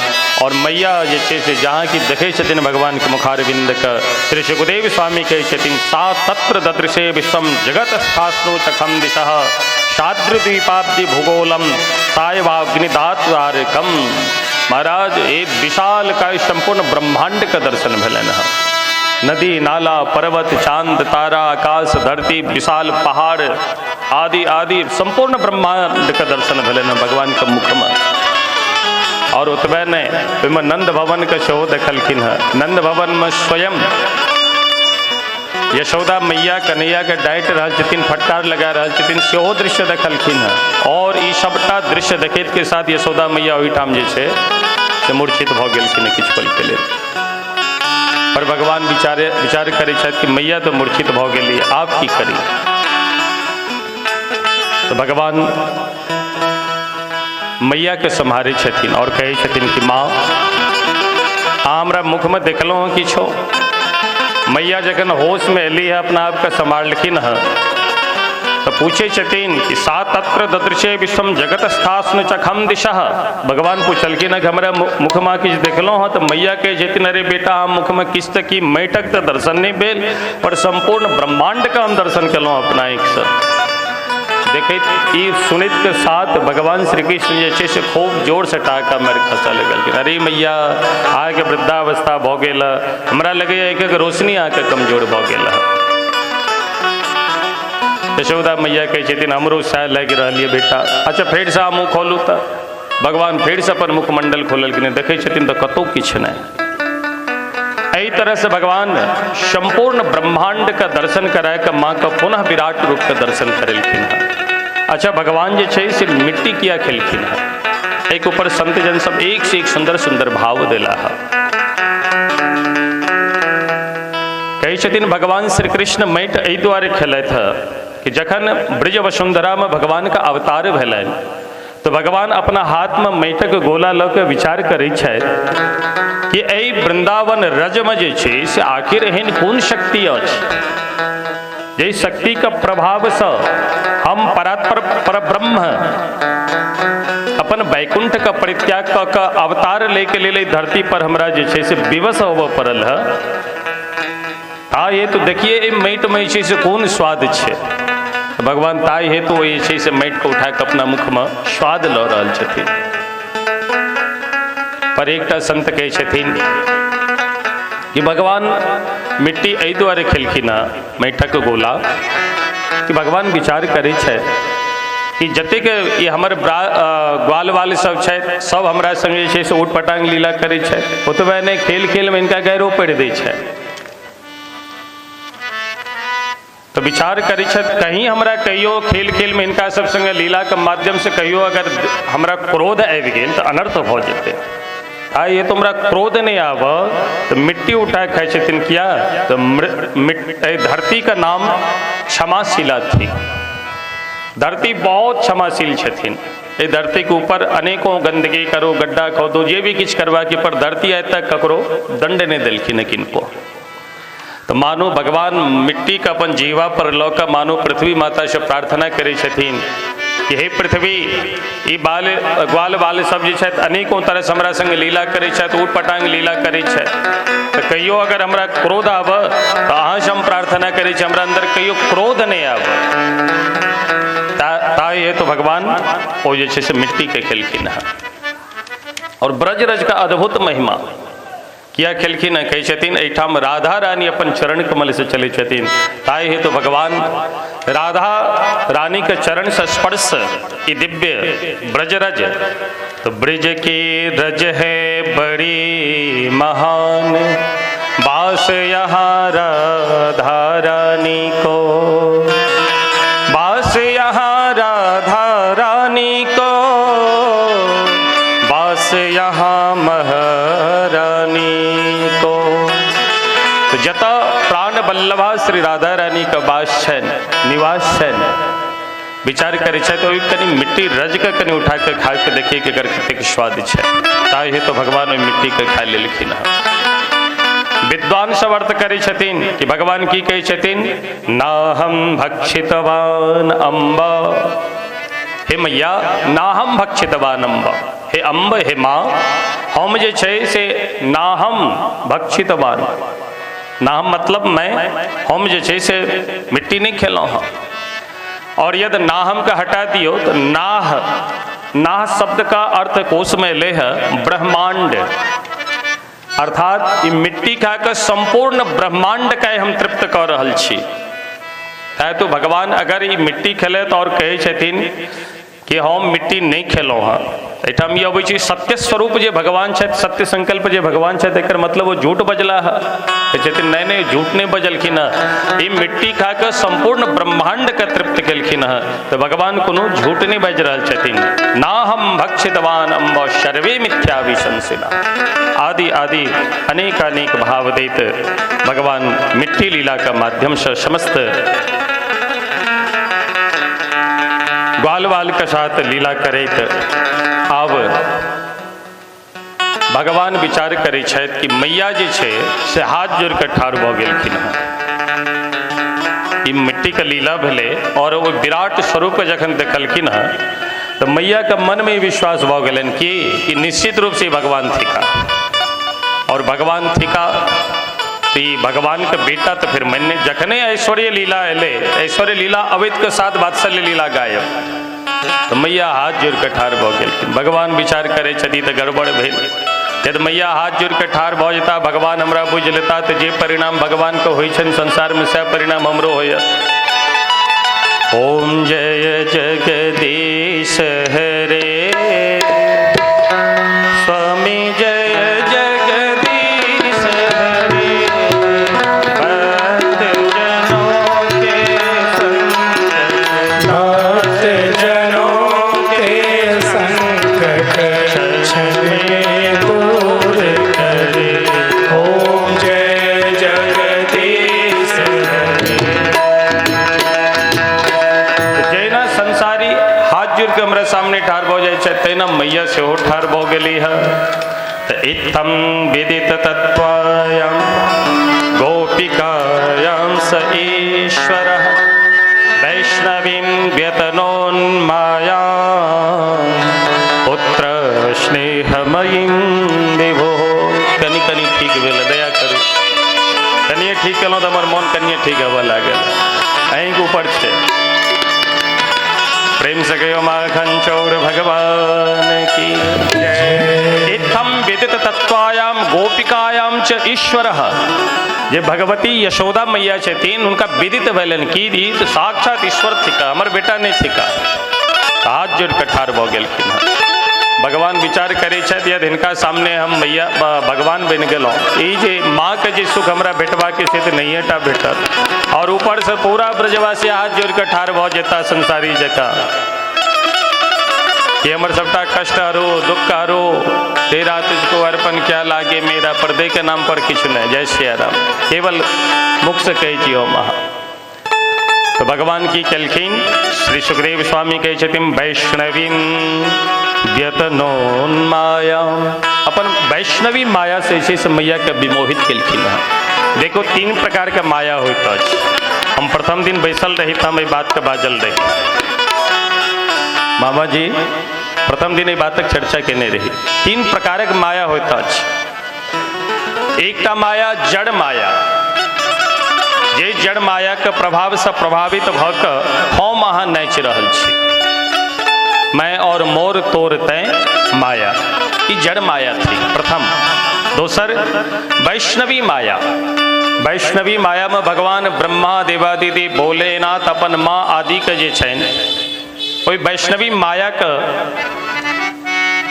और मैया जे छै से जहाँ कि देखै छथिन भगवानके मुखारविंदके, श्री सुखदेव स्वामी कहै छथिन सा तत्र ददृशे विश्वम जगत स्थास्नु चखम दिशः साद्रद्वीपाब्धि भूगोलम सायवाग्निदात्वारकम। महाराज एक विशाल काय संपूर्ण ब्रह्मांड के दर्शन भेलनि हँ। नदी नाला पर्वत चांद तारा आकाश धरती विशाल पहाड़ आदि आदि संपूर्ण ब्रह्मांड के दर्शन भेलनि भगवान के मुख में। और ओतबे नहि, ओहिमे नंद भवन के सेहो देखलखिन हँ। नंद भवन में स्वयं यशोदा मैया कन्हैया के डाँटि रहल छथिन, फटकार लगा रहल छथिन, सेहो दृश्य देखलखिन हँ। और ई सबटा दृश्य देखैत के साथ यशोदा मैया ओहिठाम जे छै से मूर्छित भऽ गेलखिन किछु पल के लेल। पर भगवान विचार करै छथि कि मैया तऽ मूर्छित भऽ गेली, आब की करी। तऽ भगवान मैया के सम्हारै छथिन और कहै छथिन कि माँ अहाँ हमरा मुखमे देखलहुँ हँ किछो? मैया जखन होशमे एली है, अपना आपके सम्हारलखिन हँ, तऽ पूछै छथिन कि सा तत्र ददृशे विश्वम जगत स्थास्नु चखम दिशः। भगवान पुछलखिन हँ कि हमरा मुखमे किछु देखलहुँ हँ? तऽ मैया कहै छथिन अरे बेटा, हम मुखमे किछु तऽ की माटिक तऽ दर्शन नहि भेल, पर सम्पूर्ण ब्रह्माण्डके हम दर्शन केलहुँ अपना आँखिसँ। देखैत ई सुनैत के साथ भगवान श्री कृष्ण जे छै से खूब जोरसँ टाका मारि खसऽ लगलखिन। अरे मैया, अहाँके वृद्धावस्था भऽ गेल, हमरा लगैए एक एक रोशनी अहाँके कमजोर भऽ गेल। यशोदा मैया कहै छथिन हमरो सएह लागि रहल यऽ बेटा। अच्छा फेरसँ अहाँ मुँह खोलू। तऽ भगवान फेरसँ अपन मुखमंडल खोललखिन, देखै छथिन तऽ कतहु किछु नहि। एहि तरह से भगवान संपूर्ण ब्रह्मांड का दर्शन कराए के माँ का पुनः विराट रूप के दर्शन करेलखिन हँ। अच्छा, भगवान जे छै से मिट्टी किया खेलखिन हँ? एक ऊपर संत जन सब एक से एक सुंदर सुंदर भाव देला है। कहै छथिन भगवान श्री कृष्ण माटि एहि दुआरे खेलथि हँ कि जखन ब्रज वसुंधरा में भगवान का अवतार भेलनि तो भगवान अपना हाथ में माटिक गोला लऽ के विचार करै छथि कि एहि वृंदावन रजमे जे छै से आखिर एहन कोन शक्ति अछि जाहि शक्ति के प्रभावसँ हम परात्पर परब्रह्म अपन वैकुंठ के परित्याग कऽ के अवतार लैके लेल एहि धरती पर हमरा जे छै से विवश होबऽ पड़ल है। ता हेतु देखिए एहि माटिमे जे छै से कोन स्वाद छै। भगवान ताहि हेतु जे छै से माटिके उठा कऽ अपना मुखमे स्वाद लऽ रहल छथिन। पर एकटा संत कहै छथिन कि भगवान मिट्टी एहि दुआरे खेलखिन हँ माटिक गोला कि भगवान विचार करै छथि कि जतेक ई हमर ग्वाल वाल सब छथि सब हमरा संगे जे छै से ऊट पटांग लीला करै छथि, ओतबे नहि खेल खेलमे हिनका गैरो पड़ि दै छथि। तो विचार करै छथि कहीं हमरा कहियो खेल खेलमे हिनका सब संगे लीलाके माध्यमसँ कहियो अगर हमरा क्रोध आबि गेल तऽ अनर्थ भऽ जेतै। आ ये तो हमरा क्रोध नहीं आब तो मिट्टी उठा खाइ छथिन। किया? तो धरती का नाम क्षमाशीला थी। धरती बहुत क्षमाशील छथिन। एहि धरती के ऊपर अनेकों गंदगी करो, गड्ढा खोदो, जे भी किछु करबा के, पर धरती आइ तक ककरो दंड नहीं देलखिन किनको। तो मानो भगवान मिट्टी का अपन जीवा पर लऽ कऽ मानो पृथ्वी माता से प्रार्थना करै छथिन कि हे पृथ्वी, ई बाल ग्वाल बाल सब जे छथि अनेकों तरह से हमरा संग लीला करै छथि, ऊट पटांग लीला करै छथि, तऽ कहियो अगर हमरा क्रोध आबऽ तऽ अहाँसँ हम प्रार्थना करै छी हमरा अन्दर कहियो क्रोध नहि आबऽ। ताहि हेतु भगवान ओ जे छै से मिट्टीके खेलखिन हँ। और ब्रज रज का अद्भुत महिमा किया खेलखिन हँ? कहै छथिन एहिठाम राधा रानी अपन चरण कमल से चलै छथिन, ताहि हेतु भगवान राधा रानी के चरण से स्पर्श ई दिव्य ब्रजरज। तो ब्रज की रज है बड़ी महान, बास यहाँ राधा रानी को, बास यहाँ राधा रानी को, बास यहाँ महारानी को। तो जतऽ प्राण वल्लभा श्री राधा रानी के वास छनि, निवास छनि, विचार करै छथि ओहि कनि मिट्टी रज के कनि उठा के खा के देखिए कि एकर कतेक स्वाद छै। ताहि हेतु भगवान ओहि मिट्टी के खा लेलखिन हँ। विद्वान सब अर्थ करै छथिन कि भगवान की कहै छथिन, ना हम भक्षितवान अम्ब, हे मैया ना हम भक्षितवान अम्ब, हे अम्ब हे माँ, हम जे छै से ना हम भक्षितवान, ना हम मतलब मैं, हम जे छै से मिट्टी नहीं खेलहुँ हँ। और यदि नाहम का हटा दियो तो नाह, नाह शब्द का अर्थ कोश में ले है ब्रह्मांड, अर्थात ई मिट्टी खा के संपूर्ण ब्रह्मांड के हम तृप्त कर रहल छी। ताहि तो भगवान अगर ई मिट्टी खेले तो और कहै छथिन कि हम मिट्टी नहीं खेलहुँ हँ। एहिठाम ई अबै छै सत्य स्वरूप जे भगवान छथि, सत्य संकल्प जे भगवान छथि, एकर मतलब ओ झूठ बजला है। कहै छथिन नहीं नहीं झूठ नहीं बजलखिन हँ, ई मिट्टी खा के संपूर्ण ब्रह्मांड के तृप्त केलखिन हँ। तो भगवान कोनो झूठ नहीं बाजि रहल छथिन। ना हम भक्षितवान अम्ब सर्वे मिथ्या विशंसिना, आदि आदि अनेक अनेक भाव दैत भगवान मिट्टी लीला के माध्यम से समस्त ग्वाल बाल के साथ लीला करैत आब भगवान विचार करै छथि कि मैया जे छै से हाथ जोड़ि कऽ ठाढ़ भऽ गेलखिन हँ। ई मिट्टी के लीला भेलै और ओ विराट स्वरूप के जखन देखलखिन हँ तऽ मैया के मनमे विश्वास भऽ गेलनि कि निश्चित रूप से भगवान थिका। और भगवान थिका तो ई भगवान के बेटा तो फिर मैंने जखने ऐश्वर्य लीला एलै, ऐश्वर्य लीला अवैध के साथ वात्सल्य लीला गायब, तो मैया हाथ जोड़ि कऽ ठाढ़ भऽ गेलखिन। भगवान विचार करै छथि तऽ गड़बड़ भेल। यदि मैया हाथ जोड़ि कऽ ठाढ़ भऽ जेता, भगवान हमरा बुझि लेता, तऽ जे परिणाम भगवान के होइ छनि संसारमे सएह परिणाम हमरो होइए। ओम जय जगदीश हरे स्वामी, जय जगदीश हरे। गेलीह। तऽ इत्थं विदित तत्त्वायां गोपिकायां स ईश्वरः वैष्णवीं व्यतनोन्माया पुत्र स्नेहमयीं विभो। कनि कनि ठीक भेल, दया करू, कनिए ठीक केलहुँ तऽ हमर मोन कनिए ठीक हेबऽ लागल। अहीँके ऊपर छै। प्रेम से कहियो माखन चौर भगवान की जय। इत्थं विदित तत्त्वायां गोपिकायां च ईश्वरः। जे भगवती यशोदा मैया छथिन हुनका विदित भेलनि कि ई तऽ साक्षात ईश्वर थिका, हमर बेटा नहि थिका। हाथ जोड़ि कऽ ठाढ़ भऽ गेलखिन हँ। भगवान विचार करै छथि यदि हिनका सामने हम मैया भगवान बनि गेलहुँ, ई जे माँके जे सुख हमरा भेटबाके से तऽ नहिए टा भेटत, और ऊपरसँ पूरा ब्रजवासी हाथ जोड़ि कऽ ठाढ़ भऽ जेता संसारी जकाँ कि हमर सबटा कष्ट हरो, दुख हरो, तेरा तुझको अर्पण क्या लागे मेरा, पर्दे के नाम पर किछु नहि। जय सिया राम। केवल मुख से कहै छी हम अहाँ। तो भगवान की केलखिन, श्री सुखदेव स्वामी कहै छथिन वैष्णवीं व्यतनोन्माया, अपन वैष्णवी माया से जे छै से मैया के विमोहित केलखिन हँ। देखो तीन प्रकार के माया होइत अछि। हम प्रथम दिन बैसल रही तऽ हम एहि बातके बाजल रही। मामा जी प्रथम दिन एहि बातक चर्चा केने रही। तीन प्रकारक माया होइत अछि। एकटा माया जड़ माया, जे जड़ माया के प्रभाव से प्रभावित भऽ कऽ हम अहाँ नाचि रहल छी, मैं और मोर तोर तैं माया, ई जड़ माया थी प्रथम। दोसर वैष्णवी माया। वैष्णवी माया में भगवान ब्रह्मा देवादिदेव भोलेनाथ अपन माँ आदि के जे छनि ओहि वैष्णवी माया के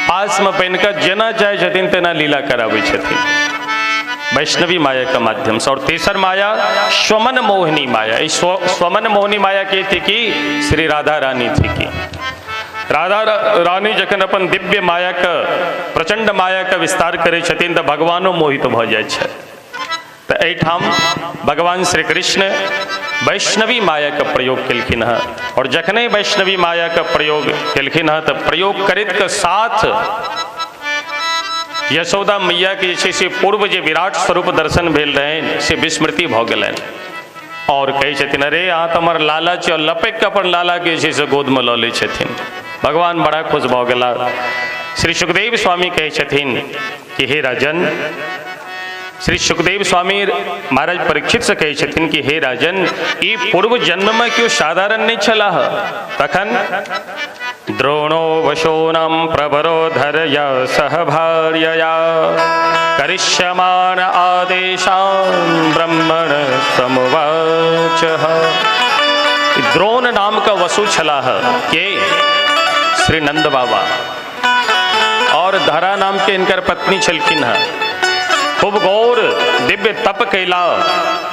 पास में बनि कऽ जेना चाहै छथिन तेना लीला कराबै छथिन वैष्णवी माया के माध्यम से। और तेसर माया स्वमन मोहिनी माया। ई स्वमन मोहिनी माया के थी कि श्री राधा रानी थी कि राधा रानी जखन अपन दिव्य माया के प्रचंड माया के विस्तार करै छथिन तऽ भगवानो मोहित भऽ जाइ छै। तऽ एहिठाम भगवान श्री कृष्ण वैष्णवी माया के प्रयोग केलखिन हँ। और जखने वैष्णवी माया के प्रयोग केलखिन हँ तऽ प्रयोग करैत के साथ यशोदा मैया के जे छै से पूर्व जे विराट स्वरूप दर्शन भेल रहनि से विस्मृति भऽ गेलनि। और कहै छथिन अरे अहाँ तऽ हमर लाला छी, और लपकि कऽ अपन लाला के जे छै से गोदमे लऽ लै छथिन। भगवान बड़ा खुश भऽ गेला। श्री सुखदेव स्वामी कहै छथिन कि हे राजन, श्री सुखदेव स्वामी महाराज परीक्षित से कहै छथिन कि हे राजन, ई पूर्व जन्म में केओ साधारण नहि छलाह। तखन द्रोणो वशोनां प्रवरो धरया सह भार्यया करिष्यमाण आदेशान् ब्रह्मण समुवाचः। द्रोण नाम का वसु छलाह के श्री नंद बाबा, और धरा नाम के इनकर पत्नी छलखिन हँ। खूब गौर दिव्य तप कैला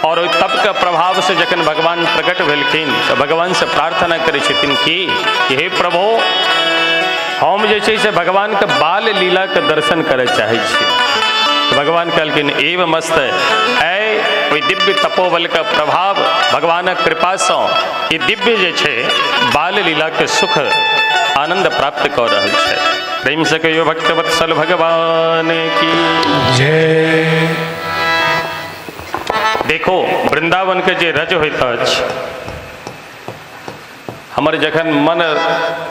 और ओहि तप के प्रभाव से जखन भगवान प्रकट भेलखिन तऽ भगवान से प्रार्थना करै छथिन कि हे प्रभु, हम जे छै से भगवान के बाल लीला के दर्शन करय चाहै छी। भगवान कहलखिन एव मस्त, ऐ ओहि दिव्य तपोबल के प्रभाव भगवानक कृपा सँ ई दिव्य जे छै बाल लीला के सुख आनंद प्राप्त कऽ रहल छै। प्रेम से कहियो भक्त वत्सल भगवान की जय। देखो वृंदावन के जे रज होइत अछि, हमर जखन मन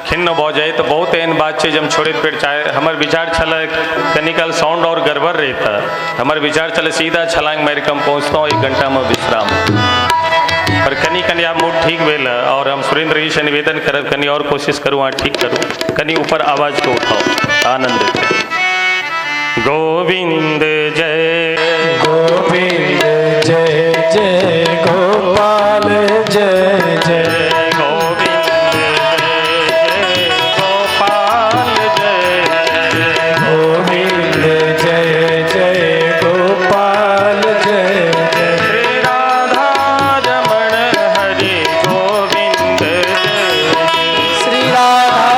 खिन्न भऽ जाय तऽ बहुत एहन बात छै जे हम छोड़ैत फेर चाहे हमर विचार छलै कनिकाल साउंड और गड़बड़ रहिता, हमर विचार छलै सीधा छलांग मारि कऽ हम पहुँचतहुँ 1 घंटामे विश्राम। पर कनि कनि आब मूड ठीक भेल और हम सुरेंद्र जी से निवेदन करब कनि और कोशिश करू, अहाँ ठीक करू, कनि ऊपर आवाज को उठाओ, आनंद एतै। गोविंद जय गोविंद जय जय गोपाल जय जय गोविंद जय जय गोपाल जय जय गोविंद जय जय गोपाल जय जय श्री राधा रमण हरि गोविंद जय श्री राधा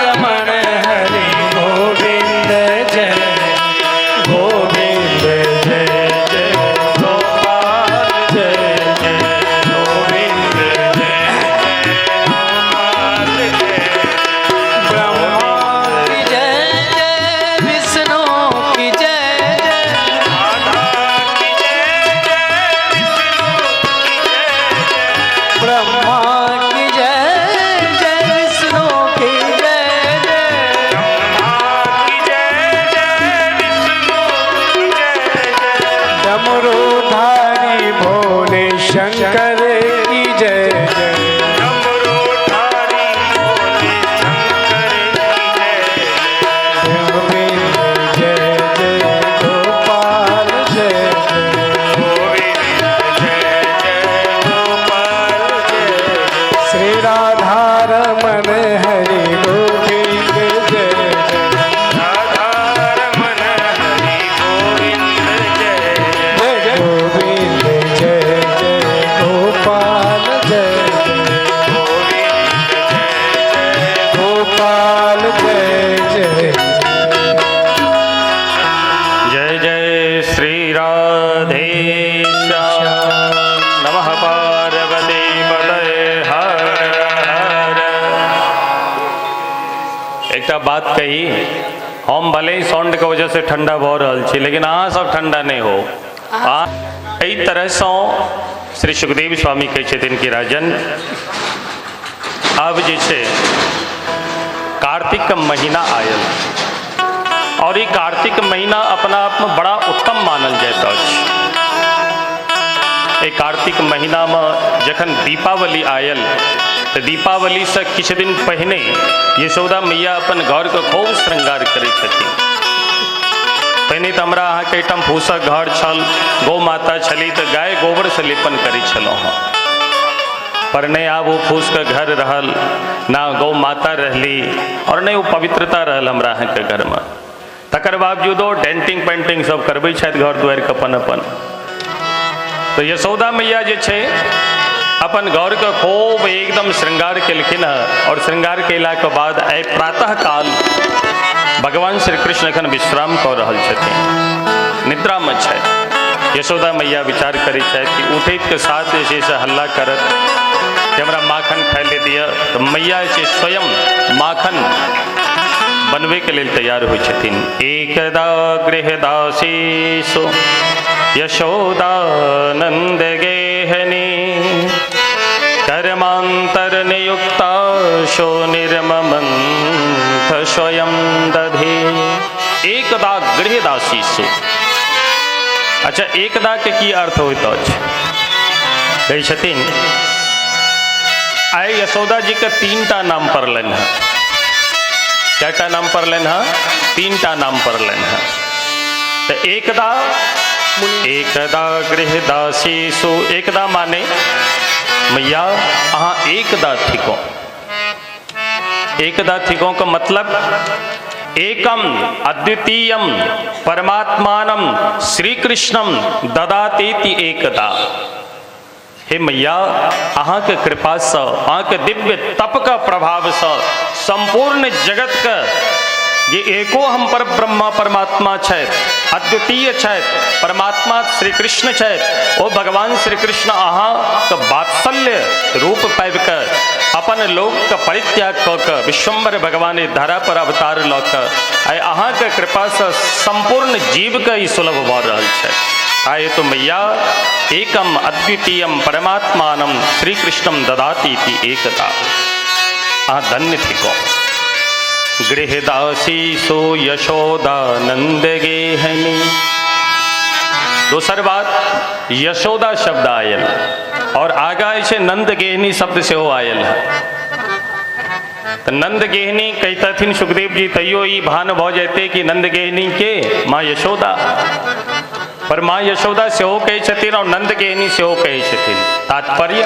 रमण हरि गोविंद जय गोविंद जय डमरूधारी भोले शंकर की जय जय। डमरूधारी भोले शंकर की जय जय। गोविंद जय जय गोपाल जय जय। गोविंद जय जय गोपाल जय जय। श्री राधा रमन हरि गोविंद जय जय। राधा रमन हरि गोविंद जय जय। जय गोविंद जय जय गोपाल जय जय। गोविंद जय जय गोपाल जय जय। जय जय श्री राधे श्याम। नमः पार्वती पतये हर हर। एकटा बात कही, हम भले ही साउंड के वजह से ठंडा भऽ रहल छी, लेकिन अहाँ सब ठंडा नहीं हो। आ एहि तरहसँ श्री सुखदेव स्वामी कहै छथिन कि राजन, आब जे छै कार्तिक के महीना आयल और ई कार्तिक महीना अपना आप में बड़ा उत्तम मानल जाइत अछि। एहि कार्तिक महीना में जखन दीपावली आयल तऽ दीपावली से किछु दिन पहिने यशोदा मैया अपन घरके खूब श्रृंगार करै छथिन। पहिने तऽ हमरा अहाँके एहिठाम फूसक घर छल, गौ माता छली, तऽ गाय गोबर से लेपन करै छलहुँ हँ। पर नहि आब ओ फूसके घर रहल, ना गौ माता रहली और नहि ओ पवित्रता रहल हमरा अहाँके घरमे। तकर बावजूदो डेंटिंग पेंटिंग सब करबै छथि घर दुआरिके अपन अपन। तऽ यशोदा मैया जे छै अपन घरके खूब एकदम श्रृंगार केलखिन हँ और श्रृंगार कयलाके बाद आइ प्रातः काल भगवान श्री कृष्ण एखन विश्राम कऽ रहल छथिन, निद्रामे छथि। यशोदा मैया विचार करै छथि कि उठैत के साथ जे छै से हल्ला करत कि हमरा माखन खाइ ले दिअ, तऽ मैया जे छै स्वयं माखन बनबैके लेल तैयार होइ छथिन। एकदा गृहदासीसु यशोदानन्द गेहनी कर्मांतर नियुक्ताशो निर्ममंथ स्वयं दधि। एकदा गृहदासीसु। अच्छा, एकदा के की अर्थ होइत अछि? कहै छथिन आइ यशोदा जी के 3टा नाम पड़लनि हँ। कएटा नाम पड़लनि हँ? 3टा नाम पड़लनि हँ। तऽ एकदा, एकदा गृहदासीसु, एकदा माने मैया अहाँ एकदा थिको। एकदा थिको का मतलब एकम अद्वितीयम परमात्मानम श्री कृष्णम ददातीति एकदा। हे मैया, अहाँ के कृपा से, अहाँ के दिव्य तप का प्रभाव से संपूर्ण जगत के जे एको हम पर ब्रह्मा परमात्मा छथि, अद्वितीय छथि, परमात्मा श्री कृष्ण छथि, ओ भगवान श्री कृष्ण अहाँ के वात्सल्य रूप पाबि कऽ अपन लोक के परित्याग कऽ कऽ विश्वम्बर भगवान एहि धरा पर अवतार लऽ कऽ आइ अहाँ के कृपा से संपूर्ण जीव के ई सुलभ भऽ रहल छै। आइ तो मैया एकम अद्वितीयम परमात्मानम श्री कृष्णम ददाती इति एकता। अहाँ धन्य थिको। गृहदासी सो यशोदा नंद गेहनी। दोसर बात, यशोदा शब्द आयल और आगा जे छै नंद गेहनी शब्द सेहो आयल है। तऽ नंद गेहनी कहितथिन सुखदेव जी तैयो ई भान भऽ जेतै कि नंद गेहनी के माँ यशोदा, पर माँ यशोदा सेहो कहै छथिन और नंद गेहनी सेहो कहै छथिन। तात्पर्य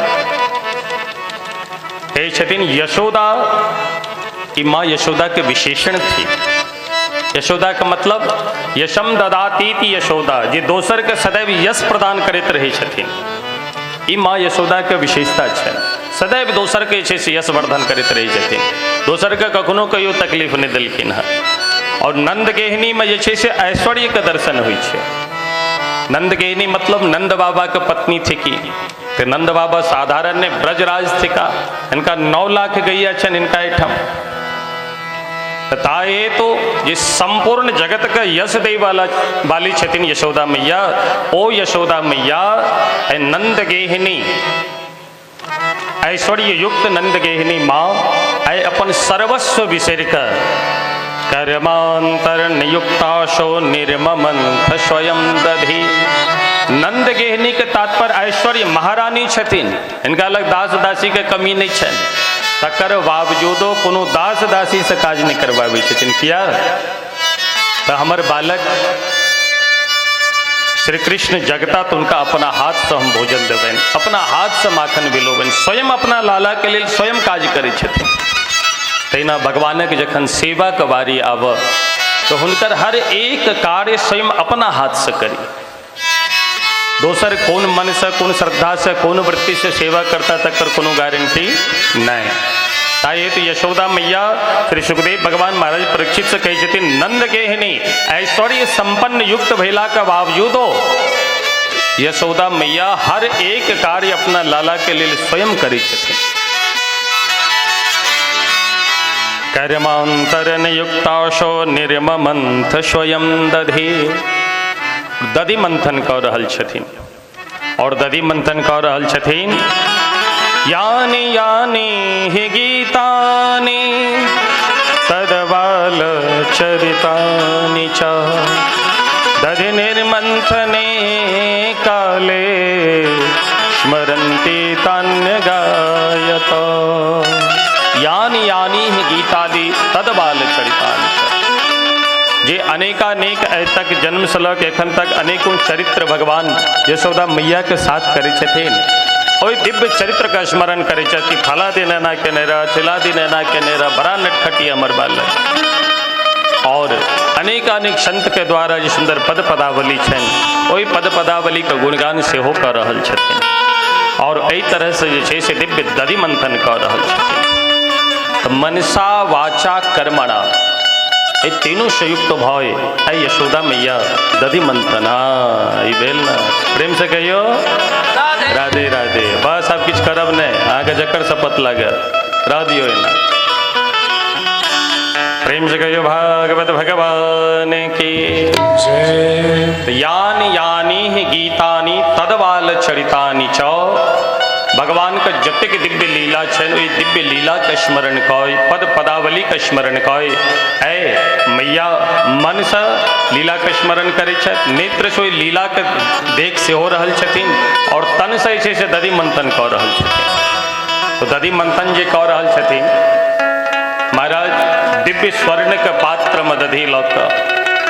कहै छथिन यशोदा कि माँ यशोदा के विशेषण थी। यशोदा के मतलब यशम ददातीति यशोदा, जे दोसर के सदैव यश प्रदान करैत रहै छथिन, ई माँ यशोदा के विशेषता छै। सदैव दोसर के जे छै से यश वर्धन करैत रहै छथिन, दोसर के कखनो कहियो तकलीफ नहि देलखिन हँ। और नंद गेहनी में जे छै से ऐश्वर्य के दर्शन होइ छै। नंद गेहनी मतलब नंद बाबा के पत्नी थी, तऽ नंद बाबा साधारण ने ब्रजराज थिका, हिनका 9 लाख गैया छनि हिनका एहिठाम। ताए तो जे संपूर्ण जगत के यश दै वाला वाली छथिन यशोदा मैया, ओ यशोदा मैया ए नंद गेहिनी, ऐश्वर्य युक्त नंद गेहिनी माँ आइ अपन सर्वस्व बिसरि कऽ कर्मांतर नियुक्ताशो निर्ममंथ स्वयं दधि। नंद गेहनी के तात्पर्य ऐश्वर्य महारानी छथिन, हिनका लग दास दासी के कमी नहीं छनि, तकर बावजूदो कोनो दास दासी से काज नहीं करवाबै छथिन। किया? तो हमर बालक श्री कृष्ण जगता तो उनका अपना हाथ से हम भोजन देबनि, अपना हाथ से माखन बिलोबनि, स्वयं अपना लाला के लेल स्वयं काज करै छथिन। तहिना भगवानक जखन सेवा के बारी आब तो हुनकर हर एक कार्य स्वयं अपना हाथ से करी। दोसर कोन मन से, कोन श्रद्धा से, कोन वृत्ति से सेवा करता तकर कोनो गारंटी नहीं। ताहि हेतु यशोदा मैया श्री सुखदेव भगवान महाराज परीक्षित से कहै छथिन, नंद गेहिनी ऐश्वर्य संपन्न युक्त भेला के बावजूदो यशोदा मैया हर एक कार्य अपना लाला के लेल स्वयं करै छथिन। कर्मांतर नियुक्ताशो निर्ममंथ स्वयं दधि, दधि मंथन कऽ रहल छथिन और दधि मंथन कऽ रहल छथिन। यानि यानि हि गीतानि तदबाल चरितानि च दधि निर्मंथने काले स्मरन्ति तान्य गायत। यानि यानि हि गीतादि तदबाल चरितानि च, जे अनेकानेक आइ तक जन्म से लऽ के एखन तक अनेकों चरित्र भगवान यशोदा मैया के साथ करै छथिन, ओहि दिव्य चरित्र के स्मरण करै छथि कि फला दिन एना केने रह, चिला दिन एना केने रह, बड़ा नटखटी हमर बालक। और अनेकानेक संत के द्वारा जे सुंदर पद पदावली छनि ओहि पद पदावली के गुणगान सेहो कऽ रहल छथिन और एहि तरह से जे छै से दिव्य दधि मंथन कऽ रहल छथिन। तऽ मनसा वाचा कर्मणा ए तीनों संयुक्त भय ऐ यशोदा मैया दधि मंथन। हाँ, ई भेल ना, प्रेम से कहियो राधे राधे। बस आब किछु करब नहीं, अहाँके जकर शपथ लागे रह दियौ एना। प्रेम से कहियो भागवत भगवान की जय। यानि यानि हि गीतानि तदबाल चरितानि च, भगवान के जतेक दिव्य लीला छनि ओहि दिव्य लीला के स्मरण कय, पद पदावली के स्मरण कय ऐ मैया मन से लीला के स्मरण करै छथि, नेत्र से ओहि लीला के देख सेहो रहल छथिन और तन से जे छै से दधि मंथन कऽ रहल छथिन। तो दधि मंथन जे कऽ रहल छथिन महाराज, दिव्य स्वर्ण के पात्र में दधि लऽ कऽ,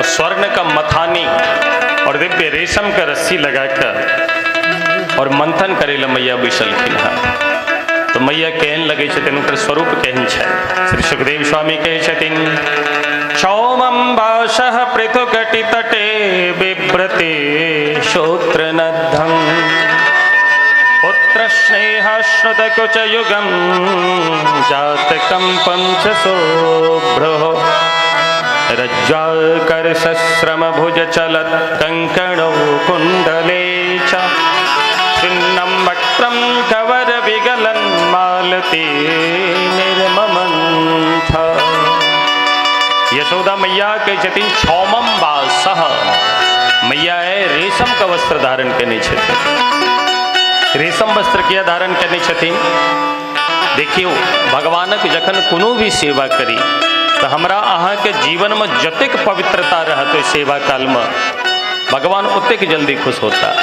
स्वर्ण के मथानी और दिव्य रेशम के रस्सी लगा कऽ और मंथन करे ला मैया बैसलखिन हँ। तो मैया केहन लगै छथिन, हुनकर स्वरूप केहन छै? श्री सुखदेव स्वामी कहै छथिन, क्षौमं भाषः पृथुकटि तटे बिभ्रते श्रोत्रनद्धं पुत्र स्नेहाश्रुतकुचयुगं जातकम्पं च शोभ्रोः रज्ज्वाकर्षश्रमभुज चलत् कङ्कणौ कुण्डले च छिन्नं वक्त्रं कवर विगलन् मालती निर्ममन्थ। यशोदा मैया कहै छथिन क्षौमं वासः, मैया है रेशम का वस्त्र धारण केने छथिन। रेशम वस्त्र किया धारण केने छथिन? देखियौ भगवानक जखन कोनो भी सेवा करी तो हमरा अहाँके जीवन में जतेक पवित्रता रहत ओहि सेवा काल में भगवान ओतेक जल्दी खुश होता।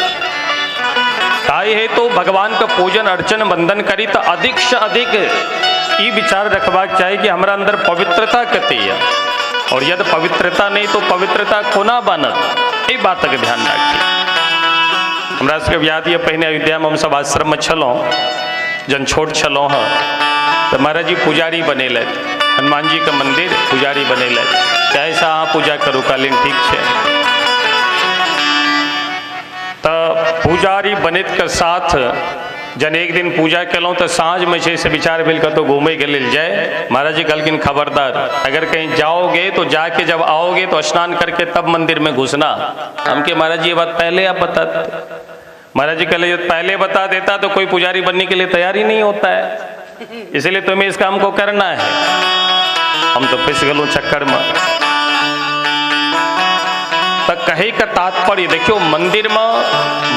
ताहि हेतु भगवान के पूजन अर्चन वंदन करी तो अधिक से अधिक ई विचार रखबाक चाही कि हमरा अंदर पवित्रता कते यऽ, और यदि पवित्रता नहीं तो पवित्रता कोना बनत, एहि बातक ध्यान राखी। हमरा सबके याद यऽ पहिने अयोध्यामे हमसब आश्रममे छलहुँ, जहन छोट छलहुँ हँ तऽ महाराज जी पुजारी बनेलथि, हनुमान जी के मंदिर पुजारी बनेलथि, ऐसा अहाँ पूजा करू, कहलिन ठीक छै। तऽ पुजारी बनैत के साथ जन एक दिन पूजा केलहुँ तऽ साँझमे छै से विचार भेल कतहु घूमयके लेल जाय। महाराज जी कहलखिन खबरदार, अगर कहीं जाओगे तो जाके जब आओगे तो स्नान करके तब मंदिर में घुसना। हम के महाराज जी ये बात पहले आप बताते। महाराज जी कहले पहले बता देता तो कोई पुजारी बनने के लिए तैयार ही नहीं होता है, इसलिए तुम्हें इस काम को करना है। हम तो फंस गलूँ चक्कर में। तो कहे का तात्पर्य देखियो, मंदिर में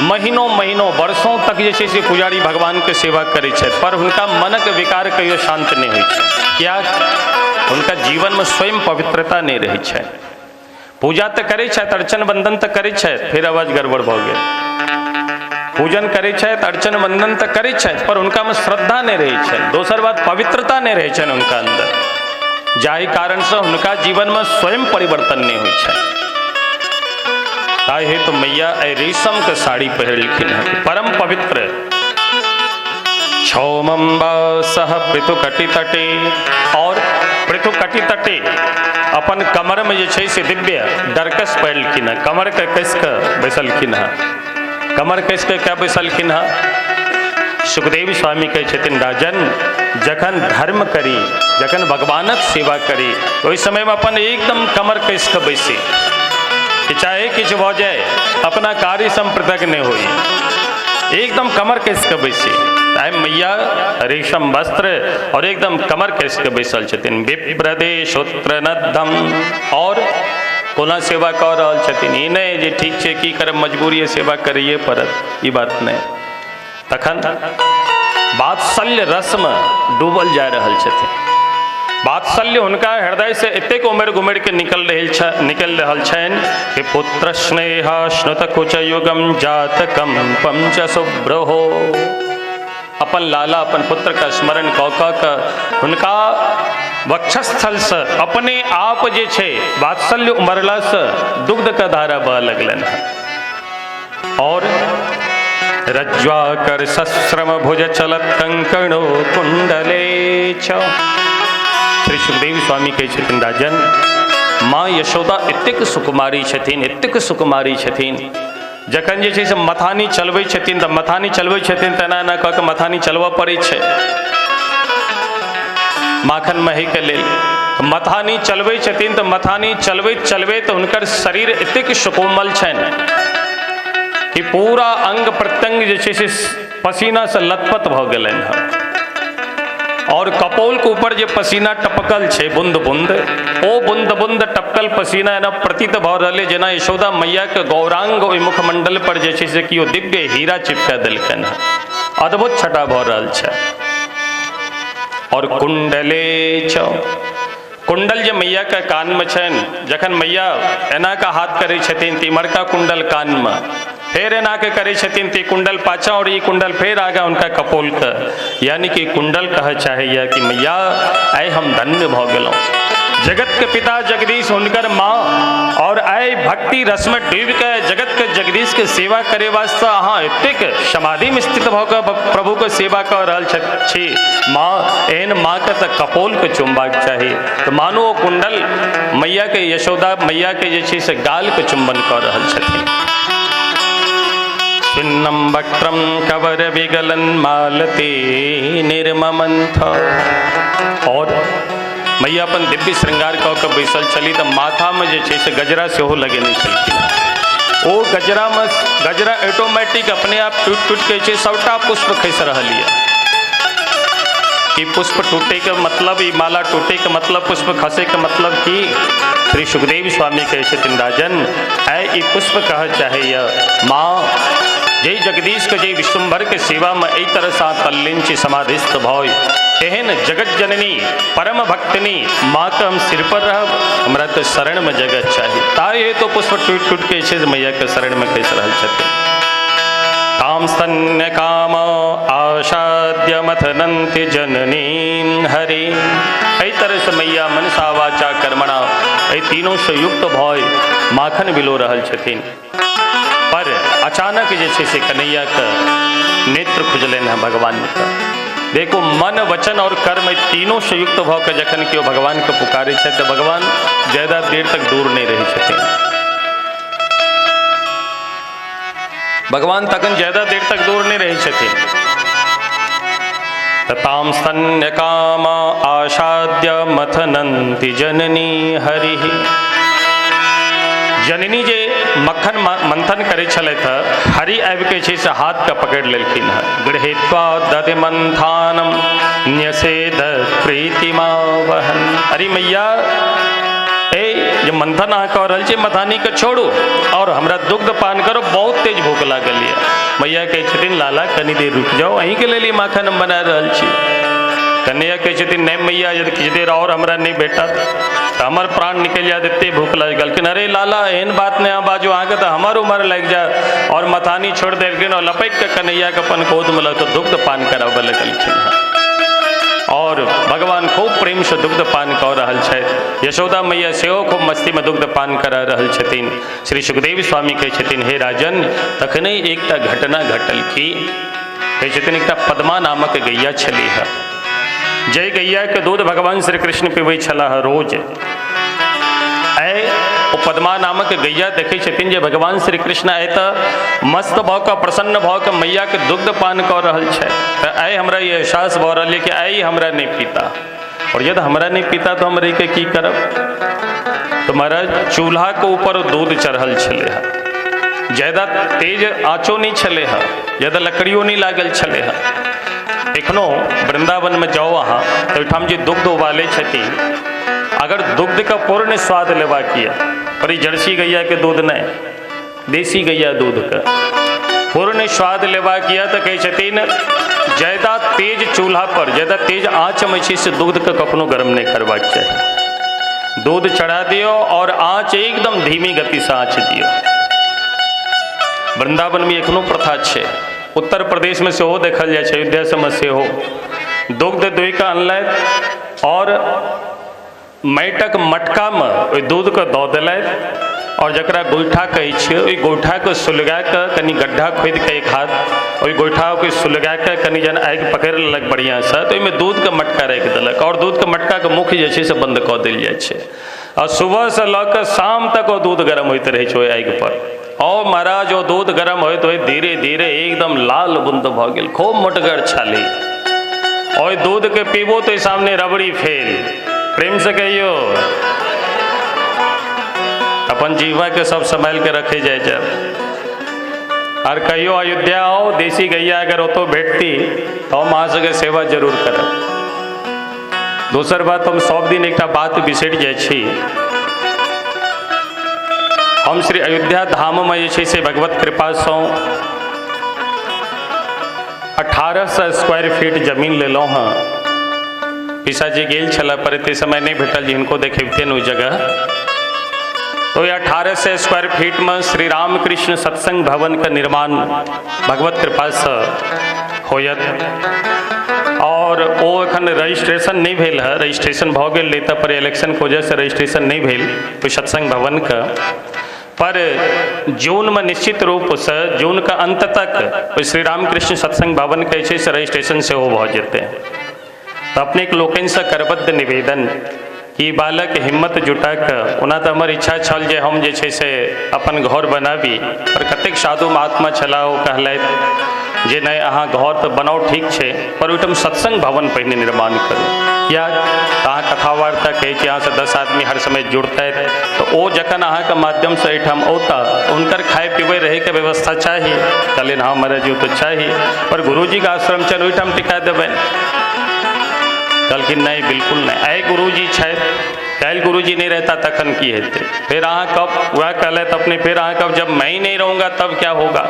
महीनों महीनों वर्षों तक जे छै से पुजारी भगवान के सेवा करै छथि, पर हुनका मनक विकार कहियो शांत नहीं होइ छै। क्या हुनका जीवन में स्वयं पवित्रता नहीं रहै छै। पूजा तऽ करै छथि, अर्चन वंदन तऽ करै छथि, फिर आवाज गड़बड़ भऽ गेल। पूजन करै छथि, अर्चन वंदन तऽ करै छथि, पर हुनकामे श्रद्धा नहि रहै छनि। दोसर बात, पवित्रता नहि रहै छनि हुनका अन्दर, जाहि कारणसँ हुनका जीवनमे स्वयं परिवर्तन नहि होइ छनि। ताहि हेतु मैया एहि रेशमके साड़ी पहिरलखिन हँ, परम पवित्र। क्षौमम्बा सह पृथुकटि तटे, और पृथुकटि तटे अपन कमरमे जे छै से दिव्य डरकस पहिरलखिन हँ, कमरके कसि कऽ बैसलखिन हँ। कमर कसि कऽ क्या बैसलखिन हँ? सुखदेव स्वामी कहै छथिन, राजन जखन धर्म करी, जखन भगवानक सेवा करी, तो ओहि समयमे अपन एकदम कमर कसि कऽ बैसी कि चाहे किछु भऽ जाए अपना कार्य से पृथक नहि होई, एकदम कमर कसि कऽ बैसी। आइ मैया रेशम वस्त्र और एकदम कमर कसि कऽ बैसल छथिन। विप्रदेशोत्र नद्धम, और कोना सेवा कऽ रहल छथिन? ई नहि जे ठीक छै की करब, मजबूरी सेवा करैए पड़त, ई बात नहि। तखन वात्सल्य रसमे डूबल जा रहल छथिन। वात्सल्य हुनका हृदय से एतेक उमड़ि घुमड़ि के निकल रहल छनि कि पुत्र स्नेह श्नुत कुच युगम जातकम पंच शुभ्रहो। अपन लाला अपन पुत्र का स्मरण कऽ कऽ कऽ हुनका वक्षस्थल से अपने आप जे छै वात्सल्य उमड़ला से दुग्ध के धारा बह लगलनि हँ। और रज्ज्वाकर सश्रम भुज चलत कंकणो कुंडले च। श्री सुखदेव स्वामी कहै छथिन, राजन माँ यशोदा एतेक सुकुमारी छथिन, एतेक सुकुमारी छथिन, जखन जे छै से मथानी चलबै छथिन तऽ मथानी चलबै छथिन तऽ एना एना कऽ कऽ मथानी चलबऽ पड़ै छै माखन महीके लेल। मथानी चलबै छथिन तऽ मथानी चलबैत चलबैत हुनकर शरीर एतेक सुकोमल छनि कि पूरा अंग प्रत्यंग जे छै से पसीनासँ लथपथ भऽ गेलनि हँ। और कपोल के ऊपर जे पसीना टपकल छै बूंद बूंद, ओ बूंद बूंद टपकल पसीना एना प्रतीत भऽ रहल जेना यशोदा मैया के गौरांग ओहि मुखमंडल पर जे छै से केओ दिव्य हीरा चिपका देलकनि हँ। अद्भुत छटा भऽ रहल छै। और कुंडले च, कुंडल जे मैया के कान में छनि, जखन मैया एना के हाथ करै छथिन तऽ इमहरका कुंडल कान में, फेर एना के करै छथिन तऽ कुंडल पाछा और ई कुंडल फेर आगा हुनका कपोल के, यानी कि कुंडल कह चाहैया कि मैया आइ हम धन्य भऽ गेलहुँ। जगत के पिता जगदीश हुनकर माँ, और आइ भक्ति रस में डूबि के जगत के जगदीश के सेवा करे वास्ते अहाँ एतेक समाधि में स्थित भऽ कऽ प्रभु के सेवा कऽ रहल छी। माँ, एहन माँ के तऽ कपोल के चुमबाक चाही। तऽ मानू ओ कुंडल मैया के, यशोदा मैया के जे छै से गाल के चुम्बन कऽ रहल छथिन। छिन्नं वक्त्रं कवर विगलन मालती निर्ममंथ। और मैया अपन दिव्य श्रृंगार कऽ कऽ बैसल छली तऽ माथामे जे छै से गजरा सेहो लगेने छलखिन। ओ गजरामे गजरा ऑटोमेटिक अपने आप टूटि टूटि के छै सबटा पुष्प खसि रहल यऽ। ई पुष्प टूटे के मतलब, ई माला टूटे के मतलब, पुष्प खसे के मतलब की? श्री सुखदेव स्वामी कहै छथिन, राजन आइ ई पुष्प कह चाहैया माँ जय जगदीश के, जय विश्वम्भर के सेवा में एहि तरह से तल्लीन छी समाधिस्थ भय, एहन जगत जननी परम भक्तनी माँ के हम सिर पर रहब, हमरा तो शरण में जगह चाही। ताहि हेतु पुष्प टूटि टूटि के छै मैया के शरण में खसि रहल छथिन। ताम स्तन्य काम आशाद्य मथनन्ति जननीं हरि। एहि तरह से मैया मनसा वाचा कर्मणा एहि तीनों से युक्त भय माखन बिलो रहल छथिन। पर अचानक जे छै से कन्हैया के नेत्र खुजलनि हँ भगवान के। देखो मन वचन और कर्म तीनों से युक्त भऽ के जखन केओ भगवान के पुकारै छै तऽ भगवान ज्यादा देर तक दूर नहि रहै छथिन। भगवान तखन ज्यादा देर तक दूर नहि रहै छथिन। ताम स्तन्य काम आशाद्य मथनन्ति जननी हरि। जननी जे मक्खन मंथन करै छलथि, हरि आबि के छै से हाथ के पकड़ि लेलखिन हँ। गृहीत्वा दधि मंथानम न्यसेद प्रीतिमावहन। अरे मैया, ए जे मंथन अहाँ कऽ रहल छी मथानी के छोड़ू और हमरा दुग्ध पान करो, बहुत तेज भूख लागल यऽ। मैया कहै छथिन, लाला कनी देर रुकि जाउ, अहीँके लेल ई माखन हम बना रहल छी। कन्हैया कहै छथिन, नहि मैया, यदि किछु देर और हमरा नहि भेटत। तऽ हमर प्राण निकलि जायत, एते भूख लागि गेलखिन। अरे लाला एहन बात नहि अहाँ बाजू, अहाँके तऽ हमर उमर लागि जायत। और मथानी छोड़ि देलखिन और लपकि कऽ कन्हैयाके अपन गोदमे लऽ कऽ दुग्ध पान कराबऽ लगलखिन हँ। और भगवान खूब प्रेमसँ दुग्ध पान कऽ रहल छथि। यशोदा मैया सेहो खूब मस्तीमे दुग्ध पान करा रहल छथिन। श्री सुखदेव स्वामी कहै छथिन हे राजन, तखने एकटा घटना घटल की कहै छथिन एकटा पद्मा नामक गैया छलीह, जय गैया के दूध भगवान श्री कृष्ण पीबै छलाह रोज। आइ ओ पद्मा नामक गैया देखै छथिन जे भगवान श्री कृष्ण आइ तऽ मस्त भऽ कऽ प्रसन्न भऽ कऽ मैया के दुग्ध पान कऽ रहल छथि, तऽ आइ हमरा ई एहसास भऽ रहल यऽ कि आइ हमरा नहि पीता, और यदि हमरा नहि पीता तऽ हम रहिके की करब। तऽ महाराज चूल्हा के ऊपर दूध चढ़ल छलै हँ, ज्यादा तेज आँचो नहि छलै हँ, ज्यादा लकड़ियो नहि लागल छलै हँ। एखनो वृंदावनमे जाउ अहाँ तऽ ओहिठाम जे दुग्ध उबालै छथिन, अगर दुग्धके पूर्ण स्वाद लेबाक यऽ, पर ई जर्सी गैयाके दूध नहि, देसी गैया दूधके पूर्ण स्वाद लेबाक यऽ तऽ कहै छथिन ज्यादा तेज चूल्हा पर, ज्यादा तेज आँचमे छै से दुग्धके कखनो गर्म नहि करबाक चाही। दूध चढ़ा दियौ और आँच एकदम धीमी गतिसँ आँच दियौ। वृंदावनमे एखनो प्रथा छै, उत्तर प्रदेशमे सेहो देखल जाइ छै, अयोध्या सबमे सेहो दुग्ध दुहि कऽ अनलथि और माटिक मटकामे ओहि दूधके दऽ देलथि, और जकरा गोइठा कहै छियै ओहि गोइठाके सुलगा कऽ कनि गड्ढा खोदि कऽ एक हाथ ओहि गोइठाके सुलगा कऽ कनि जहन आगि पकड़ि लेलक बढ़िआँसँ तऽ ओहिमे दूधके मटका राखि देलक और दूधके मटकाके मुख जे छै से बन्द कऽ देल जाइ छै, आ सुबहसँ लऽ कऽ शाम तक ओ दूध गरम होइत रहै छै ओहि आगि पर। और महाराज ओ दूध गरम होइत होइत धीरे धीरे एकदम लाल बुन्द भऽ गेल, खूब मोटगर छाली। ओहि दूधके पीबो तऽ सामने रबड़ी फेल। प्रेम से कहियो, अपन जीवा के सब संभाल के रखे जाए जब। और कहियो अयोध्या आओ, देसी गैया अगर ओतो भेटती तो हम अहाँ सबके सेवा जरूर करब। दोसर बात, हम सब दिन एकटा बात बिसरि जाइ छी। हम श्री अयोध्या धाममे जे छै से भगवत कृपासँ 1800 स्क्वायर फीट जमीन लेलहुँ हँ। पिसाजी गेल छलै पर एते समय नहि भेटल जे हिनको देखेबतियनि ओहि जगह। तो 1800 स्क्वायर फीट में श्री रामकृष्ण सत्संग भवन के निर्माण भगवत कृपासँ होयत। और ओ एखन रजिस्ट्रेशन नहीं भेल है, रजिस्ट्रेशन भऽ गेल रहै पर इलेक्शन के वजहसँ रजिस्ट्रेशन नहीं भेल ओहि सत्संग भवन के। पर जून में निश्चित रूपसँ जून के अंत तक श्री रामकृष्ण सत्संग भवन के जे छै से रजिस्ट्रेशन सेहो भऽ जेतै। तऽ अपनेके लोकनिसँ करबद्ध निवेदन कि बालक हिम्मत जुटा कऽ, ओना तऽ हमर इच्छा छल जे हम जे छै से अपन घर बनाबी, पर कतेक साधु महात्मा छलाह ओ कहलथि जे नहि अहाँ घर तऽ बनाउ ठीक छै, पर ओहिठाम सत्संग भवन पहिने निर्माण करू। किया तऽ अहाँ कथा वार्ता कहै छी, अहाँसँ 10 आदमी हर समय जुड़तथि, तऽ ओ जखन अहाँके माध्यमसँ एहिठाम औता तऽ हुनकर खाय पीबै रहैके व्यवस्था चाही। कहलियनि हँ महाराज जी ओ तऽ चाही, पर गुरुजीके आश्रम छनि ओहिठाम टिका देबनि। कहलखिन नहीं बिल्कुल नहीं, आइ गुरुजी छथि, काल्हि गुरुजी नहीं रहता तखन की हेतै। फेर अहाँ कब वएह कहलथि अपने, फेर अहाँ कब जब मैं ही नहीं रहूँगा तब क्या होगा।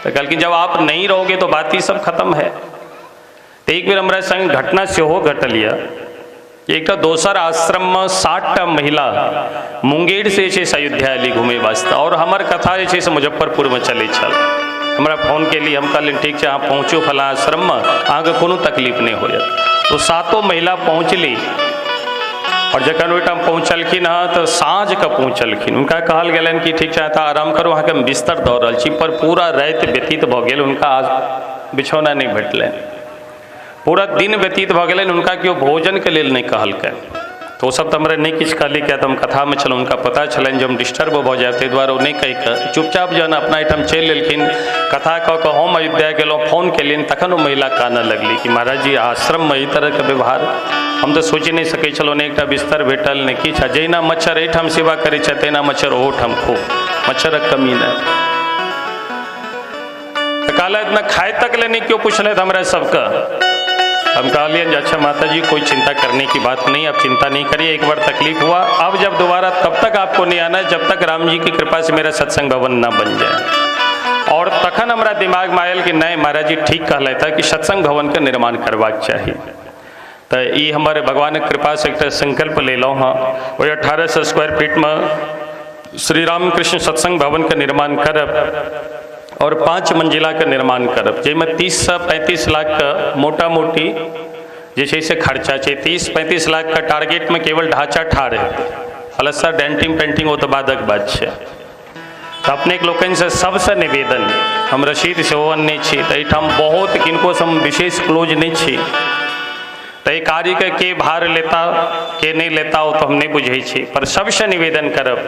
तऽ कहलखिन जब आप नहीं रहोगे तो बात ही सब खत्म है। तऽ एक बेर हमरा संग घटना सेहो घटल यऽ। एकटा दोसर आश्रममे 60टा महिला मुंगेर से जे छै से अयोध्या अयली घुमै वास्ते, और हमर कथा जे छै से मुजफ्फरपुरमे चलै छल। हमरा फोन केली, हम कहलियनि ठीक छै अहाँ पहुँचू फलाँ आश्रममे, अहाँके कोनो तकलीफ नहि होयत। तो 7 महिला पहुँचली, और जखन ओहिठाम पहुँचलखिन हँ तऽ साँझके पहुँचलखिन। हुनका कहल गेलनि कि ठीक छै तऽ आराम करू, अहाँके हम बिस्तर दऽ रहल छी, पर पूरा राति व्यतीत भऽ गेल, हुनका बिछौना नहि भेटलनि। पूरा दिन व्यतीत भऽ गेलनि, हुनका केओ भोजनके लेल नहि कहलकनि। तऽ ओसब तऽ हमरा नहि किछु कहली, किया तऽ हम कथामे छलहुँ, हुनका पता छलनि जे हम डिस्टर्ब भऽ जायब, ताहि दुआरे ओ नहि कहि कऽ चुपचाप जहन अपना एहिठाम चलि एलखिन। कथा कऽ कऽ हम अयोध्या गेलहुँ, फोन केलियनि, तखन ओ महिला कानऽ लगली कि महाराज जी आश्रममे एहि तरहके व्यवहार हम तऽ सोचि नहि सकै छलहुँ, नहि एकटा बिस्तर भेटल नहि किछु। आ जहिना मच्छर एहिठाम सेवा करै छथि तहिना मच्छर ओहोठाम खूब, मच्छरक कमी नहि। तऽ कहलथि ने खाय तक ले नहि केओ पुछलथि हमरा सबके। हम कहलियनि जे अच्छा माता जी कोई चिंता करने की बात नहीं, आप चिंता नहीं करिए, एक बार तकलीफ हुआ, अब जब दोबारा तब तक आपको नहीं आना है जब तक राम जी की कृपा से मेरा सत्संग भवन ना बन जाए। और तखन हमरा दिमागमे आयल कि नहीं महाराज जी ठीक कहलथि कि सत्संग भवन के निर्माण करबाक चाही। तऽ ई हमर भगवानक कृपासँ एकटा संकल्प लेलहुँ हँ। ओहि 1800 स्क्वायर फीटमे श्री रामकृष्ण सत्संग भवनके निर्माण करब और 5 मंजिलाके निर्माण करब, जाहिमे 30 से 35 लाखके मोटा मोटी जे छै से खर्चा छै। 30-35 लाखके टारगेटमे केवल ढाँचा ठाढ़ हेतै, प्लस्तर डेंटिंग पेंटिंग ओ तऽ बादक बात छै। तऽ अपनेके लोकनिसँ सबसँ निवेदन, हम रसीद सेहो अनने छी, तऽ एहिठाम बहुत किनकोसँ हम विशेष क्लोज नहि छी, तऽ एहि कार्यके के भार लेता के नहि लेता ओ तऽ हम नहि बुझै छी, पर सबसँ निवेदन करब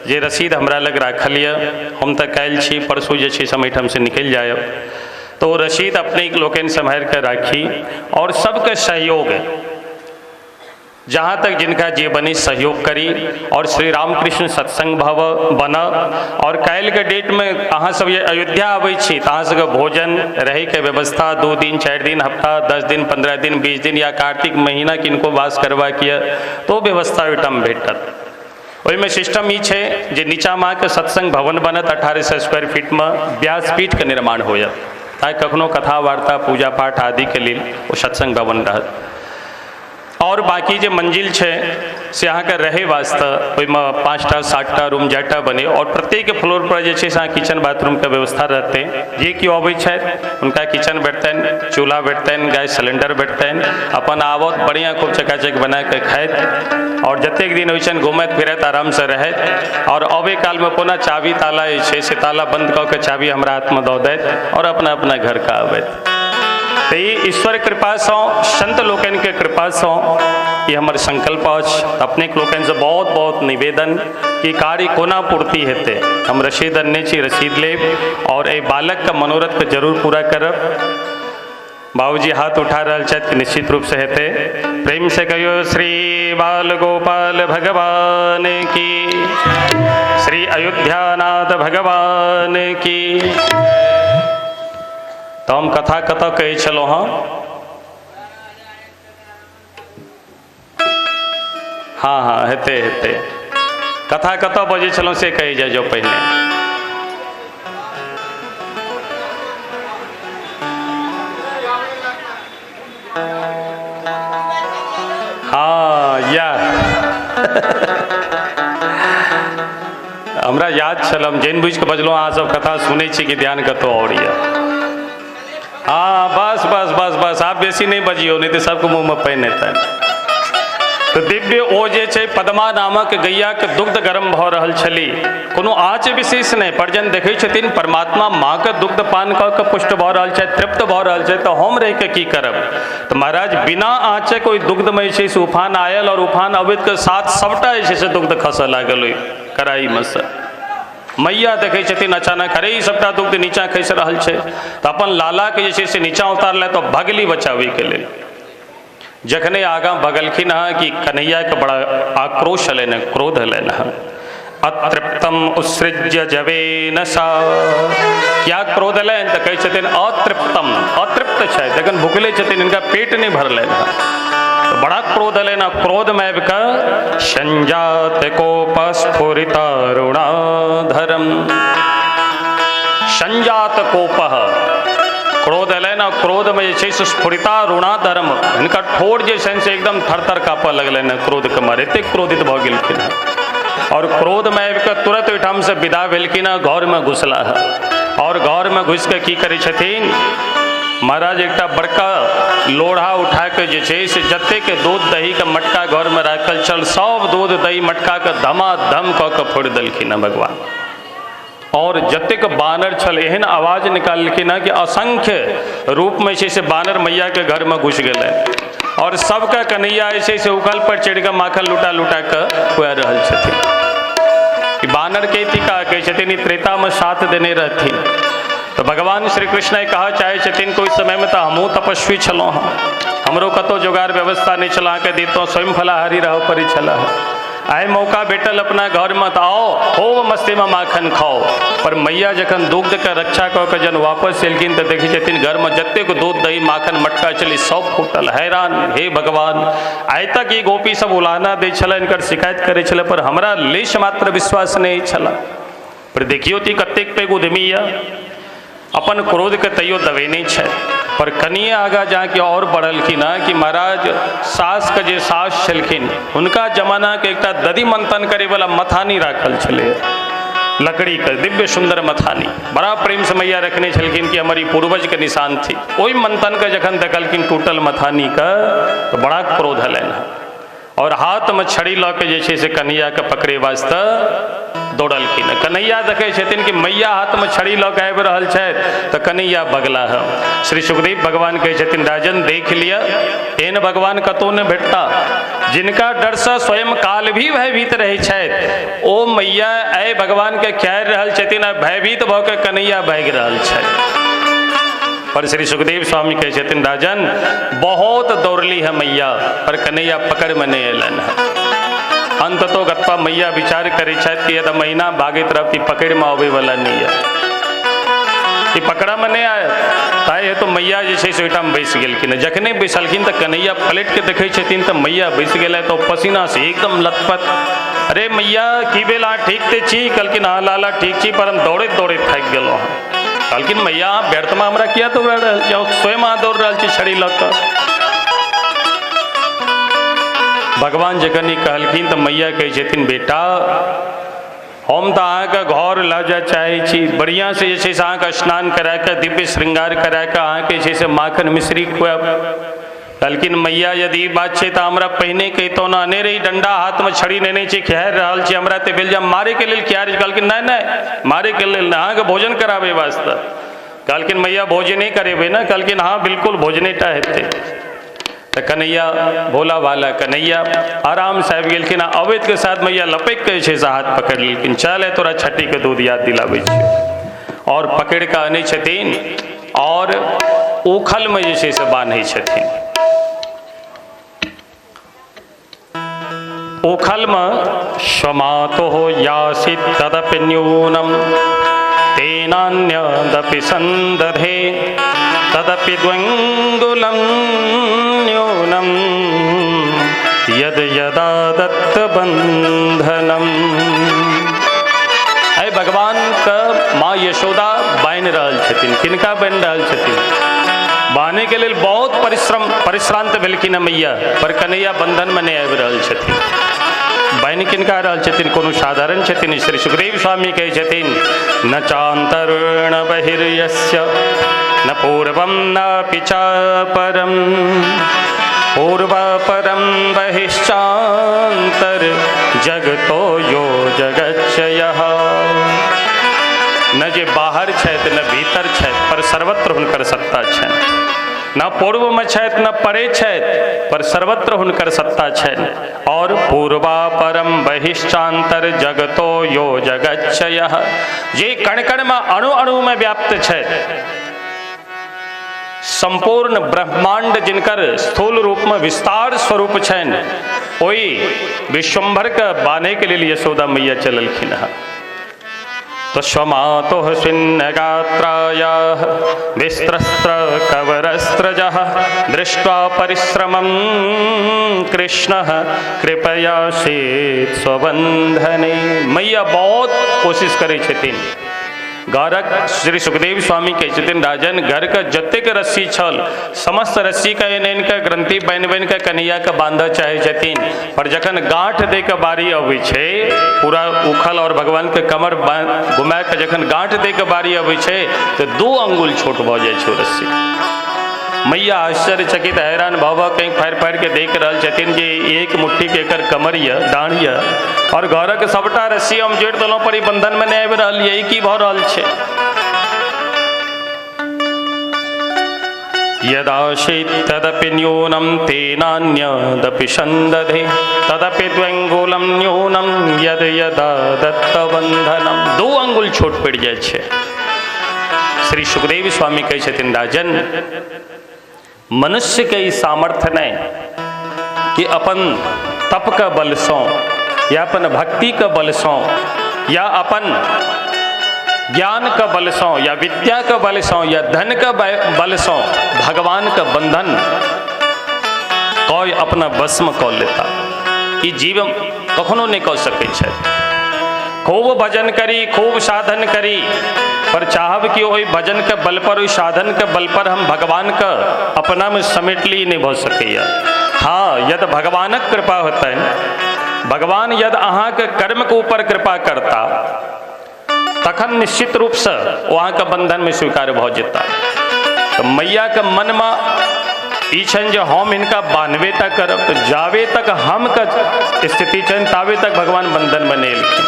जे रसीद हमरा लग राखल यऽ, हम तऽ काल्हि छी परसू जे छै से हम एहिठामसँ निकलि जायब, तऽ ओ रसीद अपने लोकनि सम्हारि कऽ राखी और सबके सहयोग जहाँ तक जिनका जे बनी सहयोग करी और श्री रामकृष्ण सत्संग भव बन। और काल्हिके डेटमे अहाँ सब ये अयोध्या आबै छी तऽ अहाँ सबके भोजन रहैके व्यवस्था 2 दिन 4 दिन हफ्ता 10 दिन 15 दिन 20 दिन या कार्तिक महीना किनको वास करबाक यऽ तऽ ओ व्यवस्था ओहिठाम भेटत। ओहिमे सिस्टम ई छै जे नीचाँमे अहाँके सत्संग भवन बनत 1800 स्क्वायर फीटमे, व्यासपीठके निर्माण होयत ताकि कखनो कथा वार्ता पूजा पाठ आदिके लेल ओ सत्संग भवन रहत। और बाकी जे मंजिल छै से अहाँके रहै वास्ते ओहिमे 5टा 7टा रूम जाटा बने और प्रत्येक फ्लोर पर जे छै से अहाँ किचन बाथरूमके व्यवस्था रहतै। जे केओ अबै छथि हुनका किचन भेटतनि, चूल्हा भेटतनि, गैस सिलेंडर भेटतनि, अपन आबत बढ़िआँ खूब चकाचक बनाके खाइत और जतेक दिन होइ छनि घुमैत फिरैत आरामसँ रहैत और अबै कालमे पुनः चाभी ताला जे छै से ताला बंद कऽ के चाभी हमरा हाथमे दऽ दैत और अपना अपना घरके आबैत। तऽ ई ईश्वर कृपासँ संत लोकनिके कृपासँ ई हमर संकल्प अछि। अपनेके लोकनिसँ बहुत बहुत निवेदन कि कार्य कोना पूर्ति हेतै, हम रसीद अनने छी, रसीद लेब और एहि बालकके मनोरथके जरूर पूरा करब। बाबूजी हाथ उठा रहल छथि, निश्चित रूपसँ हेतै। प्रेम से कहियो श्री बाल गोपाल भगवान की, श्री अयोध्यानाथ भगवान की। तऽ हम कथा कतऽ कहै छलहुँ हँ? हाँ हाँ हेतै हेतै। कथा कतऽ बजै छलहुँ से कहि जाइ जाउ पहिने। हाँ या हमरा याद छल, हम जानि बुझि कऽ बजलहुँ, अहाँ सब कथा सुनै छी कि ध्यान कतहु आओर यऽ। हाँ बस बस बस बस, आब बेसी नहि बजियौ नहि तऽ सबके मुँहमे पानि एतनि। तऽ दिव्य ओ जे छै पद्मा नामक गैयाके दुग्ध गर्म भऽ रहल छली, कोनो आँच विशेष नहि, पर जन देखै छथिन परमात्मा माँके दुग्ध पान कऽ के पुष्ट भऽ रहल छथि, तृप्त भऽ रहल छथि, तऽ हम रहिके की करब। तऽ महाराज बिना आँचक ओहि दुग्धमे जे छै से उफान आयल और उफान अबैत के साथ सबटा जे छै से दुग्ध खसऽ लागल ओहि कड़ाहीमे सँ। मैया देखै छथिन अचानक अरे ई सबटा दुग्ध नीचाँ खसि रहल छै, तऽ अपन लालाके जे छै से नीचाँ उतारलथि तऽ भगली बचाबैके लेल। जखने आगाँ भगलखिन हँ कि कन्हैयाके बड़ा आक्रोश एलनि हँ, क्रोध एलनि हँ। अतृप्तम उत्सृज्य जवेन सा, क्या क्रोध एलनि तऽ कहै छथिन अतृप्तम, अतृप्त छथि, जखन भुखले छथिन हिनका पेट नहि भरलनि हँ, बड़ा क्रोध एलनि हँ। क्रोधमे आबि कऽ संजात कोप स्फुरितारुणाधरम, संजात कोपः, क्रोध एलनि आ क्रोधमे जे छै से स्फुरितारुणाधरम, हिनकर ठोर जे छनि से एकदम थर-थर काँपऽ लगलनि हँ क्रोधके मारे, एतेक क्रोधित भऽ गेलखिन हँ। और क्रोधमे आबि कऽ तुरंत ओहिठामसँ विदा भेलखिन हँ, घरमे घुसला हँ और घरमे घुसि कऽ की करै छथिन महाराज, एकटा बड़का लोढ़ा उठा कऽ जे छै से जतेक दूध दहीके मटका घरमे राखल छल सब दूध दही मटकाके धमाधम कऽ कऽ फोड़ि देलखिन हँ भगवान। और जतेक बानर छल एहन आवाज निकाललखिन हँ कि असंख्य रूपमे जे छै से बानर मैयाके घरमे घुसि गेलै और सबके कन्हैया जे छै से उखल पर चढ़ि कऽ माखन लुटा लुटा कऽ खुआ रहल छथिन। ई बानर के थिका कहै छथिन ई त्रेतामे साथ देने रहथिन। तऽ भगवान श्री कृष्ण कहऽ चाहै छथिन कि ओहि समयमे तऽ हमहूँ तपस्वी छलहुँ हँ, हमरो कतहु जोगाड़ व्यवस्था नहि छल, अहाँके दितहुँ स्वयं फलाहारी रहऽ पड़ै छल। आइ मौका भेटल अपना घरमे तऽ आओ खूब मस्तीमे माखन खाओ। पर मैया जखन दुग्धके रक्षा कऽ के जहन वापस एलखिन तऽ देखै छथिन घरमे जतेक दूध दही माखन मटका छलै सब फूटल। हैरान, हे भगवान, आइ तक ई गोपी सब उलाहना दै छलै, हिनकर शिकायत करै छलै, पर हमरा लेश मात्र विश्वास नहि छल। पर देखियौ तऽ ई कतेक पैघ उद्यमी यऽ, अपन क्रोधके तैयो दबेने छथि। पर कनिए आगाँ जाके आओर बढ़लखिन हँ कि महाराज सासके जे सास छलखिन हुनका जमानाके एकटा दधि मंथन करैवला मथानी राखल छलै, लकड़ीके दिव्य सुन्दर मथानी, बड़ा प्रेमसँ मैया रखने छलखिन कि हमर ई पूर्वजके निशान थी। ओहि मंथनके जखन देखलखिन टूटल मथानीके तऽ बड़ा क्रोध एलनि हँ और हाथमे छड़ी लऽ के जे छै से कन्हैयाके पकड़े वास्ते दौड़लखिन। कन्हैया देखै छथिन कि मैया हाथमे छड़ी लऽ के आबि रहल छथि तऽ कन्हैया बगला हँ। श्री सुखदेव भगवान कहै छथिन राजन देख लिअ, एहन भगवान कतहु नहि भेटता जिनका डरसँ स्वयं काल भी भयभीत रहै छथि। ओ मैया एहि भगवानके खेहारि रहल छथिन आ भयभीत भऽ के कन्हैया भागि रहल छथि। पर श्री सुखदेव स्वामी कहै छथिन राजन बहुत दौड़ली है मैया पर कन्हैया पकड़मे नहि अयलनि हँ। अंततो गत्वा मैया विचार करै छथि कि यदि महीना भागैत रहब तऽ पकड़मे अबैवला नहि यऽ, ई पकड़ामे नहि आयत। ताहि हेतु मैया जे छै से ओहिठाम बैसि गेलखिन। जखने बैसलखिन तऽ कन्हैया पलटि के देखै छथिन तऽ मैया बैसि गेलथि तऽ पसीनासँ एकदम लथपथ। अरे मैया की भेल, अहाँ ठीक तऽ छी? कहलखिन हँ लाला ठीक छी, पर हम दौड़ैत दौड़ैत थाकि गेलहुँ हँ। कहलखिन मैया अहाँ व्यर्थमे हमरा किया दौड़ा रहल छी, अहाँ स्वयं अहाँ दौड़ रहल छी छड़ी लऽ कऽ। भगवान जखन ई कहलखिन तऽ मैया कहै छथिन बेटा हम तऽ अहाँके घर लऽ जाय चाहै छी, बढ़िआँसँ जे छै से अहाँके स्नान कराके दिव्य श्रृंगार कराके अहाँके जे छै से माखन मिश्री खुआएब। कहलखिन मैया यदि ई बात छै तऽ हमरा पहिने कहितहुँ ने, अनेरे ई डंडा हाथमे छड़ी नेने छी खेहारि रहल छी, हमरा तऽ भेल जे हम मारैके लेल खेहारि। कहलखिन नहि नहि मारैके लेल नहि, अहाँके भोजन कराबै वास्ते। कहलखिन मैया भोजने करेबै ने? कहलखिन हँ बिल्कुल भोजने टा हेतै। तऽ कन्हैया भोला भाला कन्हैया आरामसँ आबि गेलखिन आ अबैत के साथ मैया लपकि के जे छै से हाथ पकड़ि लेलखिन, चल आइ तोरा छठीके दूध याद दिलाबै छियौ। आओर पकड़ि कऽ अनै छथिन और उखलमे जे छै से बान्है छथिन। उखलमे स्वमातो यासीत् तदपि न्यूनं तेनान्यदपि सन्दधे तदपि द्वङ्गुलं न्यूनं यद यदा दत्तबन्धनम्। एहि भगवानके माँ यशोदा बान्हि रहल छथिन। किनका बान्हि रहल छथिन? बान्हैके लेल बहुत परिश्रांत भेलखिन हँ मैया, पर कन्हैया बंधनमे नहि आबि रहल छथिन। बान्हि किनका रहल छथिन? कोनो साधारण छथिन? श्री सुखदेव स्वामी कहै छथिन न चान्तर्ण बहिर्यस्य न पूर्वं नापि चापरं पूर्वापरं बहिश्चान्तर जगतो यो जगच्चयः। न जे बाहर छथि न भीतर छथि, पर सर्वत्र हुनकर सत्ता छनि। न पूर्वमे छथि न परे छथि, पर सर्वत्र हुनकर सत्ता छनि। और पूर्वापरं बहिश्चान्तर जगतो यो जगच्चयः, जे कण कण में अणु अणु में व्याप्त छथि, संपूर्ण ब्रह्मांड जिनकर स्थूल रूप में विस्तार स्वरूप छनि, ओहि विश्वम्भर के बान्है के लेल यशोदा मैया चललखिन हँ। तो स्वमातुः स्विन्नगात्रायाः विस्त्रस्त्र कवरस्त्रजः दृष्ट्वा परिश्रमं कृष्णः कृपया सेत् स्वबन्धने। मैया बहुत कोशिश करै छथिन। घरक श्री सुखदेव स्वामी कहै छथिन राजन घरके जतेक रस्सी छल समस्त रस्सीके आनि आनि कऽ ग्रंथि बान्हि बान्हि कऽ कन्हैयाके बाँधऽ चाहै छथिन, पर जखन गाँठ दै के बारी अबै छै, पूरा उखल और भगवानके कमर घुमा कऽ जखन गाँठ दै के बारी अबै छै तऽ 2 अंगुल छोट भऽ जाइ छै ओ रस्सी। मैया आश्चर्यचकित हैरान भऽ भऽ कहीं फाड़ि फाड़ि के देख रहल छथिन जे एक मुट्ठीके एकर कमर यऽ, डाँढ़ यऽ, और घरक सबटा रस्सी हम जोड़ि देलहुँ पर ई बंधनमे नहि आबि रहल यऽ, ई की भऽ रहल छै? यदासीत् तदपि न्यूनं तेनान्यदपि सन्दधे तदपि द्व्यङ्गुलं न्यूनं यद यदा दत्तबन्धनं। 2 अंगुल छोट पड़ि जाइ छै। श्री सुखदेव स्वामी कहै छथिन राजन मनुष्यके ई सामर्थ्य नहि कि अपन तपके बलसँ या अपन भक्तिके बलसँ या अपन ज्ञानके बलसँ या विद्याके बलसँ या धनके बलसँ भगवानके बंधन कोई अपना वशमे कऽ लेता, ई जीव कखनो नहि कऽ सकै छथि। खूब भजन करी, खूब साधन करी, पर चाहब कि ओहि भजन के बल पर, ओहि साधन के बल पर हम भगवान के अपना में समेट ली, नहीं भऽ सकैया। हाँ, यदि भगवानक कृपा होतनि, भगवान यदि अहाँके कर्म के ऊपर कृपा करता, तखन निश्चित रूपसँ ओ अहाँके बंधन में स्वीकार भऽ जेता। तऽ मैया के मनमे ई छनि जे हम हिनका बान्हबे टा करब, तऽ जाबे तक हम के स्थिति छनि ताबे तक भगवान बंधन में नहि एलखिन।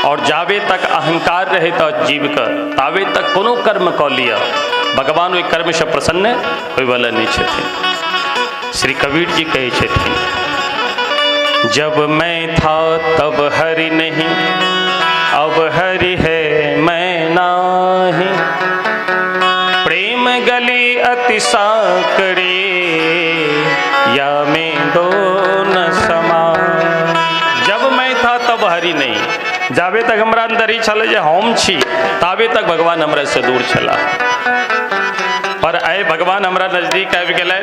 और जाबे तक अहंकार रहैत अछि जीवके, ताबे तक कोनो कर्म कऽ लिअ, भगवान ओहि कर्मसँ प्रसन्न होइवला नहि छथिन। श्री कबीर जी कहै छथिन, जब मैं था तब हरि नहीं, अब हरि है मैं नाही, प्रेम गली अति साकरे, या में दो न समा। जब मैं था तब हरि नहीं, जाबे तक हमरा अंदर ई छलै जे हम छी, ताबे तक भगवान हमरा से दूर छला। पर आइ भगवान हमरा नजदीक आबि गेलै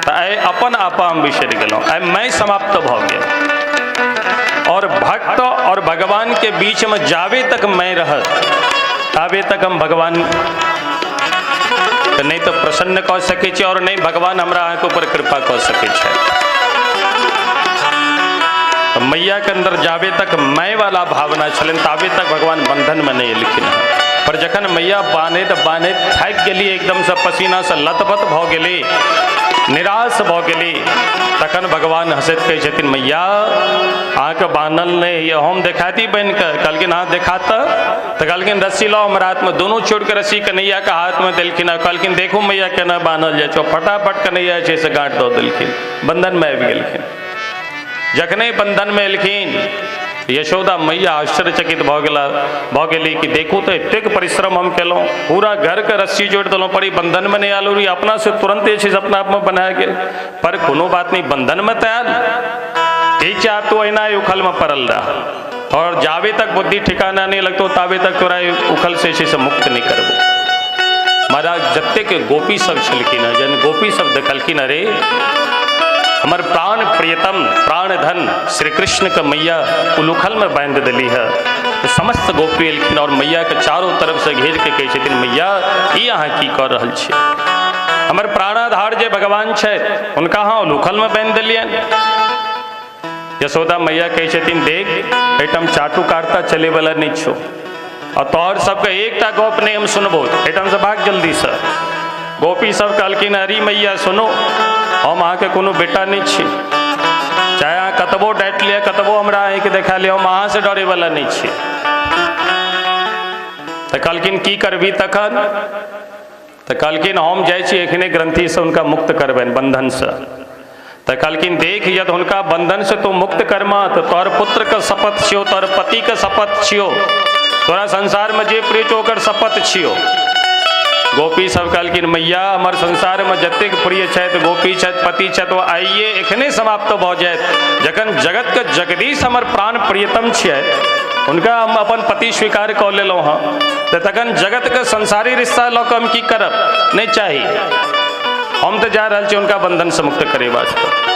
तऽ आइ अपन आपा हम बिसरि गेलहुँ, आइ मैं समाप्त भऽ गेल। और भक्त और भगवान के बीच में जाबे तक मैं रहत, ताबे तक हम भगवान तऽ नहि तऽ प्रसन्न कऽ सकै छी और नहि भगवान हमरा अहाँके ऊपर कृपा कऽ सकै छै। तऽ मैया के अंदर जाबे तक मैं वाला भावना छलनि, ताबे तक भगवान बंधन में नहि एलखिन हँ। पर जखन मैया बान्हैत बान्हैत थाकि गेली, एकदमसँ पसीनासँ लथपथ भऽ गेली, निराश भऽ गेली, तखन भगवान हँसैत कहै छथिन, मैया अहाँके बान्हल नहि होइए, हम देखाती बनि कऽ। कहलखिन हाँ देखा तऽ कहलखिन रस्सी लाओ हमरा हाथमे। दोनों छोड़ि कऽ रस्सी कन्हैयाके हाथमे देलखिन आ कहलखिन देखू मैया केना बान्हल जाइ छै। फटाफट कन्हैया जे छै से गाँठ दऽ देलखिन, बंधनमे आबि गेलखिन। जखने बंधनमे एलखिन, यशोदा मैया आश्चर्यचकित भऽ गेली कि देखू तऽ एतेक परिश्रम हम केलहुँ, पूरा घरके रस्सी जोड़ि देलहुँ, पर ई बंधनमे नहि आयल, ई अपनासँ तुरन्त जे छै से अपना आपमे बना गेल। पर कोनो बात नहि, बंधनमे तऽ आयल, ठीक छै, आब तू अहिना उखलमे पड़ल रह, और जाबे तक बुद्धि ठिकाना नहि लगतौ ताबे तक तोरा उखल से छै से मुक्त नहि करबो। महाराज जतेक गोपी सब छलखिन हँ, जहन गोपी सब देखलखिन, अरे हमर प्राण प्रियतम प्राण धन श्री कृष्ण के मैया उलूखल में बांधि देली है, तो समस्त गोपी एलखिन और मैया के चारों तरफ से घेर के कहै छथिन, मैया ई अहाँ की कऽ रहल छी? हमर प्राणाधार जे भगवान छथि हुनका अहाँ उलूखल में बांधि देलियनि। यशोदा मैया कहै छथिन, देख एहिठाम चाटुकार्ता चलैवला नहि छौ, आ तोहर सबके एकटा गप नहि हम सुनबो, एहिठामसँ भाग जल्दीसँ। गोपी सब कहलखिन, अरे मैया सुनो, हम अहाँके कोनो बेटा नहि छी, चाहे अहाँ कतबो डाँटि लिअ, कतबो हमरा आँखि देखा लिअ, हम अहाँसँ डरैवला नहि छी। तऽ कहलखिन की करबी तखन? तऽ कहलखिन हम जाइ छी एखने ग्रंथिसँ हुनका मुक्त करबनि बंधनसँ। तऽ कहलखिन देख, यदि हुनका बंधनसँ तू मुक्त करमा तऽ तोहर पुत्रके शपथ छियौ, तोहर पतिके शपथ छियौ, तोरा संसारमे जे प्रिय छौ ओकर शपथ छियौ। गोपी सब कहलखिन, मैया हमर संसारमे जतेक प्रिय छथि, गोपी छथि, पति छथि, ओ आइए एखने समाप्त भऽ जायत, जखन जगतके जगदीश हमर प्राण प्रियतम छियै, हुनका हम अपन पति स्वीकार कऽ लेलहुँ हँ, तऽ तखन जगतके संसारी रिश्ता लऽ कऽ हम की करब? नहि चाही, हम तऽ जा रहल छी हुनका बंधनसँ मुक्त करै वास्ते।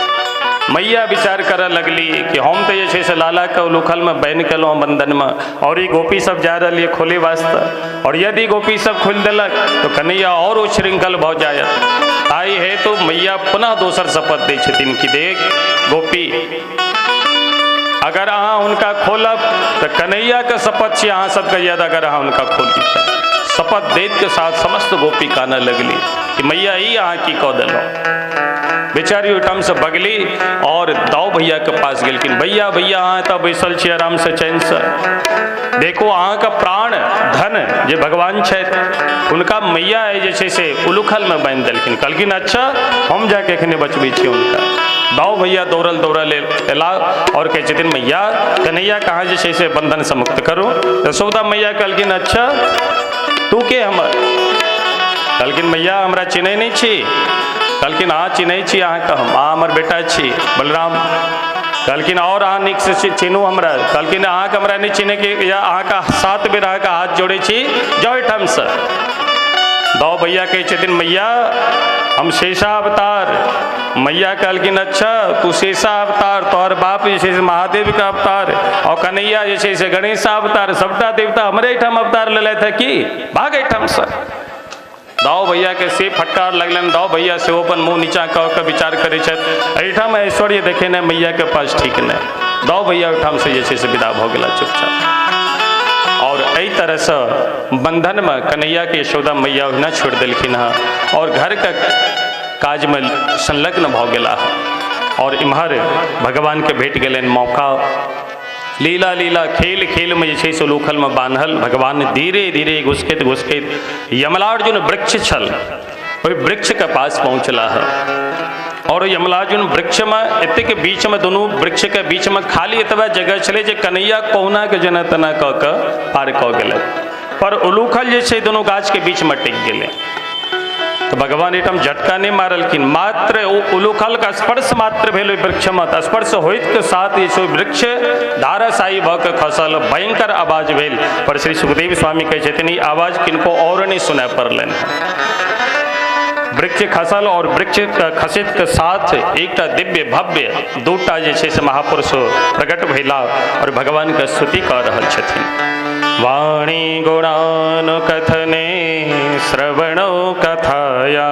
मैया विचार करऽ लगली कि हम तऽ जे छै से लालाके उलूखलमे बान्हि केलहुँ हँ बंधनमे, और ई गोपी सब जा रहल यऽ खोले वास्ते, और यदि गोपी सब खोलि देलक तऽ कन्हैया और उच्छृंखल भऽ जायत। ताहि हेतु मैया पुनः दोसर शपथ दै छथिन कि देख गोपी, अगर अहाँ हुनका खोलब तऽ कन्हैयाके शपथ छी अहाँ सबके, यदि अगर अहाँ हुनका खोली। शपथ दैत के साथ समस्त गोपी कानऽ लगली कि मैया ई अहाँ की कऽ देलहुँ? बेचारी ओहिठामसँ बगली और दाऊ भैया के पास गेलखिन। भैया भैया अहाँ एतऽ बैसल छी आरामसँ चैनसँ, देखो अहाँके प्राण धन जे भगवान छथि हुनका मैया जे छै से उलूखलमे बान्हि देलखिन। कहलखिन अच्छा हम जाके एखने बचबै छी हुनका। दाऊ भैया दौड़ल दौड़ल एला और कहै छथिन, मैया कन्हैया कहाँ जे छै से बंधनसँ मुक्त करू। यशोदा मैया कहलखिन अच्छा तू के हमर? कहलखिन मैया हमरा चिन्है नहि छी? कहलखिन अहाँ चिन्है छी अहाँके हम, अहाँ हमर बेटा छी बलराम। कहलखिन और अहाँ नीकसँ चिन्हू हमरा। कहलखिन अहाँके हमरा नहि चिन्हैके या अहाँके 7 बेर अहाँके हाथ जोड़ै छी, जाउ एहिठामसँ। दाऊ भैया कहै छथिन, मैया हम शेषावतार मैया कहलखिन अच्छा तू शेषा अवतार, तोहर बाप जे छै से महादेव के अवतार, और कन्हैया जे छै से गणेश अवतार, सबटा देवता हमरे एहिठाम अवतार लेलथि है की, भाग एहिठामसँ। दाऊ भैया के से फटकार लगलनि। दाऊ भैया सेहो अपन मुँह नीचा कऽ के विचार करै छथि, एहिठाम ऐश्वर्य देखेनाइ मैया के पास ठीक नहि। दाऊ भैया ओहिठामसँ जे छै से विदा भऽ गेला चुपचाप। और एहि तरहसँ बंधनमे कन्हैया के यशोदा मैया ओहिना छोड़ि देलखिन हँ और घरके काजमे संलग्न भऽ गेला। और इम्हर भगवानके भेट गेलनि मौका। लीला लीला खेल खेल में जे छै से उलूखलमे बान्हल भगवान धीरे धीरे घुसकैत घुसकैत यमलार्जुन वृक्ष छल, ओहि वृक्षके पास पहुँचला है। और यमलार्जुन वृक्षमे एतेक बीचमे दुनू वृक्षके बीचमे खाली एतबा जगह छलै जे कन्हैया कहुना के जेना तेना कऽ के पार कऽ गेलै, पर उलूखल जे छै दुनू गाछके बीचमे टिक गेलै। तो भगवान एहिठाम झटका नहीं मारलखिन, मात्र ओ उलूखल का स्पर्श मात्र भेल ओहि वृक्षमे, तऽ स्पर्श होइत के साथ जे छै वृक्ष धाराशायी भऽ के खसल, भयंकर आवाज भेल। पर श्री सुखदेव स्वामी कहै छथिन ई आवाज किनको और नहीं सुनाय पड़लनि। वृक्ष खसल और वृक्ष खसैत के साथ एकटा दिव्य भव्य दूटा जे छै से महापुरुष प्रकट भेला और भगवान के स्तुति कऽ रहल छथिन। वाणी गुणानुकथने श्रवणो कथाया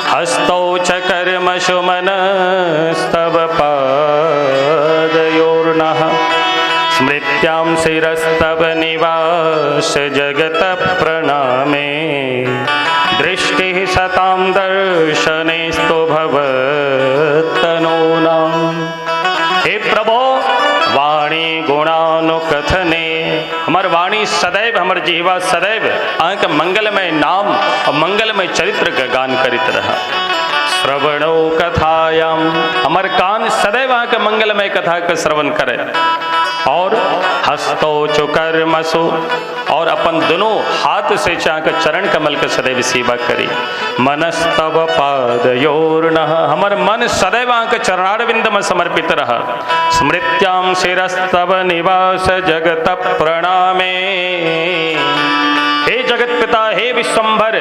हस्तौ च कर्मसु मनस्तव पादयोर्नः स्मृत्यां शिरस्तव निवास जगत प्रणामे दृष्टिः सतां दर्शनेस्तु भवत्तनूनाम्। हे प्रभो, वाणी गुणानुकथने, हमर वाणी सदैव, हमर जिह्वा सदैव अहाँके मंगलमय नाम और मंगलमय चरित्र के गान करैत रह। श्रवणो कथायाम, हमर कान सदैव अहाँके मंगलमय कथा के श्रवण करे। और हस्तो चु कर्मसु, और अपन दोनों हाथ से अहाँके चरण कमल के सदैव सेवा करी। मनस्तव पादयोर्नः, हमर मन सदैव अहाँके चरणारविंद में समर्पित रह। स्मृत्यां शिरस्तव निवास जगत प्रणामे, हे जगत पिता, हे विश्वम्भर,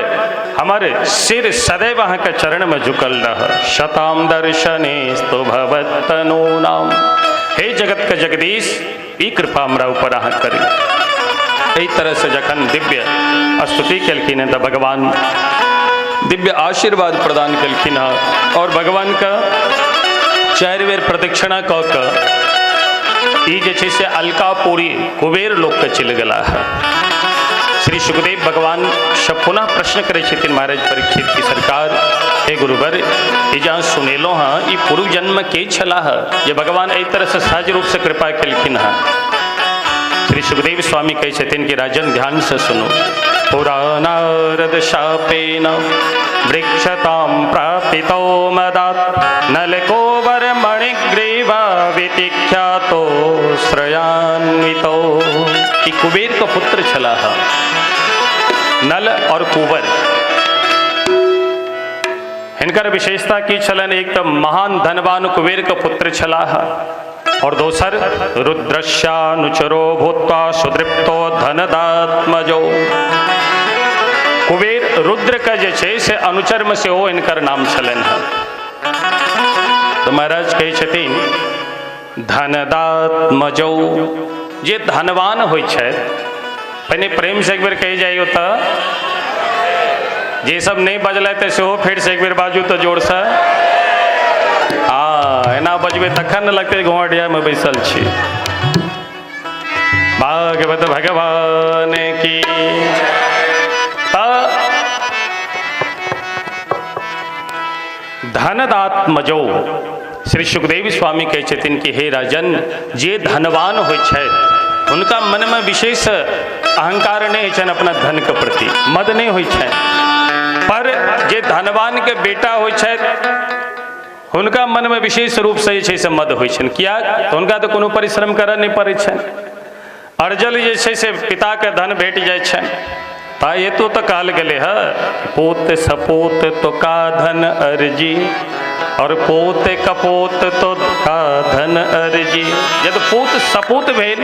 हमर सिर सदैव अहाँके चरण में झुकल रह। शताम दर्शनेस्तु भवत्तनूनाम, हे जगत के जगदीश, ई कृपा हमरा ऊपर अहाँ करी। एहि तरह से जखन दिव्य स्तुति केलखिन हैं तऽ भगवान दिव्य आशीर्वाद प्रदान केलखिन हँ। और भगवान के 4 बेर प्रदक्षिणा कऽ के ई जे छै से अलकापुरी कुबेर लोक के चलि गेला है। श्री सुखदेव भगवान से पुनः प्रश्न करै छथिन महाराज परीक्षित की सरकार, हे गुरुवर, ई जहाँ सुनेलहुँ हँ ई पूर्व जन्म के छलाह जे भगवान एहि तरह से सहज रूप से कृपा केलखिन हँ। श्री सुखदेव स्वामी कहै छथिन कि राजन ध्यान से सुनो। पुरानारद शापेन वृक्षतां प्रापितो मदात् नलकोवर मणिग्रीवा वितिख्यातो श्रयान्वितो। ई कुबेर के पुत्र छलाह नल और कुबर। हिनकर विशेषता की छलनि, एक तऽ महान धनवान कुबेर के पुत्र छलाह और दोसर रुद्रस्यानुचरो भूत्वा सुदृप्तो धनदात्मजो। कुबेर रुद्र के जे छै से अनुचर में सेहो हिनकर नाम छलनि हँ। तऽ महाराज कहै छथिन धनदात्मजो, जे धनवान होइ छथि, पहिने प्रेम से एक बेर कहि जाइयो तऽ, जे सब नहीं बजलथि सेहो फेर से एक बेर बाजू तऽ जोरसँ। हाँ, एना बजबै तखन ने लगतै घोंघटियामे बैसल छी। भागवत भगवान की। धनदात्मजो, श्री सुखदेव स्वामी कहै छथिन कि हे राजन, जे धनवान होइ छथि हुनका मनमे विशेष अहंकार नहीं होइ छनि अपना धन के प्रति, मद नहीं होइ छनि। पर जे धनवान के बेटा होइ छथि हुनका मनमे विशेष रूप से जे छै से मद होइ छनि। किया तऽ हुनका तऽ कोनो परिश्रम करऽ नहि पड़ै छनि, अर्जल जे छै से पिताके धन भेट जाइ छनि। ताहि हेतु तऽ कहल गेलै हँ, पोत सपोत तो का धन अर्जी और पोत कपोत तो का धन अर्जी। जब पूत सपूत भेल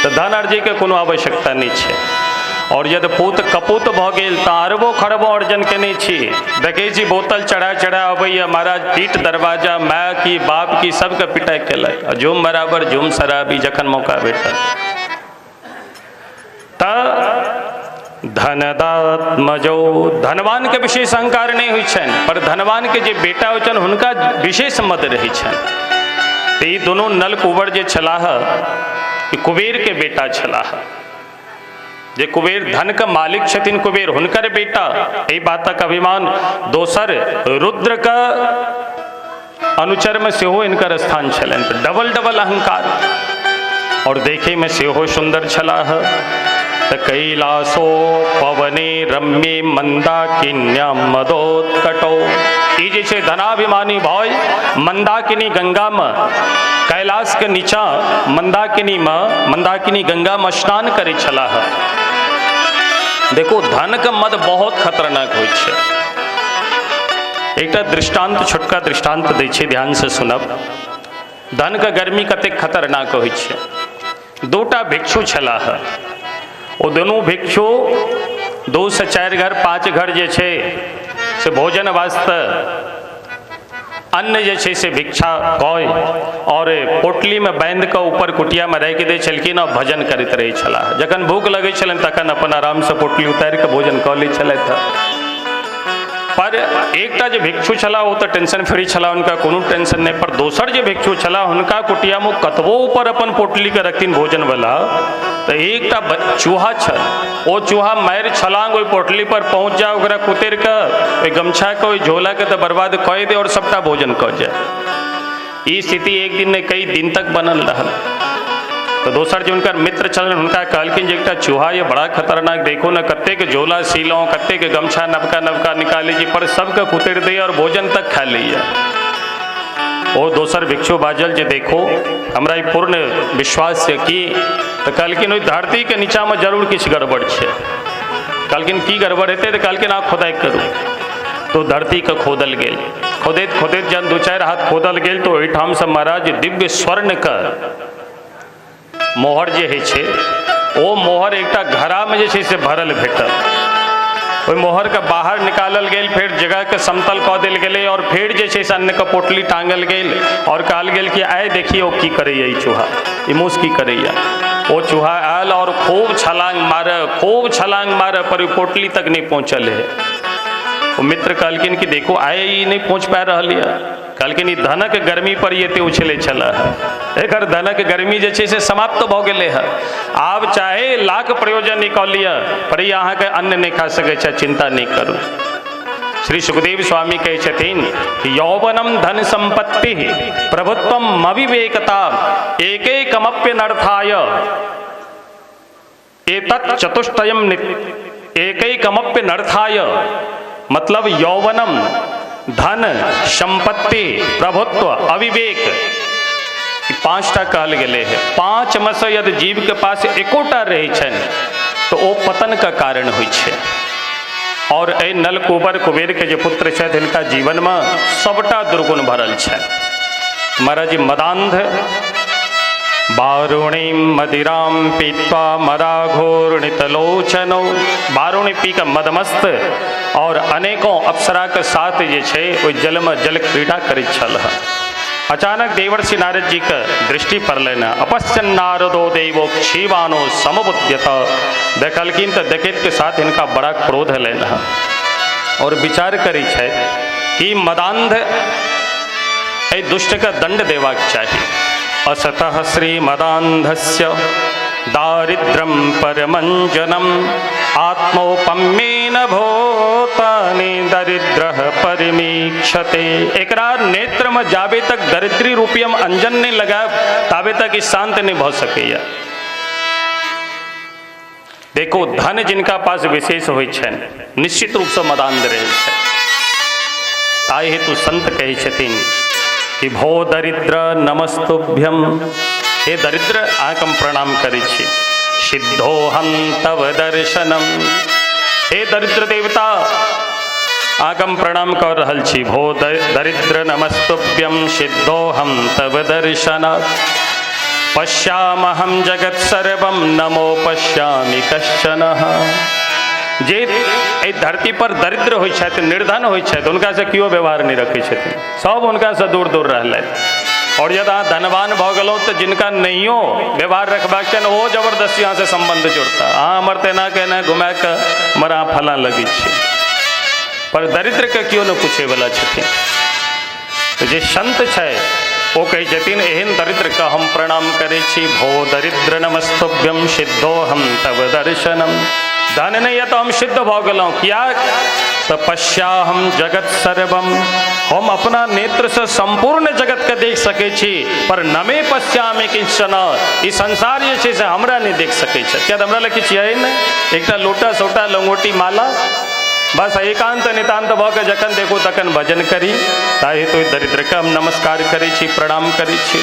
तऽ धन अर्जीके कोनो आवश्यकता नहि छै। और यदि पूत कपूत भऽ गेल तऽ अरबो खरबो अर्जन केने छी। देखै छी बोतल चढ़ा चढ़ा अबैया महाराज, पीट दरवाजा, माय की बाप की सबके पिटाइ केलक, आ जुम बराबर जुम शराबी जखन मौका भेटल। तऽ धनदात्मजो, धनवान के विशेष अहंकार नहि होइ छनि, पर धनवान के जे बेटा होइ छनि हुनका विशेष मद रहै छनि। तऽ ई दुनू नल कुबर जे छलाह, ई कुबेर के बेटा छलाह। जे कुबेर धन के मालिक छथिन कुबेर, हुनकर बेटा, एहि बातक अभिमान। दोसर रुद्र के अनुचर में सेहो हिनकर स्थान छलनि, तऽ डबल डबल अहंकार। और देखे में सेहो सुंदर छलाह। तऽ कैलासो पवने रम्ये मंदाकिन्यां मदोत्कटो, ई जे छै धनाभिमानी भय मंदाकिनी गंगा में, कैलाश के नीचा मंदाकिनी में, मंदाकिनी गंगा में स्नान करै छलाह। देखो धन के मद बहुत खतरनाक होइ छै। एकटा दृष्टांत, छोटका दृष्टांत दै छै, ध्यान से सुनब। धन के गर्मी कतेक खतरनाक होइ छै। दूटा भिक्षु छलाह, ओ दुनू भिक्षु 2 से 4 घर 5 घर जे छै से भोजन वास्ते अन्न जे छै से भिक्षा कय और पोटली में बांधि कऽ ऊपर कुटिया में राखि दै छलखिन और भजन करैत रहै छलाह। जखन भूख लगै छलनि तखन अपन आराम से पोटली उतारि कऽ भोजन कऽ लै छलथि। पर एकटा जे भिक्षु छलाह ओ तऽ टेंशन फ्री छलाह, हुनका कोनो टेंशन नहि। पर दोसर जे भिक्षु छलाह हुनका कुटिया में कतबो ऊपर अपन पोटली के रखथिन भोजन वाला, तऽ एकटा चूहा छल, ओ चूहा मारि छलांग ओहि पोटली पर पहुँच जाए, ओकरा कुतरि कऽ ओहि गमछा के ओहि झोला के तऽ बर्बाद कऽ दे और सबटा भोजन कऽ जाए। ई स्थिति एक दिन नहि कई दिन तक बनल रहल। तो दोसर जे हुनकर मित्र छलनि हुनका कहलखिन जे एकटा चूहा ये बड़ा खतरनाक, देखो ने कतेक झोला सीलहुँ, कतेक गमछा नवका नवका निकालै छी, पर सबके कुतरि दैए और भोजन तक खा लैए। ओ दोसर भिक्षु बाजल जे देखो हमरा ई पूर्ण विश्वास छै कि, तऽ कहलखिन ओहि धरतीके नीचाँमे जरूर किछु गड़बड़ छै। कहलखिन की गड़बड़ हेतै? तऽ कहलखिन अहाँ खोदाइ करू। तो धरतीके खोदल गेल, खोदैत खोदैत जहन 2-4 हाथ खोदल गेल तऽ ओहिठामसँ महाराज दिव्य स्वर्णके मोहर जे होइ छै ओ मोहर एकटा घड़ामे जे छै से भरल भेटल। ओहि मोहरके बाहर निकालल गेल, फेर जगहके समतल कऽ देल गेलै और फेर जे छै से अन्नके पोटली टाँगल गेल और कहल गेल कि आइ देखियौ की करैए ई चूहा, ई मूस की करैए। ओ चूहा आयल और खूब छलांग मारे, खूब छलांग मारे, पर ओहि पोटली तक नहि पहुँचल है। ओ मित्र कहलखिन कि देखो आइ ई नहि पहुँच पा रहल यऽ। कहलखिन ई धनक गर्मी पर ई एते उछलै छलै, एकर धनक गर्मी जे छै से समाप्त भऽ गेलै हँ। आब चाहे लाख प्रयोजन निकाल लिअ, पर ई अहाँके अन्न नहि खा सकै छै, चिंता नहि करू। श्री सुखदेव स्वामी कहै छथिन कि यौवनम धन संपत्ति प्रभुत्वम अविवेकता एकैकमप्यनर्थाय एतत् चतुष्टयम एकैकमप्यनर्थाय, मतलब यौवनम धन संपत्ति प्रभुत्व अविवेक, 5टा कहल गेलै है। 5 में से यदि जीव के पास एकोटा रहै छनि तो ओ पतन का कारण होइ छै। और एहि नल कुबर कुबेर के जे पुत्र छथि हिनका जीवन में सबटा दुर्गुण भरल छनि। महाराज मदांध बारुणीं मदिरां पीत्वा मदाघोर्णितलोचनौ, बारुणी पी के मदमस्त और अनेकों अप्सरा के साथ जे छै ओहि जल में जल क्रीड़ा करैत छल। अचानक देवर्षि नारद जी के दृष्टि पड़लनि। अपश्यन नारदो देवो क्षीवानो समबुद्यत, देखलखिन तऽ देखैत के साथ हिनका बड़ा क्रोध एलनि हँ और विचार करै छथि कि मदांध एहि दुष्ट के दंड देबाक चाही। असतः श्रीमदान्धस्य दारिद्र्यं परमञ्जनम् आत्मौपम्येन भूतानि दरिद्रः परिमीक्षते। एकरा नेत्र में जाबे तक दरिद्री रूपी हम अंजन नहीं लगायब ताबे तक ई शांत नहीं भऽ सकैया। देखो धन जिनका पास विशेष होइ छनि निश्चित रूप से मदान्ध रहै छनि। ताहि हेतु संत कहै छथिन कि भो दरिद्र नमस्तुभ्यम, हे दरिद्र अहाँके हम प्रणाम करै छी। सिद्धोहम तव दर्शनम, हे दरिद्र देवता अहाँके हम प्रणाम कर रहल छी। भो दरिद्र नमस्तुभ्यम सिद्धोहम तव दर्शन पश्यामहं जगत् सर्वं नमो पश्यामि कश्चन। जे एहि धरती पर दरिद्र होइ छथि, निर्धन होइ छथि, हुनकासँ केओ व्यवहार नहि रखै छथिन, सब हुनकासँ दूर दूर रहलथि। और यदि अहाँ धनवान भऽ गेलहुँ तऽ जिनका नहियो व्यवहार रखबाक छनि ओहो जबरदस्ती अहाँसँ सम्बन्ध जोड़ता, अहाँ हमर तऽ एना के एना घुमा कऽ हमर अहाँ फलाँ लगै छी। पर दरिद्रके केओ नहि पूछैवला छथिन। तऽ जे संत छै ओ कहै छथिन एहन दरिद्रके हम प्रणाम करै छी। भो दरिद्र नमस्तुभ्यम सिद्धो हम तव दर्शनम। धन नहि यऽ तऽ हम सिद्ध भऽ गेलहुँ, किया तऽ पश्याहम जगत सर्वम, हम अपना नेत्रसँ सम्पूर्ण जगतके देख सकै छी, पर नमे पश्यामि किंचन, ई संसार जे छै से हमरा नहि देख सकै छै, किया तऽ हमरा लग किछु यऽ नहि, एकटा लोटा सोटा लंगोटी माला बस। एकांत नितान्त भऽ कऽ जखन देखू तखन भजन करी। ताहि हेतु दरिद्रके हम नमस्कार करै छी, प्रणाम करै छी।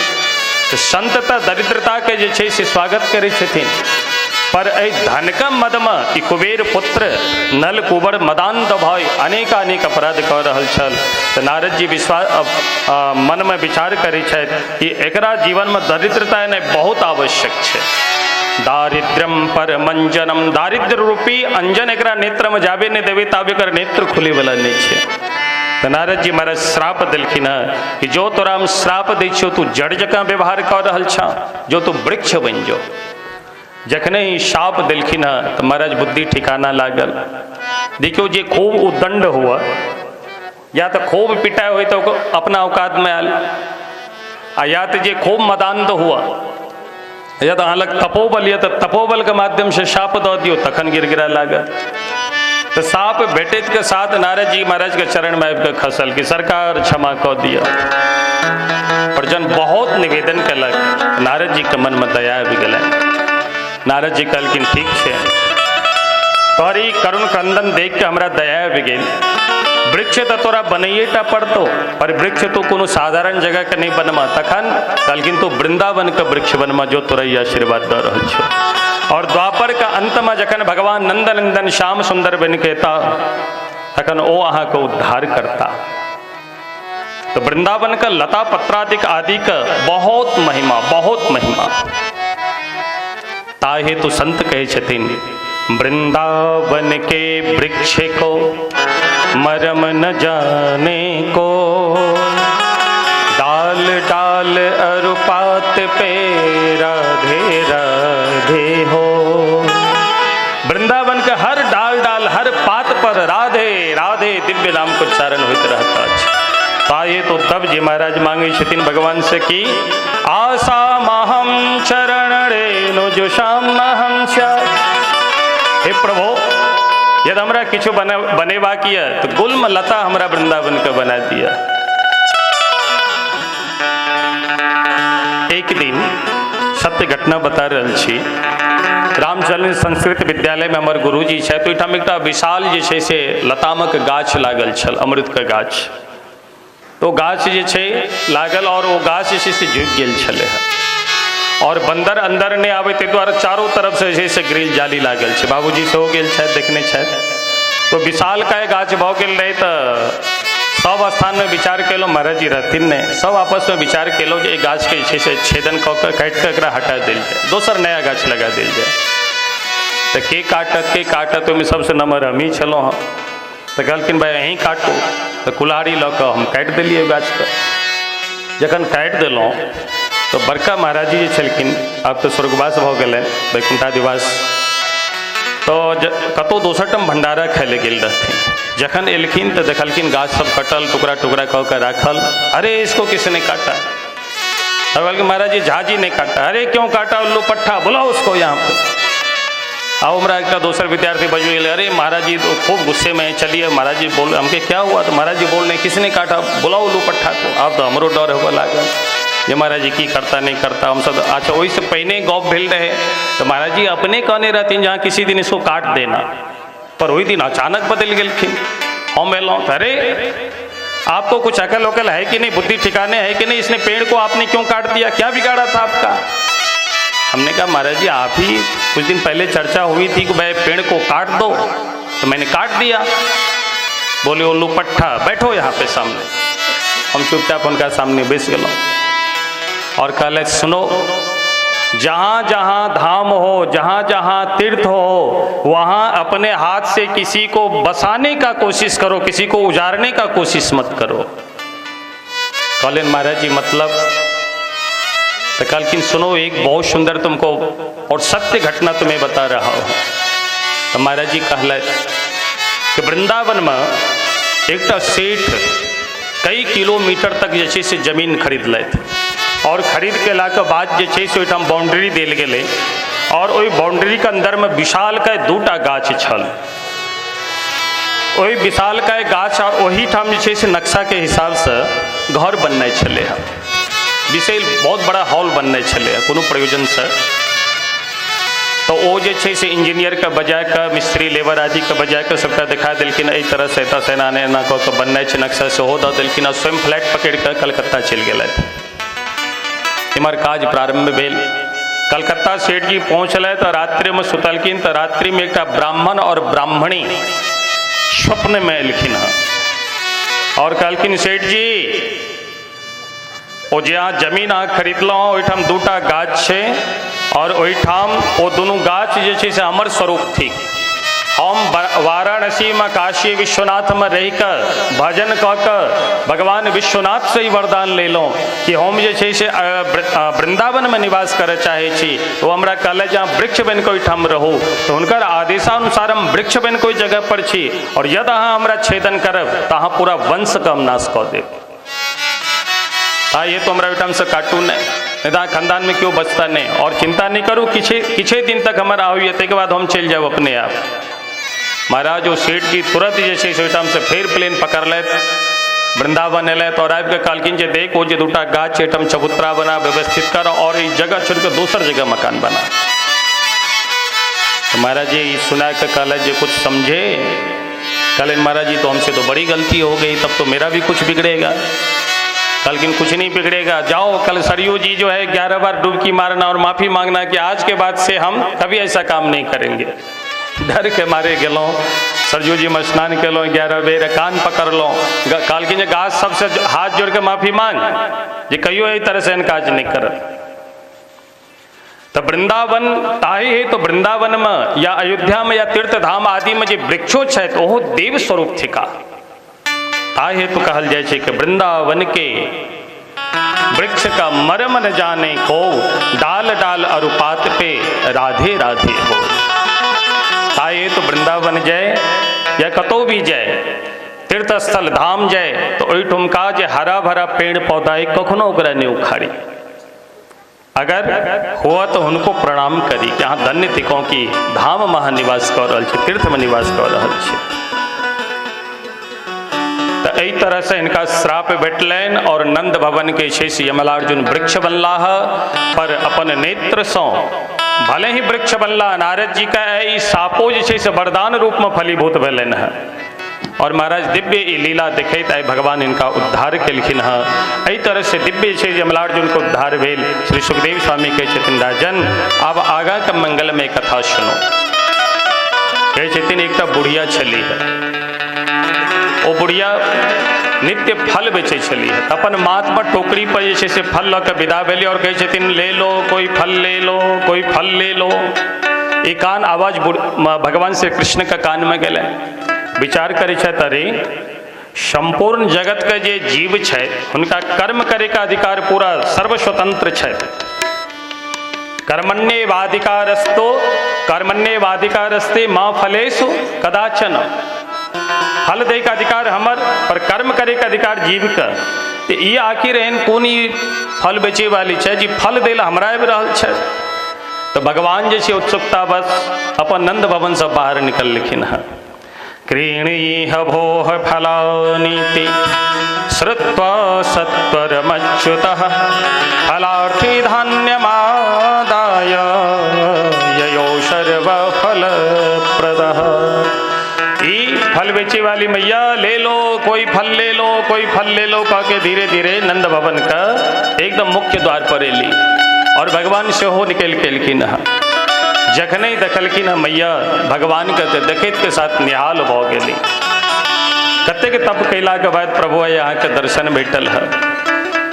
तऽ संत तऽ दरिद्रताके जे छै से स्वागत करै छथिन, पर एहि धनके मदमे ई कुबेर पुत्र नल कुबर मदान्त भय अनेकानेक अपराध कऽ रहल छल। तऽ नारद जी विश्वास मनमे विचार करै छथि कि एकरा जीवनमे दरिद्रता एनाइ बहुत आवश्यक छै। दारिद्र्यम परमंजनम, दारिद्र्य रूपी अंजन एकरा नेत्रमे जाबे नहि देबै ताबे एकर नेत्र खुलैवला नहि छै। तऽ नारद जी महाराज श्राप देलखिन हँ कि जो तोरा हम श्राप दै छियौ तू जड़ जकाँ व्यवहार कऽ रहल छह, जो तू वृक्ष बनि जो। जखने ही शाप देलखिन हँ तऽ महाराज बुद्धि ठिकाना लागल। देखियौ जे खूब उद्दंड हुआ या तऽ खूब पिटाइ होइ तऽ अपना औकातमे आयल, आ या तऽ जे खूब मदान्त हुआ या तऽ अहाँ लग तपोबल यऽ तऽ तपोबलके माध्यमसँ शाप दऽ दियौ तखन गिड़गिड़ा लागत। तऽ साप भेटैत के साथ नारद जी महाराज के चरणमे आबि कऽ खसल कि सरकार क्षमा कऽ दिअ। पर जन बहुत निवेदन केलक, नारद जी के मनमे दया आबि गेलनि। नारद जी कहलखिन ठीक छै, तोहर ई करुण क्रंदन देख के हमरा दया आबि गेल। वृक्ष तऽ तोरा बनैए टा पड़तौ, पर वृक्ष तो कोनो साधारण जगह के नहीं बनमा। तखन कहलखिन तू वृंदावन के वृक्ष बनमा, जो तोरा ई आशीर्वाद दऽ रहल छौ। और द्वापर के अंत में जखन भगवान नंदनंदन श्याम सुंदर बनि के एता तखन ओ अहाँके उद्धार करता। तो वृंदावन का लता पत्रादिक आदि का बहुत महिमा, बहुत महिमा। ताहे तो संत कहे छथिन वृंदावन के वृक्ष को मरम न जाने को, डाल डाल अरुपात पे राधे राधे हो। वृंदावन के हर डाल डाल हर पात पर राधे राधे दिव्य नाम को उच्चारण होइत रहता अछि। ताहे तो तब जी महाराज मांगे छथिन भगवान से कि आशा महम चरण रेणु जुषाम अहम हे प्रभु, यदि हमरा किछु बनेबाक यऽ तऽ गुल्म लता हमरा वृंदावन के बना दिअ। एक दिन सत्य घटना बता रहल छी। रामचंद्र संस्कृत विद्यालय में हमर गुरुजी छथि, ओहिठाम एकटा विशाल जे छै से लतामक गाछ लागल छल, अमृतके गाछ। तो गाछ जे छै लागल और ओ गाछ जे छै से झुकि गेल छलै हँ, और बंदर अंदर नहि आबै ताहि दुआरे चारू तरफ से जे छै से ग्रिल जाली लागल छै। बाबूजी सेहो गेल छथि, देखने छथि। तो विशाल काय गाछ भऽ गेल रहै तऽ सब स्थानमे विचार केलहुँ, महाराज जी रहथिन नहि, सब आपसमे विचार केलहुँ जे एहि गाछके जे छै से छेदन कऽ कऽ काटि कऽ एकरा हटा देल जाय, दोसर नया गाछ लगा देल जाय। तऽ के काटत के काटत, ओहिमे सबसँ नम्बर हमही छलहुँ हँ। तऽ कहलखिन भाइ अहीं काटू। तऽ कुल्हाड़ी लऽ कऽ हम काटि देलियै ओहि गाछके। जखन काटि देलहुँ तऽ बड़का महाराज जी जे छलखिन, आब तऽ स्वर्गवास भऽ गेलनि, वैकुण्ठाधिवास, तऽ कतहु दोसर ठाम भण्डारा खाय लए गेल रहथिन। जखन एलखिन तऽ देखलखिन गाछ सब कटल, टुकड़ा टुकड़ा कऽ के राखल। अरे इसको किसने काटा? तब कहलखिन महाराज जी झाजी ने काटा। अरे क्यों काटा उल्लू पट्ठा, बुलाओ उसको यहाँ पे। आओ हमरा एकटा दोसर विद्यार्थी बजबे गेलै, अरे महाराज जी तो खूब गुस्से में है, चलिए। महाराज जी बोल, हमके क्या हुआ? तो महाराज जी बोल रहे किसने काटा, बुलाओ उल्लू पट्ठा को। आब तो हमरो डर होबऽ लागल जे महाराज जी की करता नहीं करता। हम सब अच्छा ओहिसँ पहिने गप भेल रहे तो महाराज जी अपने कहने रहथिन जहाँ किसी दिन इसको काट देना, पर वही दिन अचानक बदल गेलखिन। हम एलहुँ तऽ अरे आपको कुछ अकल वकल है कि नहीं, बुद्धि ठिकाने है कि नहीं, इसने पेड़ को आपने क्यों काट दिया, क्या बिगाड़ा था आपका? हमने कहा महाराज जी आप ही कुछ दिन पहले चर्चा हुई थी कि भाई पेड़ को काट दो, तो मैंने काट दिया। बोले उल्लू पट्ठा बैठो यहाँ पे सामने। हम चुपचाप उनका सामने बैस गए और कहले सुनो, जहाँ जहाँ धाम हो, जहाँ जहाँ तीर्थ हो, वहाँ अपने हाथ से किसी को बसाने का कोशिश करो, किसी को उजाड़ने का कोशिश मत करो। कहलनि महाराज जी मतलब? तो कहलखिन सुनो, एक बहुत सुंदर तुमको और सत्य घटना तुम्हें बता रहा हूँ। तो महाराज जी कहलथि कि वृंदावन में एकटा सेठ कई किलोमीटर तक जे छै से जमीन खरीदलथि और खरीद के लाके बाद जे छै से ओहिठाम बाउंड्री देल गेलै और ओहि बाउंड्रीके अंदरमे विशालकाय दूटा गाछ छल। ओहि विशालकाय गाछ और ओहिठाम जे छै से नक्शाके हिसाबसँ घर बननाइ छलै हँ, विशेष बहुत बड़ा हॉल बननाइ छलै हँ कोनो प्रयोजनसँ। तो ओ जे छै से इंजीनियरके बजाके, मिस्त्री लेबर आदिके बजाके सबटा देखा देलखिन, एहि तरहसँ एतऽसँ एना नहि एना कऽ कऽ बननाइ छै, नक्शा सेहो दऽ देलखिन आ स्वयं फ्लैट पकड़ि कऽ कलकत्ता चलि गेलथि। इम्हर काज प्रारम्भ भेल। कलकत्ता सेठ जी पहुँचलथि तऽ रात्रिमे सुतलखिन तऽ रात्रिमे एकटा ब्राह्मण और ब्राह्मणी स्वप्नमे एलखिन हँ और कहलखिन सेठ जी, ओ जे अहाँ जमीन अहाँ खरीदलहुँ ओहिठाम दूटा गाछ छै और ओहिठाम ओ दुनू गाछ जे छै से हमर स्वरूप थिक। हम वाराणसीमे काशी विश्वनाथमे रहिकऽ भजन कऽ कऽ भगवान विश्वनाथ से ही वरदान लेलहुँ कि हम जे छै से वृंदावनमे निवास करऽ चाहै छी। ओ हमरा कहलथि जे अहाँ वृक्ष बनि कऽ ओहिठाम रहू, तऽ हुनकर आदेशानुसार हम वृक्ष बनि कऽ ओहि जगह पर छी और यदि अहाँ हमरा छेदन करब तऽ अहाँ पूरा वंशके हम नाश कऽ देब। हाँ, ये तो हमरा ओहिठाम से काटू नहीं, नहीं तो खानदान में क्यों बचता नहीं। और चिंता नहीं करू, किछे दिन तक हमर आबी, ताहिके बाद हम चलि जायब अपने आप। महाराज ओ सेठ जी तुरंत जे छै से ओहिठाम से फेर प्लेन पकड़लथि, वृंदावन एलथि और आबिके कहलखिन जे देख ओ जे दूटा गाछ एहिठाम चबूतरा बना, व्यवस्थित कर और ई जगह छोड़ि कऽ दोसर जगह मकान बना। तो महाराज जी ई सुना के कहलथि जे कुछ समझे? कहलनि महाराज जी तो हमसे तो बड़ी गलती हो गई, तब तो मेरा भी कुछ बिगड़ेगा। कहलखिन कुछ नहीं बिगड़ेगा, जाओ कल सरयू जी जो है 11 बार डुबकी मारना और माफ़ी मांगना कि आज के बाद से हम कभी ऐसा काम नहीं करेंगे। डर के मारे गेलहुँ, सरयू जी में स्नान केलहुँ 11 बेर, कान पकड़लहुँ, कहलखिन जे गाछ सबसे हाथ जोड़ के माफ़ी मांग जे कहियो एहि तरह से एहन काज नहीं करत। तो वृंदावन ताही है तो वृंदावन में या अयोध्या में या तीर्थ धाम आदि में जे वृक्षो छथि ओहो देव स्वरूप थिका। ताहि हेतु कहल जाइ छै कि वृंदावन के वृक्ष का मर्म न जाने को, डाल डाल अरुपात पे राधे राधे हो। ताहि हेतु वृंदावन जाय या कतौ भी जाय, तीर्थ स्थल धाम जाय, तो ओहिठुमका जे हरा भरा पेड़ पौधा है कखनो ओकरा नहीं उखाड़ी, अगर हुआ तो हुनको प्रणाम करी कि अहाँ धन्य थिकौं कि धाम में अहाँ निवास कऽ रहल छी, तीर्थ में निवास कऽ रहल छी। तो एहि तरह से इनका श्राप भेटलनि और नंद भवन के छै से यमलार्जुन वृक्ष बनलाह, पर अपन नेत्रसँ भले ही वृक्ष बनला, नारद जी का ई सापो जे छै से वरदान रूप में फलीभूत भेलनि हँ और महाराज दिव्य ई लीला देखैत आइ भगवान इनका उद्धार केलखिन हँ। एहि तरह से दिव्य छै यमलार्जुन के उद्धार भेल। श्री सुखदेव स्वामी कहै छथिन राजन आब आगाँ के मंगलमय कथा सुनो। कहै छथिन एकटा बुढ़िया छलीह, ओ बुढ़िया नित्य फल बेचै छलीह, अपन माथ पर टोकरी पर जे छै से फल लऽ कऽ विदा भेली और कहै छथिन ले लो कोई फल ले लो, कोई फल ले लो। ई कान आवाज भगवान श्री कृष्ण के कान में गेलै। विचार करै छथि अरे संपूर्ण जगत के जे जीव छै हुनका कर्म करे का अधिकार पूरा सर्वस्वतंत्र छै। कर्मण्येवाधिकारस्तो कर्मण्येवाधिकारस्ते माँ फलेषु कदाचन। फल दे का अधिकार हमर, पर कर्म करे का अधिकार जीव का। तो ई आखिर एहन कोन ई फल बेचे वाली छै जी फल दे ला हमरा आबि रहल छै। तो भगवान जे छै उत्सुकता बस अपन नंद भवन से बाहर निकललखिन हँ। क्रीणीह भोः फलानीति श्रुत्वा सत्वरमच्युतः फलार्थी धान्यमादाय ययो सर्वफलप्रदः। ई फल बेचे वाली मैया ले लो कोई फल ले लो कोई फल ले लो कह के धीरे धीरे नंद भवन का एकदम मुख्य द्वार पर एली और भगवान सेहो निकलि के एलखिन हँ। जखने देखलखिन हँ मैया भगवान के तऽ देखैत के साथ निहाल भऽ गेली। कतेक तप कयलाके बाद प्रभु आइ अहाँके दर्शन भेटल है।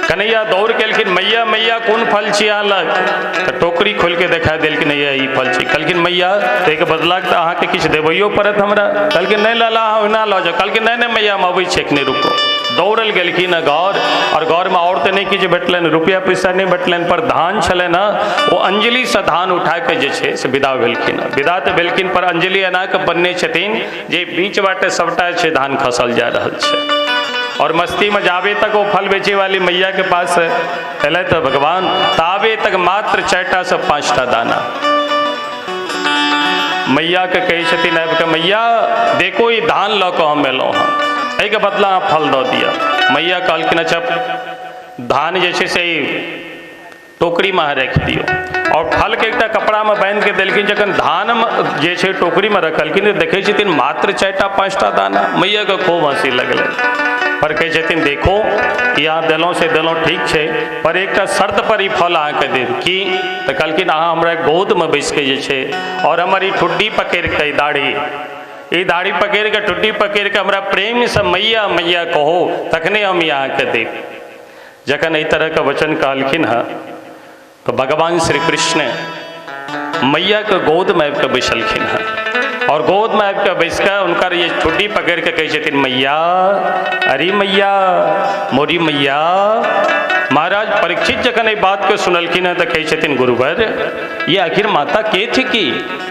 कन्हैया दौड़ केलखिन, मैया मैया कोन फल छी अहाँ लग? तऽ टोकरी खोलि के देखा देलखिन, हैया ई फल छी। कहलखिन मैया ताहिके बदला तऽ अहाँके किछु देबैयो पड़त हमरा। कहलखिन नहि लाला, अहाँ ओहिना लऽ जाउ। कहलखिन नहि नहि मैया, हम अबै छी, एखने रुको। दौड़ल गेलखिन घर, और घरमे और तऽ नहि किछु भेटलनि, रुपया पैसा नहि भेटलनि, पर धान छलनि हँ, ओ अंजलिसँ धान उठा कऽ जे छै से विदा भेलखिन। विदा तऽ भेलखिन, पर अंजलि एना कऽ बनने छथिन जे बीच बाटे सबटा छै धान खसल जा रहल छै। और मस्ती में जाबे तक वो फल बेचे वाली मैया के पास एलै तऽ भगवान ताबे तक मात्र 4 से 5टा दाना। मैया के कहै छथिन आबि कऽ, मैया देखो ई धान लऽ कऽ हम एलहुँ हँ, एहिके बदला अहाँ फल दऽ दिअ। मैया कहलखिन अच्छा धान जे छै से टोकरीमे अहाँ राखि दियौ, और फलके एकटा कपड़ामे बान्हि के देलखिन। जखन धान जे छै टोकरीमे रखलखिन तऽ देखै छथिन मात्र 4टा 5टा दाना। मैयाके खूब हँसी लगलै, पर कहै छथिन देखो ई अहाँ देलहुँ से देलहुँ ठीक छै, पर एकटा शर्त पर ई फल अहाँके देब। की? तऽ कहलखिन अहाँ हमरा गोदमे बैसिके जे छै और हमर ई ठुड्डी पकड़िके ई दाढ़ी पकड़ि कऽ ठुड्डी पकड़ि कऽ हमरा प्रेमसँ मैया मैया कहो, तखने हम ई अहाँके देब। जखन एहि तरहके वचन कहलखिन हँ तऽ भगवान श्री कृष्ण मैयाके गोदमे आबि कऽ बैसलखिन हँ, और गोदमे आबि कऽ बैस कऽ हुनकर ये ठुड्डी पकड़ि कऽ कहै छथिन मैया, अरे मैया, मोरी मैया। महाराज परीक्षित जखन एहि बातके सुनलखिन हँ तऽ कहै छथिन गुरुवर ये आखिर माता के थी की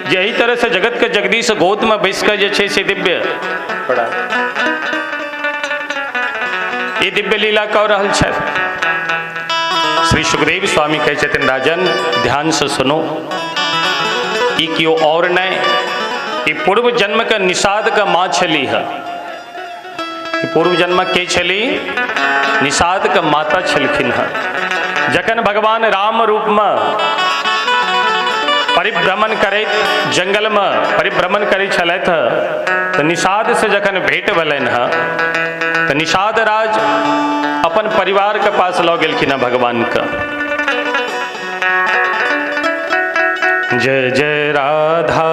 जे एहि तरहसँ जगतके जगदीश गोदमे बैस कऽ जे छै से दिव्य ई दिव्य लीला कऽ रहल छथि। श्री सुखदेव स्वामी कहै छथिन राजन ध्यान से सुनो, ई केओ और नहि, ई पूर्व जन्म के निषाद के माँ छली है। पूर्व जन्म के छली? निषाद के माता छलखिन हँ। जखन भगवान राम रूप में परिभ्रमण करैत जंगल में परिभ्रमण करै छलथि तऽ निषाद से जखन भेंट भेलनि हँ तऽ निषाद राज अपन परिवार के पास लऽ गेलखिन हँ भगवान के। जय जय राधा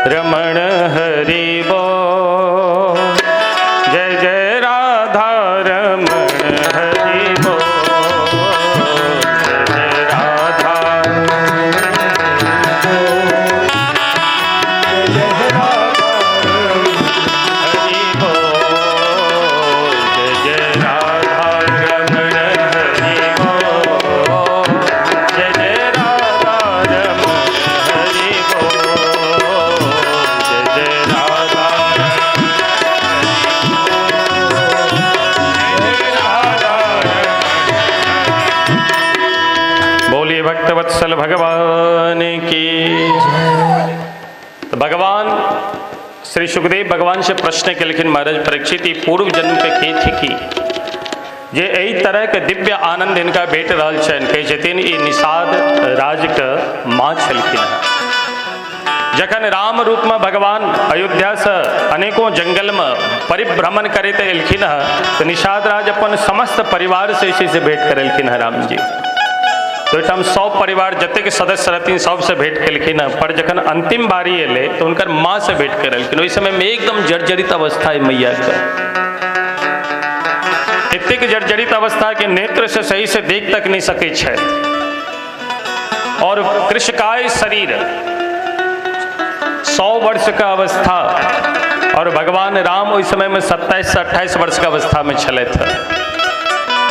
रमण हरि बोल, जय जय राधा रमण हरि बोल, जय राधा हरि बोल, जय जय राधा रमण हरि बोल, जय जय राधा रमण हरि बोल, जय जय राधा बोलिए भक्तवत्सल भगवान की। तो भगवान श्री सुखदेव भगवान से प्रश्न केलखिन महाराज परीक्षित ई पूर्व जन्म के के थी की जे एहि तरह के दिव्य आनंद हिनका भेट रहल छनि। कहै छथिन ई निषाद राज के माँ छलखिन हँ। जखन राम रूप में भगवान अयोध्या से अनेकों जंगल में परिभ्रमण करैत एलखिन हँ तऽ निषाद राज अपन समस्त परिवार से जे से भेंट करेलखिन हँ राम जी। तो ओहिठाम सब परिवार जतेक सदस्य रहथिन सबसे भेंट केलखिन हँ, पर जखन अंतिम बारी एलै तऽ हुनकर माँ से भेंट करेलखिन। ओहि समय में एकदम जर्जरित अवस्था है मैया के, एतेक जर्जरित अवस्था के नेत्र से सही से देख तक नहीं सकै छथि, और कृशकाय शरीर, 100 वर्ष का अवस्था, और भगवान राम ओहि समय में 27 से 28 वर्ष का अवस्था में छलथि।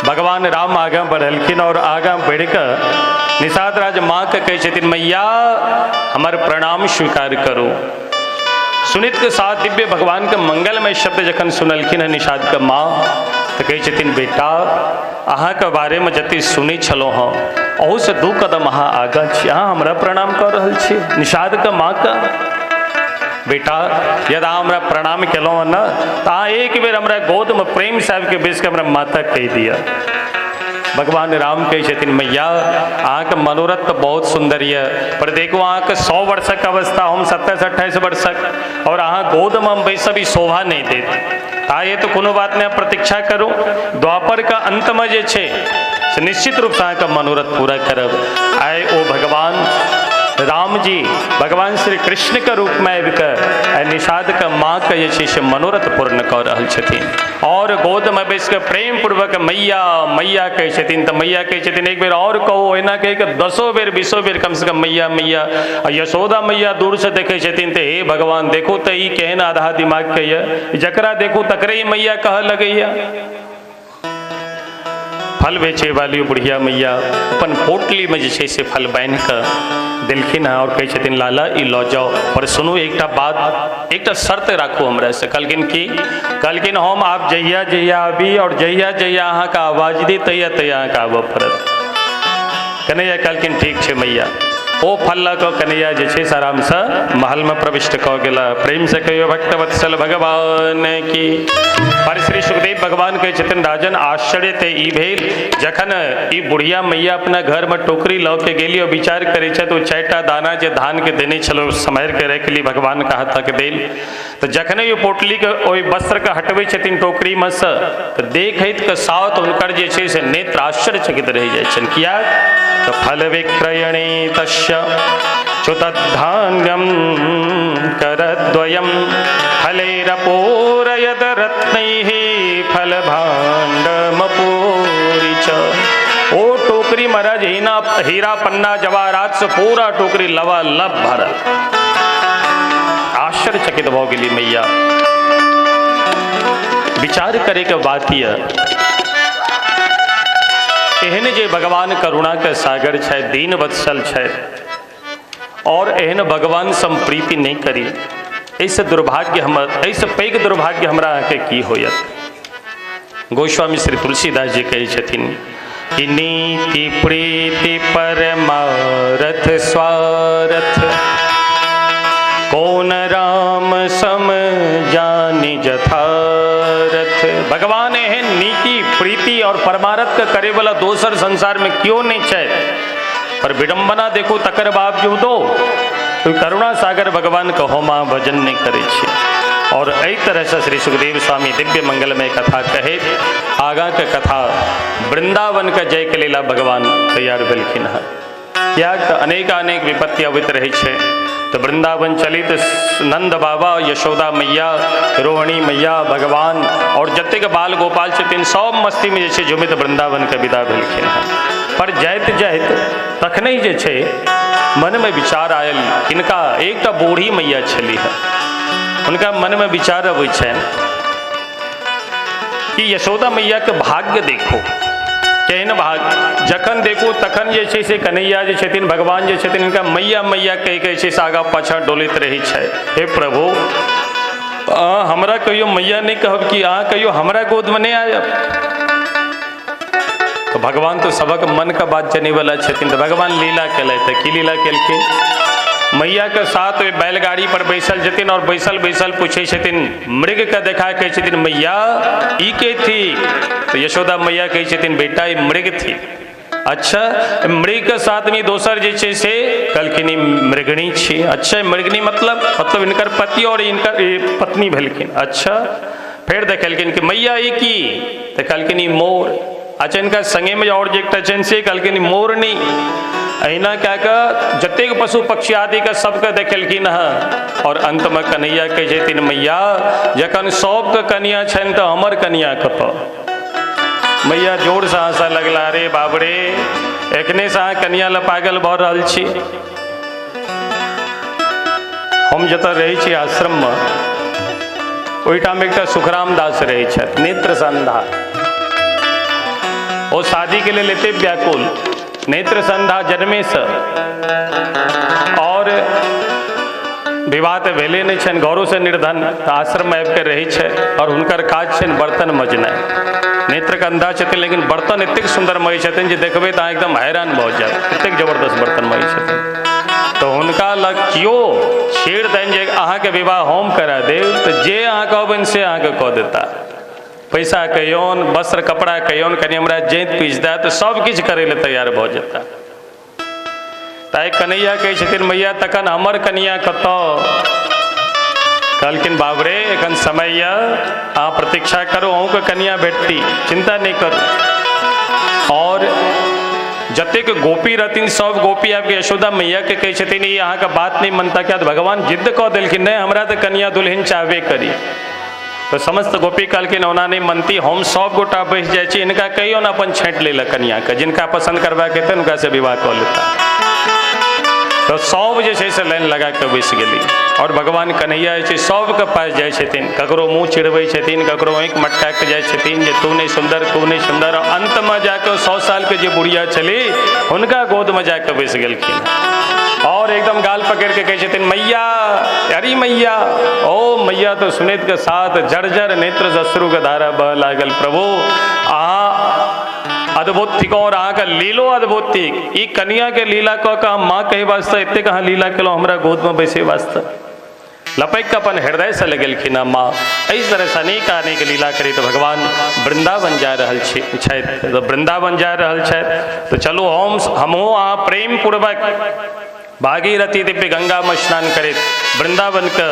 भगवान राम आगाँ बढ़लखिन और आगाँ बढ़ि कऽ निषाद राज माँ के कहै छथिन मैया हमर प्रणाम स्वीकार करू। सुनित के साथ दिव्य भगवान के मंगलमय शब्द जखन सुनलखिन हँ निषाद के माँ तऽ कहै छथिन बेटा अहाँके बारेमे जते सुनै छलहुँ हँ अहूसँ 2 कदम अहाँ आगाँ छी, अहाँ हमरा प्रणाम कऽ रहल छी निषाद के माँ के। बेटा यदि अहाँ हमरा प्रणाम केलहुँ हँ ने तऽ अहाँ एक बेर हमरा गोदमे प्रेम से आबिके बैसिके हमरा माता कहि दिअ। भगवान राम कहै छथिन मैया अहाँके मनोरथ तऽ बहुत सुन्दर यऽ, पर देखू अहाँके 100 वर्षक अवस्था, हम 27-28 वर्षक, और अहाँ गोदमे हम बैसब ई शोभा नहि देत। आइ तऽ कोनो बात नहि, प्रतीक्षा करू, द्वापर के अंतमे जे छै से निश्चित रूपसँ अहाँके मनोरथ पूरा करब। आइ ओ भगवान राम जी भगवान श्री कृष्ण के रूप में आबि कऽ निषाद के माँ के जे छै से मनोरथ पूर्ण कऽ रहल छथिन और गोद में बैस कऽ प्रेम पूर्वक मैया मैया कहै छथिन। तऽ मैया कहै छथिन एक बेर और कहू, एना कहि कऽ 10 बेर 20 बेर कम से कम मैया मैया। आ यशोदा मैया दूर से देखै छथिन तऽ हे भगवान देखू तऽ ई केहन आधा दिमाग के यऽ, जकरा देखू तकरे ही मैया कहऽ लगैया। फल बेचे वाली बुढ़िया मैया अपन पोटली में जे छै से फल बान्हि कऽ देलखिन हँ और कहै छथिन लाला ई लऽ जाओ, पर सुनू एकटा बात, एकटा शर्त राखू हमरा से। कहलखिन की? कहलखिन हम आब जहिया जहिया आबी और जहिया जहिया अहाँके आवाज दी तहिया तहिया अहाँके आबऽ पड़त। कन्हैया कहलखिन ठीक छै मैया। ओ फल लऽ कऽ कन्हैया जे छै से आरामसँ महलमे प्रविष्ट कऽ गेला। प्रेम से कहियो भक्तवत्सल भगवान की। पर श्री सुखदेव भगवान कहै छथिन राजन आश्चर्य तऽ ई भेल जखन ई बुढ़िया मैया अपना घरमे टोकरी लऽ के गेली और विचार करै छथि ओ 4टा दाना जे धानके देने छलहुँ सम्हारि के राखि ली भगवानके हाथक देल। तऽ जखने ओ पोटलीके ओहि वस्त्रके हटबै छथिन टोकरीमे सँ तऽ देखैत के साथ हुनकर जे छै से नेत्र आश्चर्यचकित रहि जाइ छनि। किया? तऽ फल विक्रयणे तस्य च्युतधान्यं करद्वयं फलैरपूरयद रत्नैः फलभाण्डमपूरि च। ओ टोकरी महाराज हीरा पन्ना जवाहरात से पूरा टोकरी लबालब भरल। आश्चर्यचकित भऽ गेली मैया। विचार करे के बात यऽ एहन जे भगवान करुणा के सागर छै, दीन वत्सल छै, और एहन भगवान संप्रीति नहीं करी, एहिसँ दुर्भाग्य हमर, एहिसँ पैघ दुर्भाग्य हमरा अहाँके की होयत। गोस्वामी श्री तुलसीदास जी कहै छथिन कि नीति प्रीति परमारथ स्वारथ कौन राम सम जानि जथारथ। भगवान एहन नीति प्रीति और परमारथ के करे वाला दोसर संसार में क्यों नहीं छै। पर विडंबना देखो तकर बावजूदो तो करुणा सागर भगवान के होमा भजन नहीं करे छे। और एहि तरह से श्री सुखदेव स्वामी दिव्य मंगलमय कथा कहे आगा के कथा वृंदावन के जय के लीला भगवान तैयार भेलखिन हँ। किया तऽ अनेकानेक विपत्ति अबैत रहै छै। तो वृंदावन चली तो नंद बाबा यशोदा मैया रोहिणी मैया भगवान और जतेक बाल गोपाल छथिन सब मस्ती में जे छै झुमैत वृंदावन के विदा भेलखिन हँ। पर जाइत जाइत तखने जे छै मनमे विचार आयल, किनका एकटा बूढ़ी मैया छलीह, हुनका मनमे विचार अबै छनि कि यशोदा मैया के भाग्य देखो केहन भाग्य, जखन देखू तखन जे छै से कन्हैया जे छथिन भगवान जे छथिन हिनका मैया मैया कहि के छै से आगाँ पाछाँ डोलैत रहै छै। हे प्रभु अहाँ हमरा कहियो मैया नहि कहब कि अहाँ कहियो हमरा गोदमे नहि आयब। तो भगवान तो सबक मन का बात जाने वाला छथिन। तो भगवान लीला केलथि। की लीला केलखिन? मैया के साथ ओहि बैलगाड़ी पर बैसल छथिन और बैसल बैसल पूछै छथिन, मृग के देखा कहै छथिन मैया ई के थी? तो यशोदा मैया कहै छथिन बेटा ई मृग थी। अच्छा मृग के साथ में दोसर जे छै से कहलखिन ई मृगणी छी। अच्छा मृगणी मतलब मतलब हिनकर पति और हिनकर पत्नी भेलखिन। अच्छा फेर देखेलखिन कि मैया ई की? तो कहलखिन ई मोर। अच्छा इनका संगे में और जे एकटा छनि से कहलखिन मोरनी। अहिना कए कऽ जतेक पशु पक्षी आदि के सबके देखेलखिन हँ। और अंतमे कन्हैया कहै छथिन मैया जखन सबके कनिया छनि तऽ हमर कनिया कतऽ? मैया जोरसँ हँसऽ लगला, अरे बाप रे एखनेसँ अहाँ कनिया लए पागल भऽ रहल छी। हम जतऽ रहै छी आश्रममे ओहिठाम एकटा सुखराम दास रहै छथि, नेत्र संधा। ओ शादी के लेल एते व्याकुल, नेत्र संधा जन्मेसँ, और विवाह तऽ भेले नहि छनि, घरोसँ निर्धन, तऽ आश्रममे आबिके रहै छै और हुनकर काज छनि बर्तन मजनाइ। नेत्रके अंधा छथिन लेकिन बर्तन एतेक सुन्दर मजै छथिन जे देखबै तऽ अहाँ एकदम हैरान भऽ जायब, एतेक जबरदस्त बर्तन मजै छथिन। तऽ हुनका लग केओ छेड़ देनि जे अहाँके विवाह हम करा देब तऽ जे अहाँ कहबनि से अहाँके कऽ देता। पैसा कहियौन, वस्त्र कपड़ा कहियौन, कनि हमरा जैत पीस दए, तऽ सब किछु करै लए तैयार भऽ जेता। ताहि कन्हैया कहै छथिन मैया तखन हमर कनिया कतऽ? कहलखिन बाप रे एखन समय यऽ, अहाँ प्रतीक्षा करू, अहूँके कनिया भेटती, चिंता नहि करू। और जतेक गोपी रहथिन सब गोपी आबि के यशोदा मैया के कहै छथिन ई अहाँके बात नहि मनता क्या। भगवान जिद्द कऽ देलखिन नहि हमरा तऽ कनिया दुल्हन चाहबे करी। तो समस्त गोपी कहलखिन ओना नहि मनती, हम सब गोटा बैस जाइ छी, हिनका कहियो ने अपन छाँटि लै लए कनियाके, जिनका पसंद करबाके हेतनि हुनका से विवाह कऽ लेता। तो सब जे छै से लाइन लगा के बैस गेली और भगवान कन्हैया जे छै सबके पास जाइ छथिन, ककरो मुँह चिड़बै छथिन, ककरो आँखि मटका के जाइ छथिन जे तू नहि सुन्दर, तू नहि सुन्दर। अंतमे जाके 100 साल के जे बुढ़िया छली हुनका गोदमे जाके बैस गेलखिन और एकदम गाल पकड़ के कहै छथिन मैया, अरे मैया, ओ मैया। तो सुनैत के साथ जर्जर नेत्र अश्रु के धारा बह लागल। प्रभु अहाँ अद्भुत थिक और अहाँके लीलो अद्भुत थिक। ई कनिया के लीला कऽ के हम माँ कहे वास्ते एतेक अहाँ लीला केलहुँ हमरा गोदमे बैसे वास्ते। लपकि कऽ अपन हृदयसँ लगेलखिन माँ। एहि तरहसँ अनेक अनेक लीला करैत भगवान वृंदावन जा रहल छथि। तो वृंदावन जा रहल छथि तो चलू हमहूँ अहाँ प्रेम पूर्वक भागीरथी दिव्य गंगामे स्नान करैत वृंदावन के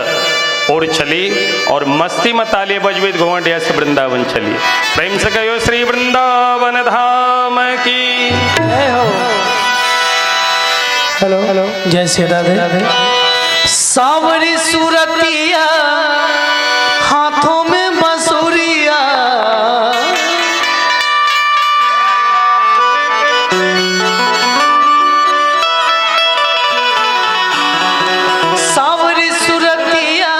ओर चली और मस्ती में ताली बजबैत घुमटिया से वृंदावन चली। प्रेम से कहियो श्री वृंदावन धाम की जय हो। हेलो हेलो, जय श्री राधे। सावरी सूरतिया हाथों में बांसुरिया, सावरी सूरतिया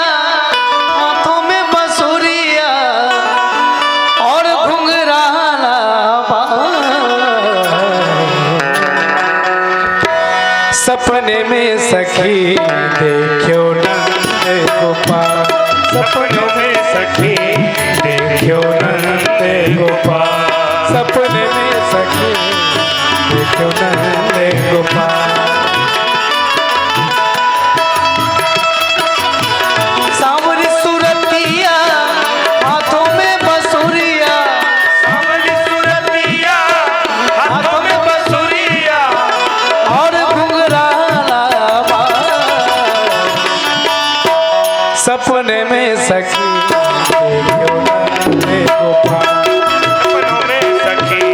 हाथों में बांसुरिया और घुंघराला सपने में सखी देखियो नंद गोपाल, सपनों में सखी देखियो नंद गोपाल, सपने में सखी देखियो नंद गोपाल। सावरी सूरतिया हाथों में बांसुरिया, सावरी सूरतिया हाथों में बांसुरिया और घुंघराला सपने में सखी देखियो नंद गोपाल, सपनों में सखी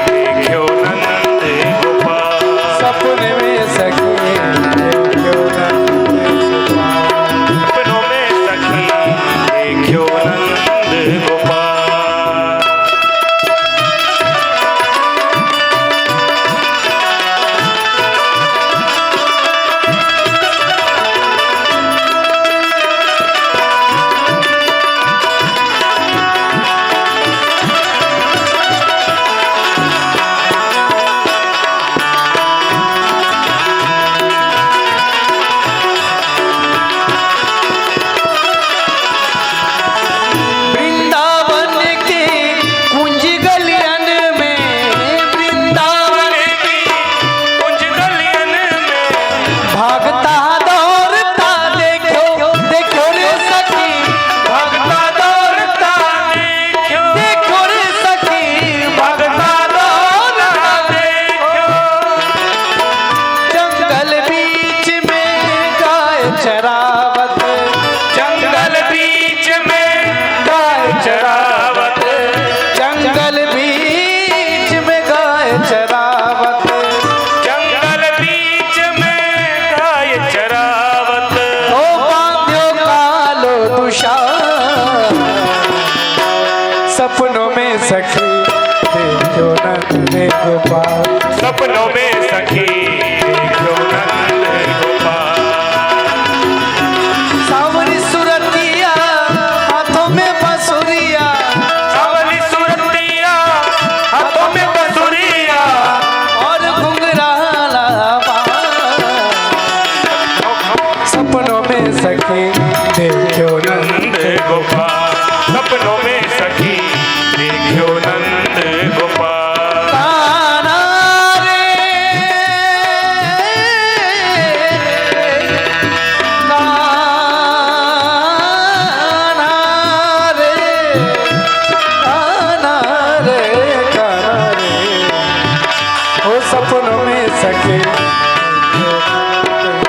देखियो नंद गोपाल, सपने में सखी देखियो नंद गोपाल, सपनों में सखी देखियो नंद गोपाल। वृंदावन के कुंज गलियन में, वृंदावन की कुंज गलियन में भागता दौड़ता देखो देखो रे सखी, भागता दौड़ता देखियो, देखो रे सखी, भागता दौड़ता देखियो, जंगल बीच में गाय चरावत, जंगल बीच में गाय चरावत, जंगल बीच में गाय चरावत, जंगल बीच में गाय चरावत, ओ बांध्यो कालो तुषार। सपनों में सखी देखियो नंद गोपाल, सपनों में सखी देखियो नंद गोपाल। सावरी सूरतिया हाथों में बांसुरिया, सावली सूरतिया हाथों में बांसुरिया और घुंघराला सपनों में सखी देखियो नंद नंद गोपाल, सपनों में सखी देखियो नंद गोपाल। कान्हा रे कान्हा रे कान्हा रे कान्हा रे, ओ सपनों में सखी देखियो नंद।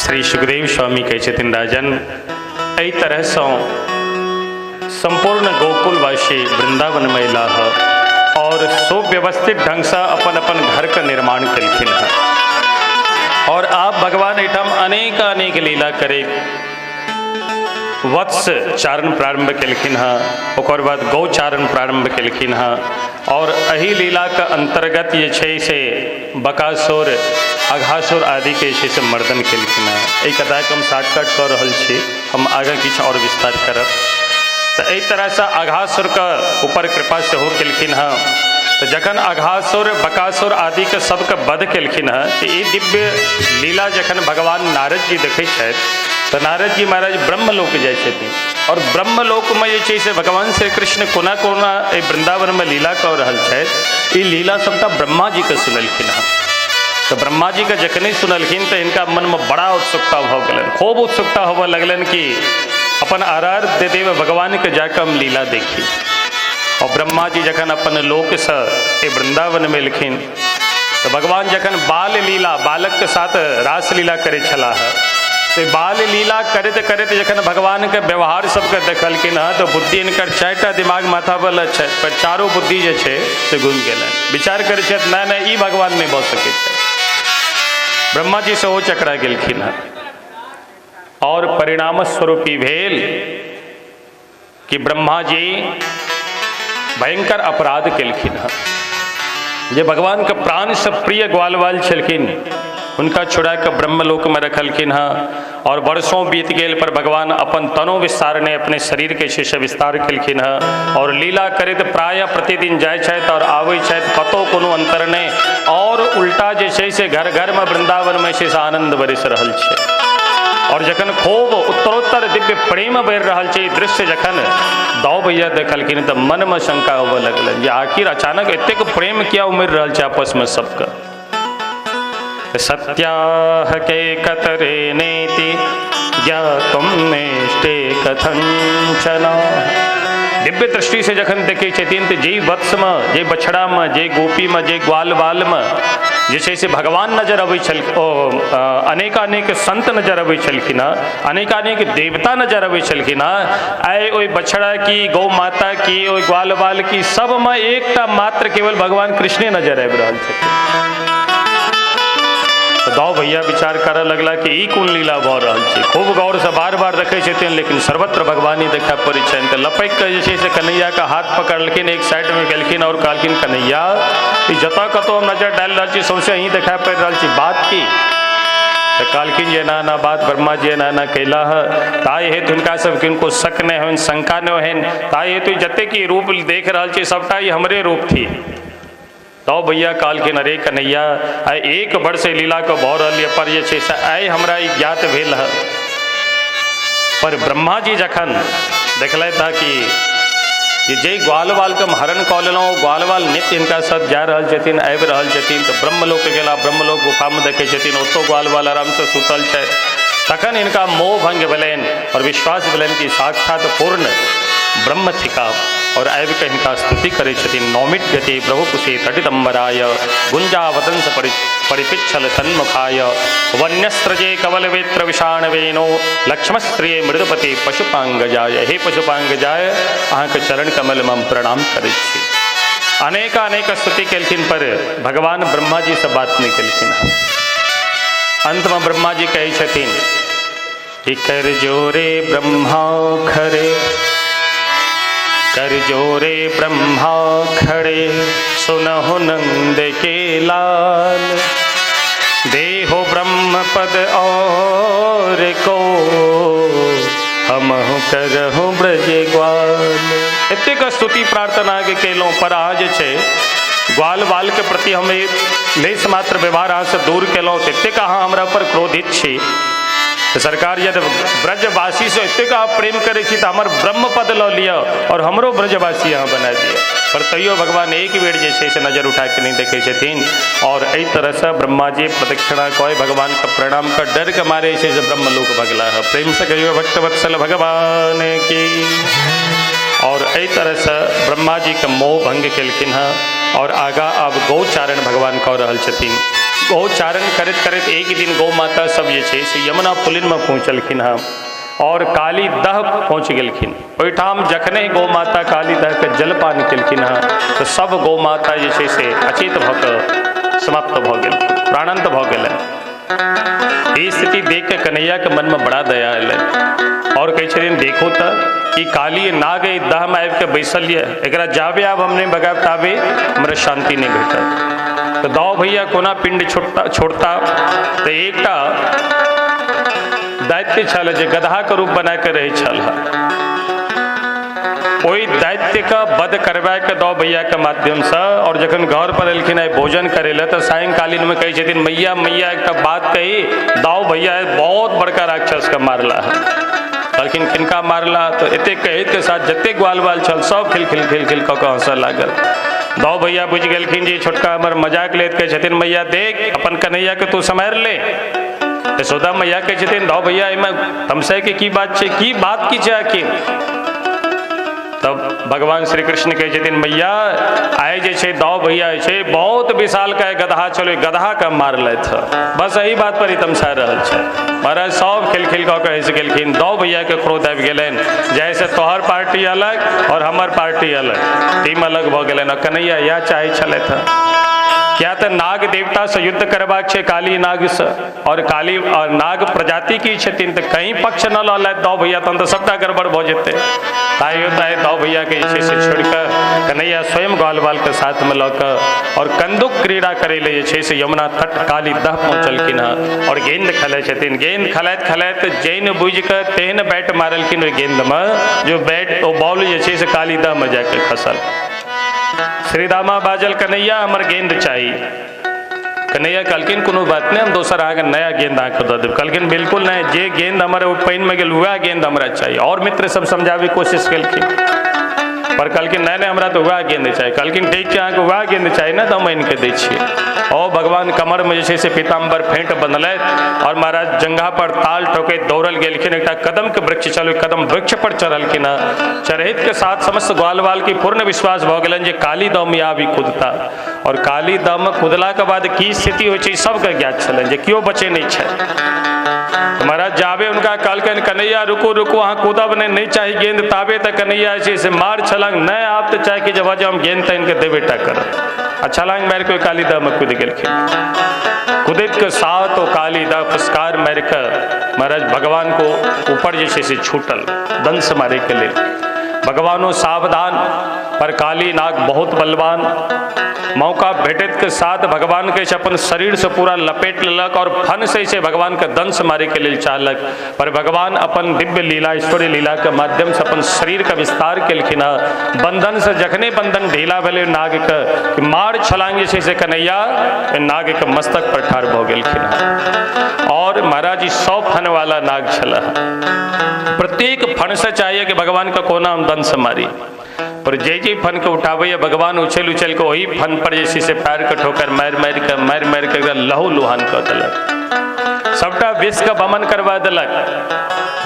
श्री सुखदेव स्वामी कहै छथिन, राजन एहि तरहसँ सम्पूर्ण गोकुलवासी वृंदावन में अयलाह और सुव्यवस्थित ढंगसँ अपन अपन घरके निर्माण केलखिन हँ। और आप भगवान एहिठाम अनेक अनेक लीला करे वत्स चारण प्रारंभ केलखिन हँ, ओकर बाद गौचारण प्रारंभ केलखिन हँ। और एहि लीलाके अंतर्गत जे छै से बकासुर अघासुर आदिके जे छै से मर्दन केलखिन हँ। एहि कथाके हम शॉर्टकट कऽ रहल छी, हम आगाँ किछु आओर विस्तार करब। तऽ एहि तरहसँ अघासुरके ऊपर कृपा सेहो केलखिन हँ। तऽ जखन अघासुर बकासुर आदिके सबके वध केलखिन हँ तऽ ई दिव्य लीला जखन भगवान नारद जी देखै छथि तऽ नारद जी महाराज ब्रह्मलोक जाइ छथिन और ब्रह्मलोकमे जे छै से भगवान श्री कृष्ण कोना कोना एहि वृंदावनमे लीला कऽ रहल छथि, ई लीला सबटा ब्रह्मा जीके सुनलखिन हँ। तऽ ब्रह्मा जीके जखने सुनलखिन तऽ हिनका मनमे बड़ा उत्सुकता भऽ गेलनि, खूब उत्सुकता होबऽ लगलनि कि अपन आराध्य देव भगवानके जाकऽ हम लीला देखी। और ब्रह्मा जी जखन अपन लोकसँ एहि वृंदावनमे एलखिन तऽ भगवान जखन बाल लीला बालकके साथ रास लीला करै छलाह तऽ बाल लीला करैत करैत जखन भगवानके व्यवहार सबके देखलखिन हँ तऽ बुद्धि हिनकर 4टा दिमाग माथा पर छै पर चारो बुद्धि जे छै से घुमि गेलनि। विचार करै छथि नहि नहि ई भगवान नहि भऽ सकै छै। ब्रह्मा जी सेहो चकरा गेलखिन हँ और परिणाम स्वरूप ई भेल कि ब्रह्मा जी भयंकर अपराध केलखिन हँ। जे भगवान के प्राण से प्रिय ग्वाल बाल छलखिन हुनका छुड़ा के ब्रह्मलोक में रखलखिन हँ और वर्षों बीत गेल पर भगवान अपन तनो विस्तार ने अपने शरीर के छै से विस्तार केलखिन हँ और लीला करैत प्रायः प्रतिदिन जाइ छथि और आबै छथि, कतहु कोनो अंतर नहि। और उल्टा जे छै से घर घर में वृंदावन में छै से आनंद बरसि रहल छै और जखन खूब उत्तरोत्तर दिव्य प्रेम बढ़ि रहल छै, दृश्य जखन दाऊ भैया देखलखिन तऽ मनमे शंका होबऽ लगलनि जे आखिर अचानक एतेक प्रेम किया उमड़ि रहल छै आपसमे सबके। सत्याह के कतरे नेति ज्ञातुम नेष्टे कथंचन। दिव्य दृष्टि से जखन देखै छथिन तऽ जे वत्समे जे बछड़ामे जे गोपीमे जे ग्वाल बालमे जे छै से भगवान नजर अबै छल, अनेकानेक संत नजर अबै छलखिन हँ, अनेकानेक देवता नजर अबै छलखिन हँ, आइ ओहि बछड़ा की गौ माता की ओहि ग्वाल बाल की सबमे एकटा मात्र केवल भगवान कृष्णे नजर आबि रहल छथिन। तऽ दाऊ भैया विचार करऽ लगला कि ई कोन लीला भऽ रहल छै। खूब गौरसँ बार बार देखै छथिन लेकिन सर्वत्र भगवानी देखा पड़ै छनि। तऽ लपकि कऽ जे छै से कन्हैयाके हाथ पकड़लखिन, एक साइडमे गेलखिन और कहलखिन कन्हैया ई जतऽ कतहु हम नजर डालि रहल छी सौंसे अहीं देखा पड़ि रहल छी, बात की? तऽ कहलखिन जे एना एना बात ब्रह्मा जी एना एना कयला हँ, ताहि हेतु हिनका सबके किनको शक नहि होइन, शंका नहि होइन, ताहि हेतु जतेक ई रूप देख रहल छी सबटा ई हमरे रूप थी। तब भैया कहलखिन अरे कन्हैया आइ एक वर्ष लीलाके भऽ रहल यऽ पर जे छै से आइ हमरा ई ज्ञात भेल हँ। पर ब्रह्मा जी जखन देखलथि हँ कि जे ग्वाल बालके हम हरण कऽ लेलहुँ ओ ग्वाल बाल नित्य हिनका साथ जा रहल छथिन आबि रहल छथिन, तऽ ब्रह्मलोक गेला, ब्रह्मलोक गुफामे देखै छथिन ओतौ ग्वाल बाल आरामसँ सुतल छथि। तखन हिनका मोह भंग भेलनि और विश्वास भेलनि कि साक्षात पूर्ण ब्रह्म थिका और आबि कऽ हिनका स्तुति करै छथिन। नौमित गति प्रभु कुशे तटितम्बराय गुंजावतंस परिपिच्छल सन्मुखाय वन्यस्त्रजे कवलवेत्र विषाणवेनो लक्ष्मस्त्रिये मृदपति पशुपांगजाय। हे पशुपांगजाय अहाँके चरण कमलमे हम प्रणाम करै छी। अनेकानेक स्तुति केलखिन पर भगवान ब्रह्मा जी से बात नहि केलखिन हँ। अंतमे ब्रह्मा जी कहै छथिन कि कर जोरे ब्रह्मा खरे, कर जोरे ब्रह्मा खड़े सुनहु नंद के लाल, देहो ब्रह्म पद और को हमहु करहु ब्रज ग्वाल। एतेक स्तुति प्रार्थना के केलहुँ पर अहाँ जे छै ग्वाल बाल के प्रति हम लेश मात्र व्यवहार अहाँसँ दूर केलहुँ तऽ एतेक अहाँ हमरा पर क्रोधित छी। तऽ सरकार यदि ब्रजवासीसँ एतेक अहाँ प्रेम करै छी तऽ हमर ब्रह्म पद लऽ लिअ और हमरो ब्रजवासी अहाँ बना दिअ। पर तैयो भगवान एक बेर जे छै से नजर उठा के नहि देखै छथिन और एहि तरहसँ ब्रह्मा जी प्रदक्षिणा कऽ भगवानके प्रणाम कऽ डर के मारे छै से ब्रह्मलोक भगला है। प्रेम से कहियो भक्तवत्सल भगवान की। और एहि तरहसँ ब्रह्मा जी के मोह भंग केलखिन हँ और आगाँ आब गौचारण भगवान कऽ रहल छथिन। गौचारण करैत करैत एक दिन गौ माता सब जे छै से यमुना पुलिनमे पहुँचलखिन हँ और काली दह पहुँच गेलखिन। ओहिठाम जखने गौ माता काली दहके जलपान केलखिन हँ तऽ सब गौ माता जे छै से अचेत भऽ कऽ समाप्त भऽ गेलखिन, प्राणांत भऽ गेलनि। ई स्थिति देख के कन्हैयाके मनमे बड़ा दया एलै और कहै छथिन देखो तऽ ई काली नाग एहि दहमे आबिके बैसल यऽ, एकरा जाबे आब हम नहि भगायब ताबे हमरा शान्ति नहि भेटत। तऽ दाऊ भैया कोना पिंड छोड़ता। तऽ एकटा दैत्य छल जे गदहाके रूप बना के रहै छल, ओहि दैत्यके वध करबाके दाऊ भैयाके माध्यमसँ। और जखन घर पर एलखिन आइ भोजन करै लए तऽ सायंकालीनमे कहै छथिन मैया मैया एकटा बात कही, दाऊ भैया बहुत बड़का राक्षसके मारला है। कहलखिन किनका मारला? तऽ एतेक कहैतके साथ जतेक ग्वाल बाल छल सब खिल खिल खिल खिल कऽ कऽ हँसऽ लागल। दाऊ भैया बुझि गेलखिन जे छोटका हमर मजाक लेत। कहै छथिन मैया देख अपन कन्हैयाके तू सम्हारि ले। यशोदा मैया कहै छथिन दाऊ भैया एहिमे तमसाइके की बात छै, की बात की छै आखिर? तब भगवान श्री कृष्ण कहै छथिन मैया आइ जे छै दाऊ भैया जे छै बहुत विशाल का गदहा छलै, गदहा के मारलथि। बस एहि बात पर ही तमसा रहल छै। महाराज सब खिल खिल कऽ कऽ हँसि गेलखिन। दाऊ भैयाके क्रोध आबि गेलनि, जाहिसँ तोहर पार्टी अलग और हमर पार्टी अलग, टीम अलग भऽ गेलनि। और कन्हैया इएह चाहै छलथि हँ, क्या तऽ नाग देवतासँ युद्ध करबाक छै काली नागसँ, और काली और नाग प्रजाति की छथिन तऽ कहीं पक्ष न लऽ लथि दाऊ भैया तहन तऽ सबटा गड़बड़ भऽ जेतै। ताहि ताहि दाऊ भैयाके जे छै से छोड़ि कऽ कन्हैया स्वयं ग्वाल बालके साथमे लऽ कऽ और कंदुक क्रीड़ा करै लए जे छै से यमुना तट काली दह पहुँचलखिन हँ और गेंद खेलाइ छथिन। गेंद खेलाइत खेलाइत जैन बुझि कऽ तेहन बैट मारलखिन ओहि गेंदमे जो बैट ओ बॉल जे छै से काली दहमे जाकऽ खसल। श्रीदामा बाजल कन्हैया हमर गेंद चाही। कन्हैया कहलखिन कोनो बात नहि, हम दोसर अहाँके नया गेंद अहाँके दऽ देब। कहलखिन बिल्कुल नहि, जे गेंद हमर ओ पानिमे गेल वएह गेंद हमरा चाही। और मित्र सब समझाबैके कोशिश केलखिन पर कहलखिन नहि नहि हमरा तऽ वएह गेंद चाही। कहलखिन ठीक छै अहाँके वएह गेंद चाही ने तऽ हम आनिके दै छियै। ओ भगवान कमरमे जे छै से पीताम्बर फेंट बन्हलथि और महाराज जंघा पर ताल ठोकैत दौड़ल गेलखिन। एकटा कदमके वृक्ष छल, ओहि कदम वृक्ष पर चढ़लखिन हँ। चढ़ैत के साथ समस्त ग्वाल बाल के पूर्ण विश्वास भऽ गेलनि जे काली दहमे आबि कूदता। और काली दहमे कूदलाके बाद की स्थिति होइ छै सबके ज्ञात छलनि जे केओ बचै नहि छै। महाराज जाबे हुनका कहलकनि कन्हैया रुकू रुकू अहाँ कूदब नहि, नहि चाही गेंद, ताबे तऽ कन्हैया जे छै से मार छलंग नहि आब तऽ चाहे कि जब हम गेंद तऽ इनके देबे टा करब। आ छलांग मारि कऽ ओहि काली दहमे कूदि गेलखिन। कूदैत के साथ ओ काली दह फुसकार मारि कऽ महाराज भगवान को ऊपर जे छै से छूटल दंश मारैके लेल। भगवानो सावधान पर काली नाग बहुत बलवान, मौका भेटैत के साथ भगवान के अपन शरीर से पूरा लपेट लेलक और फन से से भगवान के दंश मारे के लेल चाहलक। पर भगवान अपन दिव्य लीला ऐश्वर्य लीला के माध्यम से अपन शरीर के विस्तार केलखिन हँ। बंधन से जखने बंधन ढीला भेलै नाग के मार छलांग जे छै से कन्हैया नाग के मस्तक पर ठाढ़ भऽ गेलखिन हँ। और महाराज ई 100 फन वाला नाग छल, प्रत्येक फन से चाहिए कि भगवान के कोना हम दंश मारी, पर जे जे फन के उठाबैए भगवान उछल उछल के वही फन पर जे छै से पैर के ठोकर मारि मारि के मारि मारि के एकदम लहू लुहान कऽ देलक, सबटा विष के बमन करवा देलक।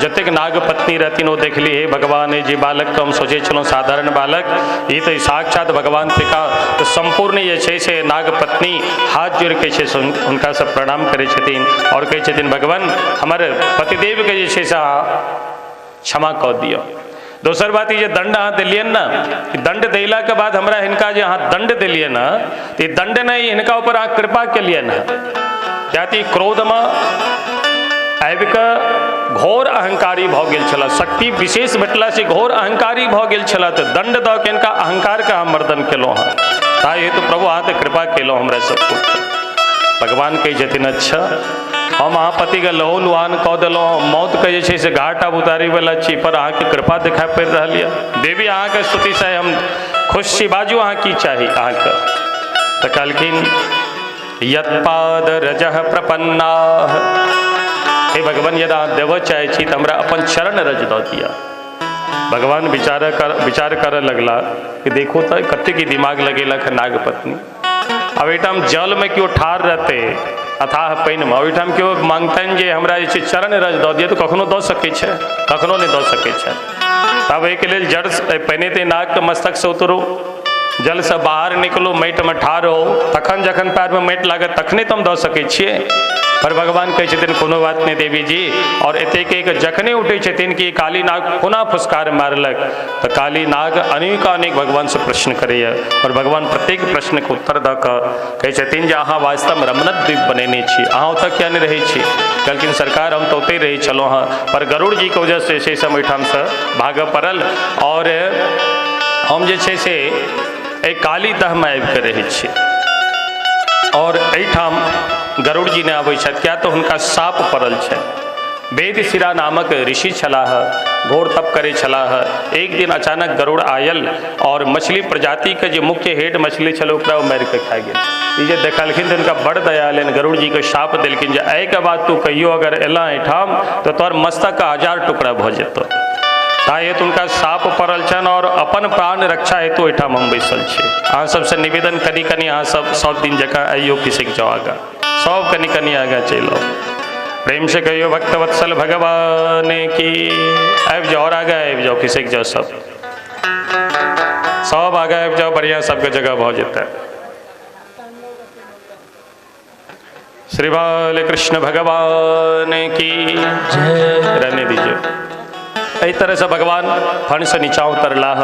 जतेक नाग पत्नी रहथिन ओ देखली हे भगवान हे जे बालक के हम सोचै छलहुँ साधारण बालक ई तऽ साक्षात भगवान थिका। तऽ सम्पूर्ण जे छै से नाग पत्नी हाथ जोड़ि के छै से हुनकासँ प्रणाम करै छथिन और कहै छथिन भगवान हमर पतिदेवके जे छै से अहाँ क्षमा कऽ दिअ। दोसर बात ई जे दंड अहाँ देलियनि ने, दंड देलाके बाद हमरा हिनका जे अहाँ दंड देलियनि ने तऽ ई दंड नहि, हिनका ऊपर अहाँ कृपा केलियनि हँ। कियाकि क्रोधमे आबि कऽ घोर अहंकारी भऽ गेल छलाह, शक्ति विशेष भेटलासँ घोर अहंकारी भऽ गेल छलाह, तऽ दंड दऽ के हिनका अहंकारके अहाँ मर्दन केलहुँ हँ। ताहि हेतु प्रभु अहाँ तऽ कृपा केलहुँ हमरा सबके। भगवान कहै छथिन अच्छा हम अहाँ पतिके लहू लुहान कऽ देलहुँ, मौतके जे छै से घाट आब उतारैवला छी, पर अहाँके कृपा देखाइ पड़ि रहल यऽ। देवी अहाँके स्तुतिसँ हम खुश छी, बाजू अहाँ की चाही अहाँके। तऽ कहलखिन यत्पाद रजः प्रपन्नाः, हे भगवान यदि अहाँ देबऽ चाहै छी तऽ हमरा अपन चरण रज दऽ दिअ। भगवान विचार करऽ लगला कि देखो तऽ कतेक दिमाग लगेलक नाग पत्नी। अब एहिठाम जलमे केओ ठाढ़ रहतै अथाह पानिमे, ओहिठाम केओ मांगतनि जे हमरा जे छै चरण रज दऽ दिअ तऽ कखनो दऽ सकै छै, कखनो नहि दऽ सकै छै। तब एहिके लेल जड़ पहिने तऽ नागके मस्तकसँ उतरू, जलसँ बाहर निकलू, माटिमे ठाढ़ हो, तखन जखन पैरमे माटि लागत तखने तऽ हम दऽ सकै छियै। पर भगवान कहै छथिन कोनो बात नहि देवी जी। और एतेक एक जखने उठै छथिन कि काली नाग कोना फुसकार मारलक, तऽ काली नाग अनेकानेक भगवानसँ प्रश्न करैए और भगवान प्रत्येक प्रश्नके उत्तर दऽ कऽ कहै छथिन जे अहाँ वास्तवमे रमणद्वीप बनेने छी, अहाँ ओतऽ किया नहि रहै छी? कहलखिन सरकार हम तऽ ओतहि रहै छलहुँ हँ, पर गरुड़ जीके वजहसँ जे छै से हम ओहिठामसँ भागऽ पड़ल और हम जे छै से एहि काली दहमे आबिकऽ रहै छी और एहिठाम गरुड़ जी नहि आबै छथि, किया तऽ हुनका साप पड़ल छनि। वेदशिरा नामक ऋषि छलाह, घोर तप करै छलाह। एक दिन अचानक गरुड़ आयल और मछली प्रजातिके जे मुख्य हेड मछली छल ओकरा ओ मारिकऽ खा गेल। ई जे देखलखिन तऽ हुनका बड़ दया एलनि, गरुड़ जीके शाप देलखिन जे एहिके बाद तू कहियो अगर एलह एहिठाम तऽ तोहर मस्तकके 1000 टुकड़ा भऽ जेतौ। ताहि हेतु हुनका साप पड़ल छनि और अपन प्राण रक्षा हेतु एहिठाम हम बैसल छी। अहाँ सबसँ निवेदन कनि कनि अहाँ सब सब दिन जकाँ आइयो खिसकि जाउ आगाँ, सब कनि कनि आगाँ चलि आउ। प्रेम से कहियो भक्तवत्सल भगवान की। आबि जाउ और आगाँ आबि जाउ, खिसकि जाउ, सब सब आगाँ आबि जाउ, बढ़िआँ सबके जगह भऽ जेतै। श्री बाल कृष्ण भगवान की जय। रहने दीजिए। एहि तरहसँ भगवान फणसँ नीचा उतरलाह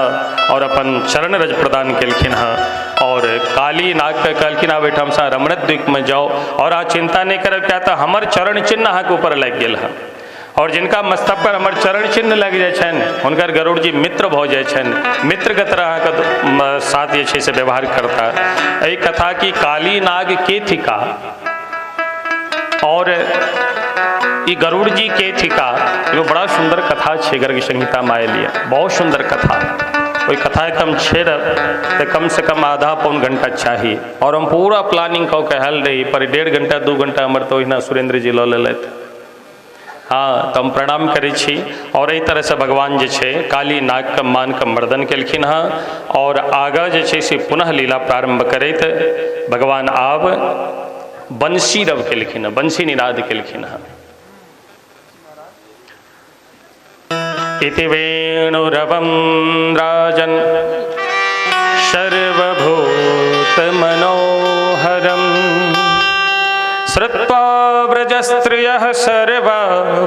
और अपन चरण रज प्रदान केलखिन हँ और काली नागके कहलखिन आब एहिठामसँ रमणद्वीपमे जाउ और अहाँ चिंता नहि करब, किया तऽ हमर चरण चिन्ह अहाँके ऊपर लागि गेल हँ और जिनका मस्तक पर हमर चरण चिन्ह लागि जाइ छनि हुनकर गरुड़ जी मित्र भऽ जाइ छनि, मित्रके तरह अहाँके साथ जे छै से व्यवहार करता। एहि कथा की काली नाग के थिका और ई गरुड़ जी के थिका, एगो बड़ा सुंदर कथा छै गर्ग संहिता में आयल यऽ, बहुत सुंदर कथा। ओहि कथाके हम छेड़ब तऽ कम से कम आधा पौन घंटा चाही और हम पूरा प्लानिंग कऽ के आयल रही, पर 1.5 घंटा 2 घंटा हमर तऽ ओहिना सुरेंद्र जी लऽ लेलथि। हाँ, तऽ हम प्रणाम करै छी। और एहि तरहसँ भगवान जे छै काली नागके मानके मर्दन केलखिन हँ और आगाँ जे छै से पुनः लीला प्रारम्भ करैत भगवान आब बंशी रव केलखिन हँ, बंशी निनाद केलखिन हँ। इति वेणुरवं राजन् सर्वभूत मनोहरम् श्रुत्वा व्रजस्त्रियः सर्वा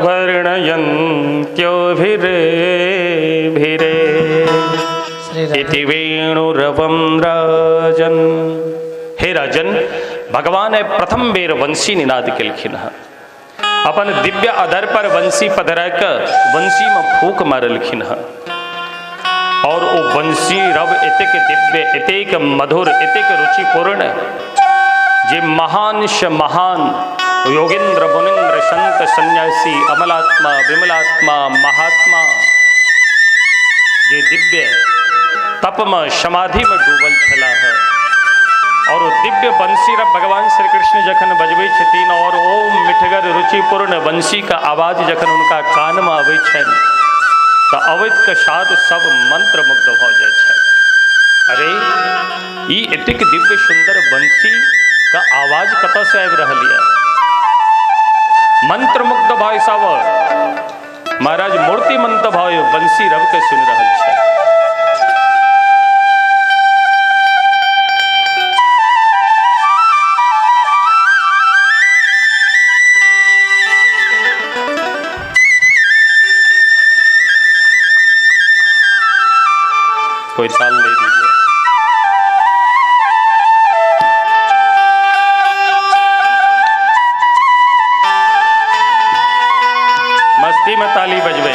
वर्णयन्त्योभिरेभिरे। इति वेणुरवं राजन्। हे राजन, भगवान प्रथम बेर वंशी निनाद केलखिन हँ, अपन दिव्य अधर पर वंशी पधरा कऽ वंशी में फूक मारलखिन हँ और ओ वंशी रव एतेक दिव्य, एतेक मधुर, एतेक रुचिपूर्ण जे महान से महान योगेंद्र मुनिंद्र संत सन्यासी अमलात्मा विमलात्मा महात्मा जे दिव्य तप में समाधि में डूबल छलाह और ओ दिव्य बंशी रव भगवान श्री कृष्ण जखन बजबै छथिन और ओम मिठगर रुचिपूर्ण बंशी का आवाज जखन उनका कान में आबै छनि तऽ अवैत के साथ सब मंत्र मुग्ध भऽ जाइ छनि। अरे ई एतेक दिव्य सुंदर बंशी का आवाज कतऽ से आबि रहल यऽ? मंत्रमुग्ध भाई साहब महाराज मूर्तिमंत भाई बंशी रव के सुनि रहल छै। कोई ताल दे दीजिए। मस्ती में ताली बजबे।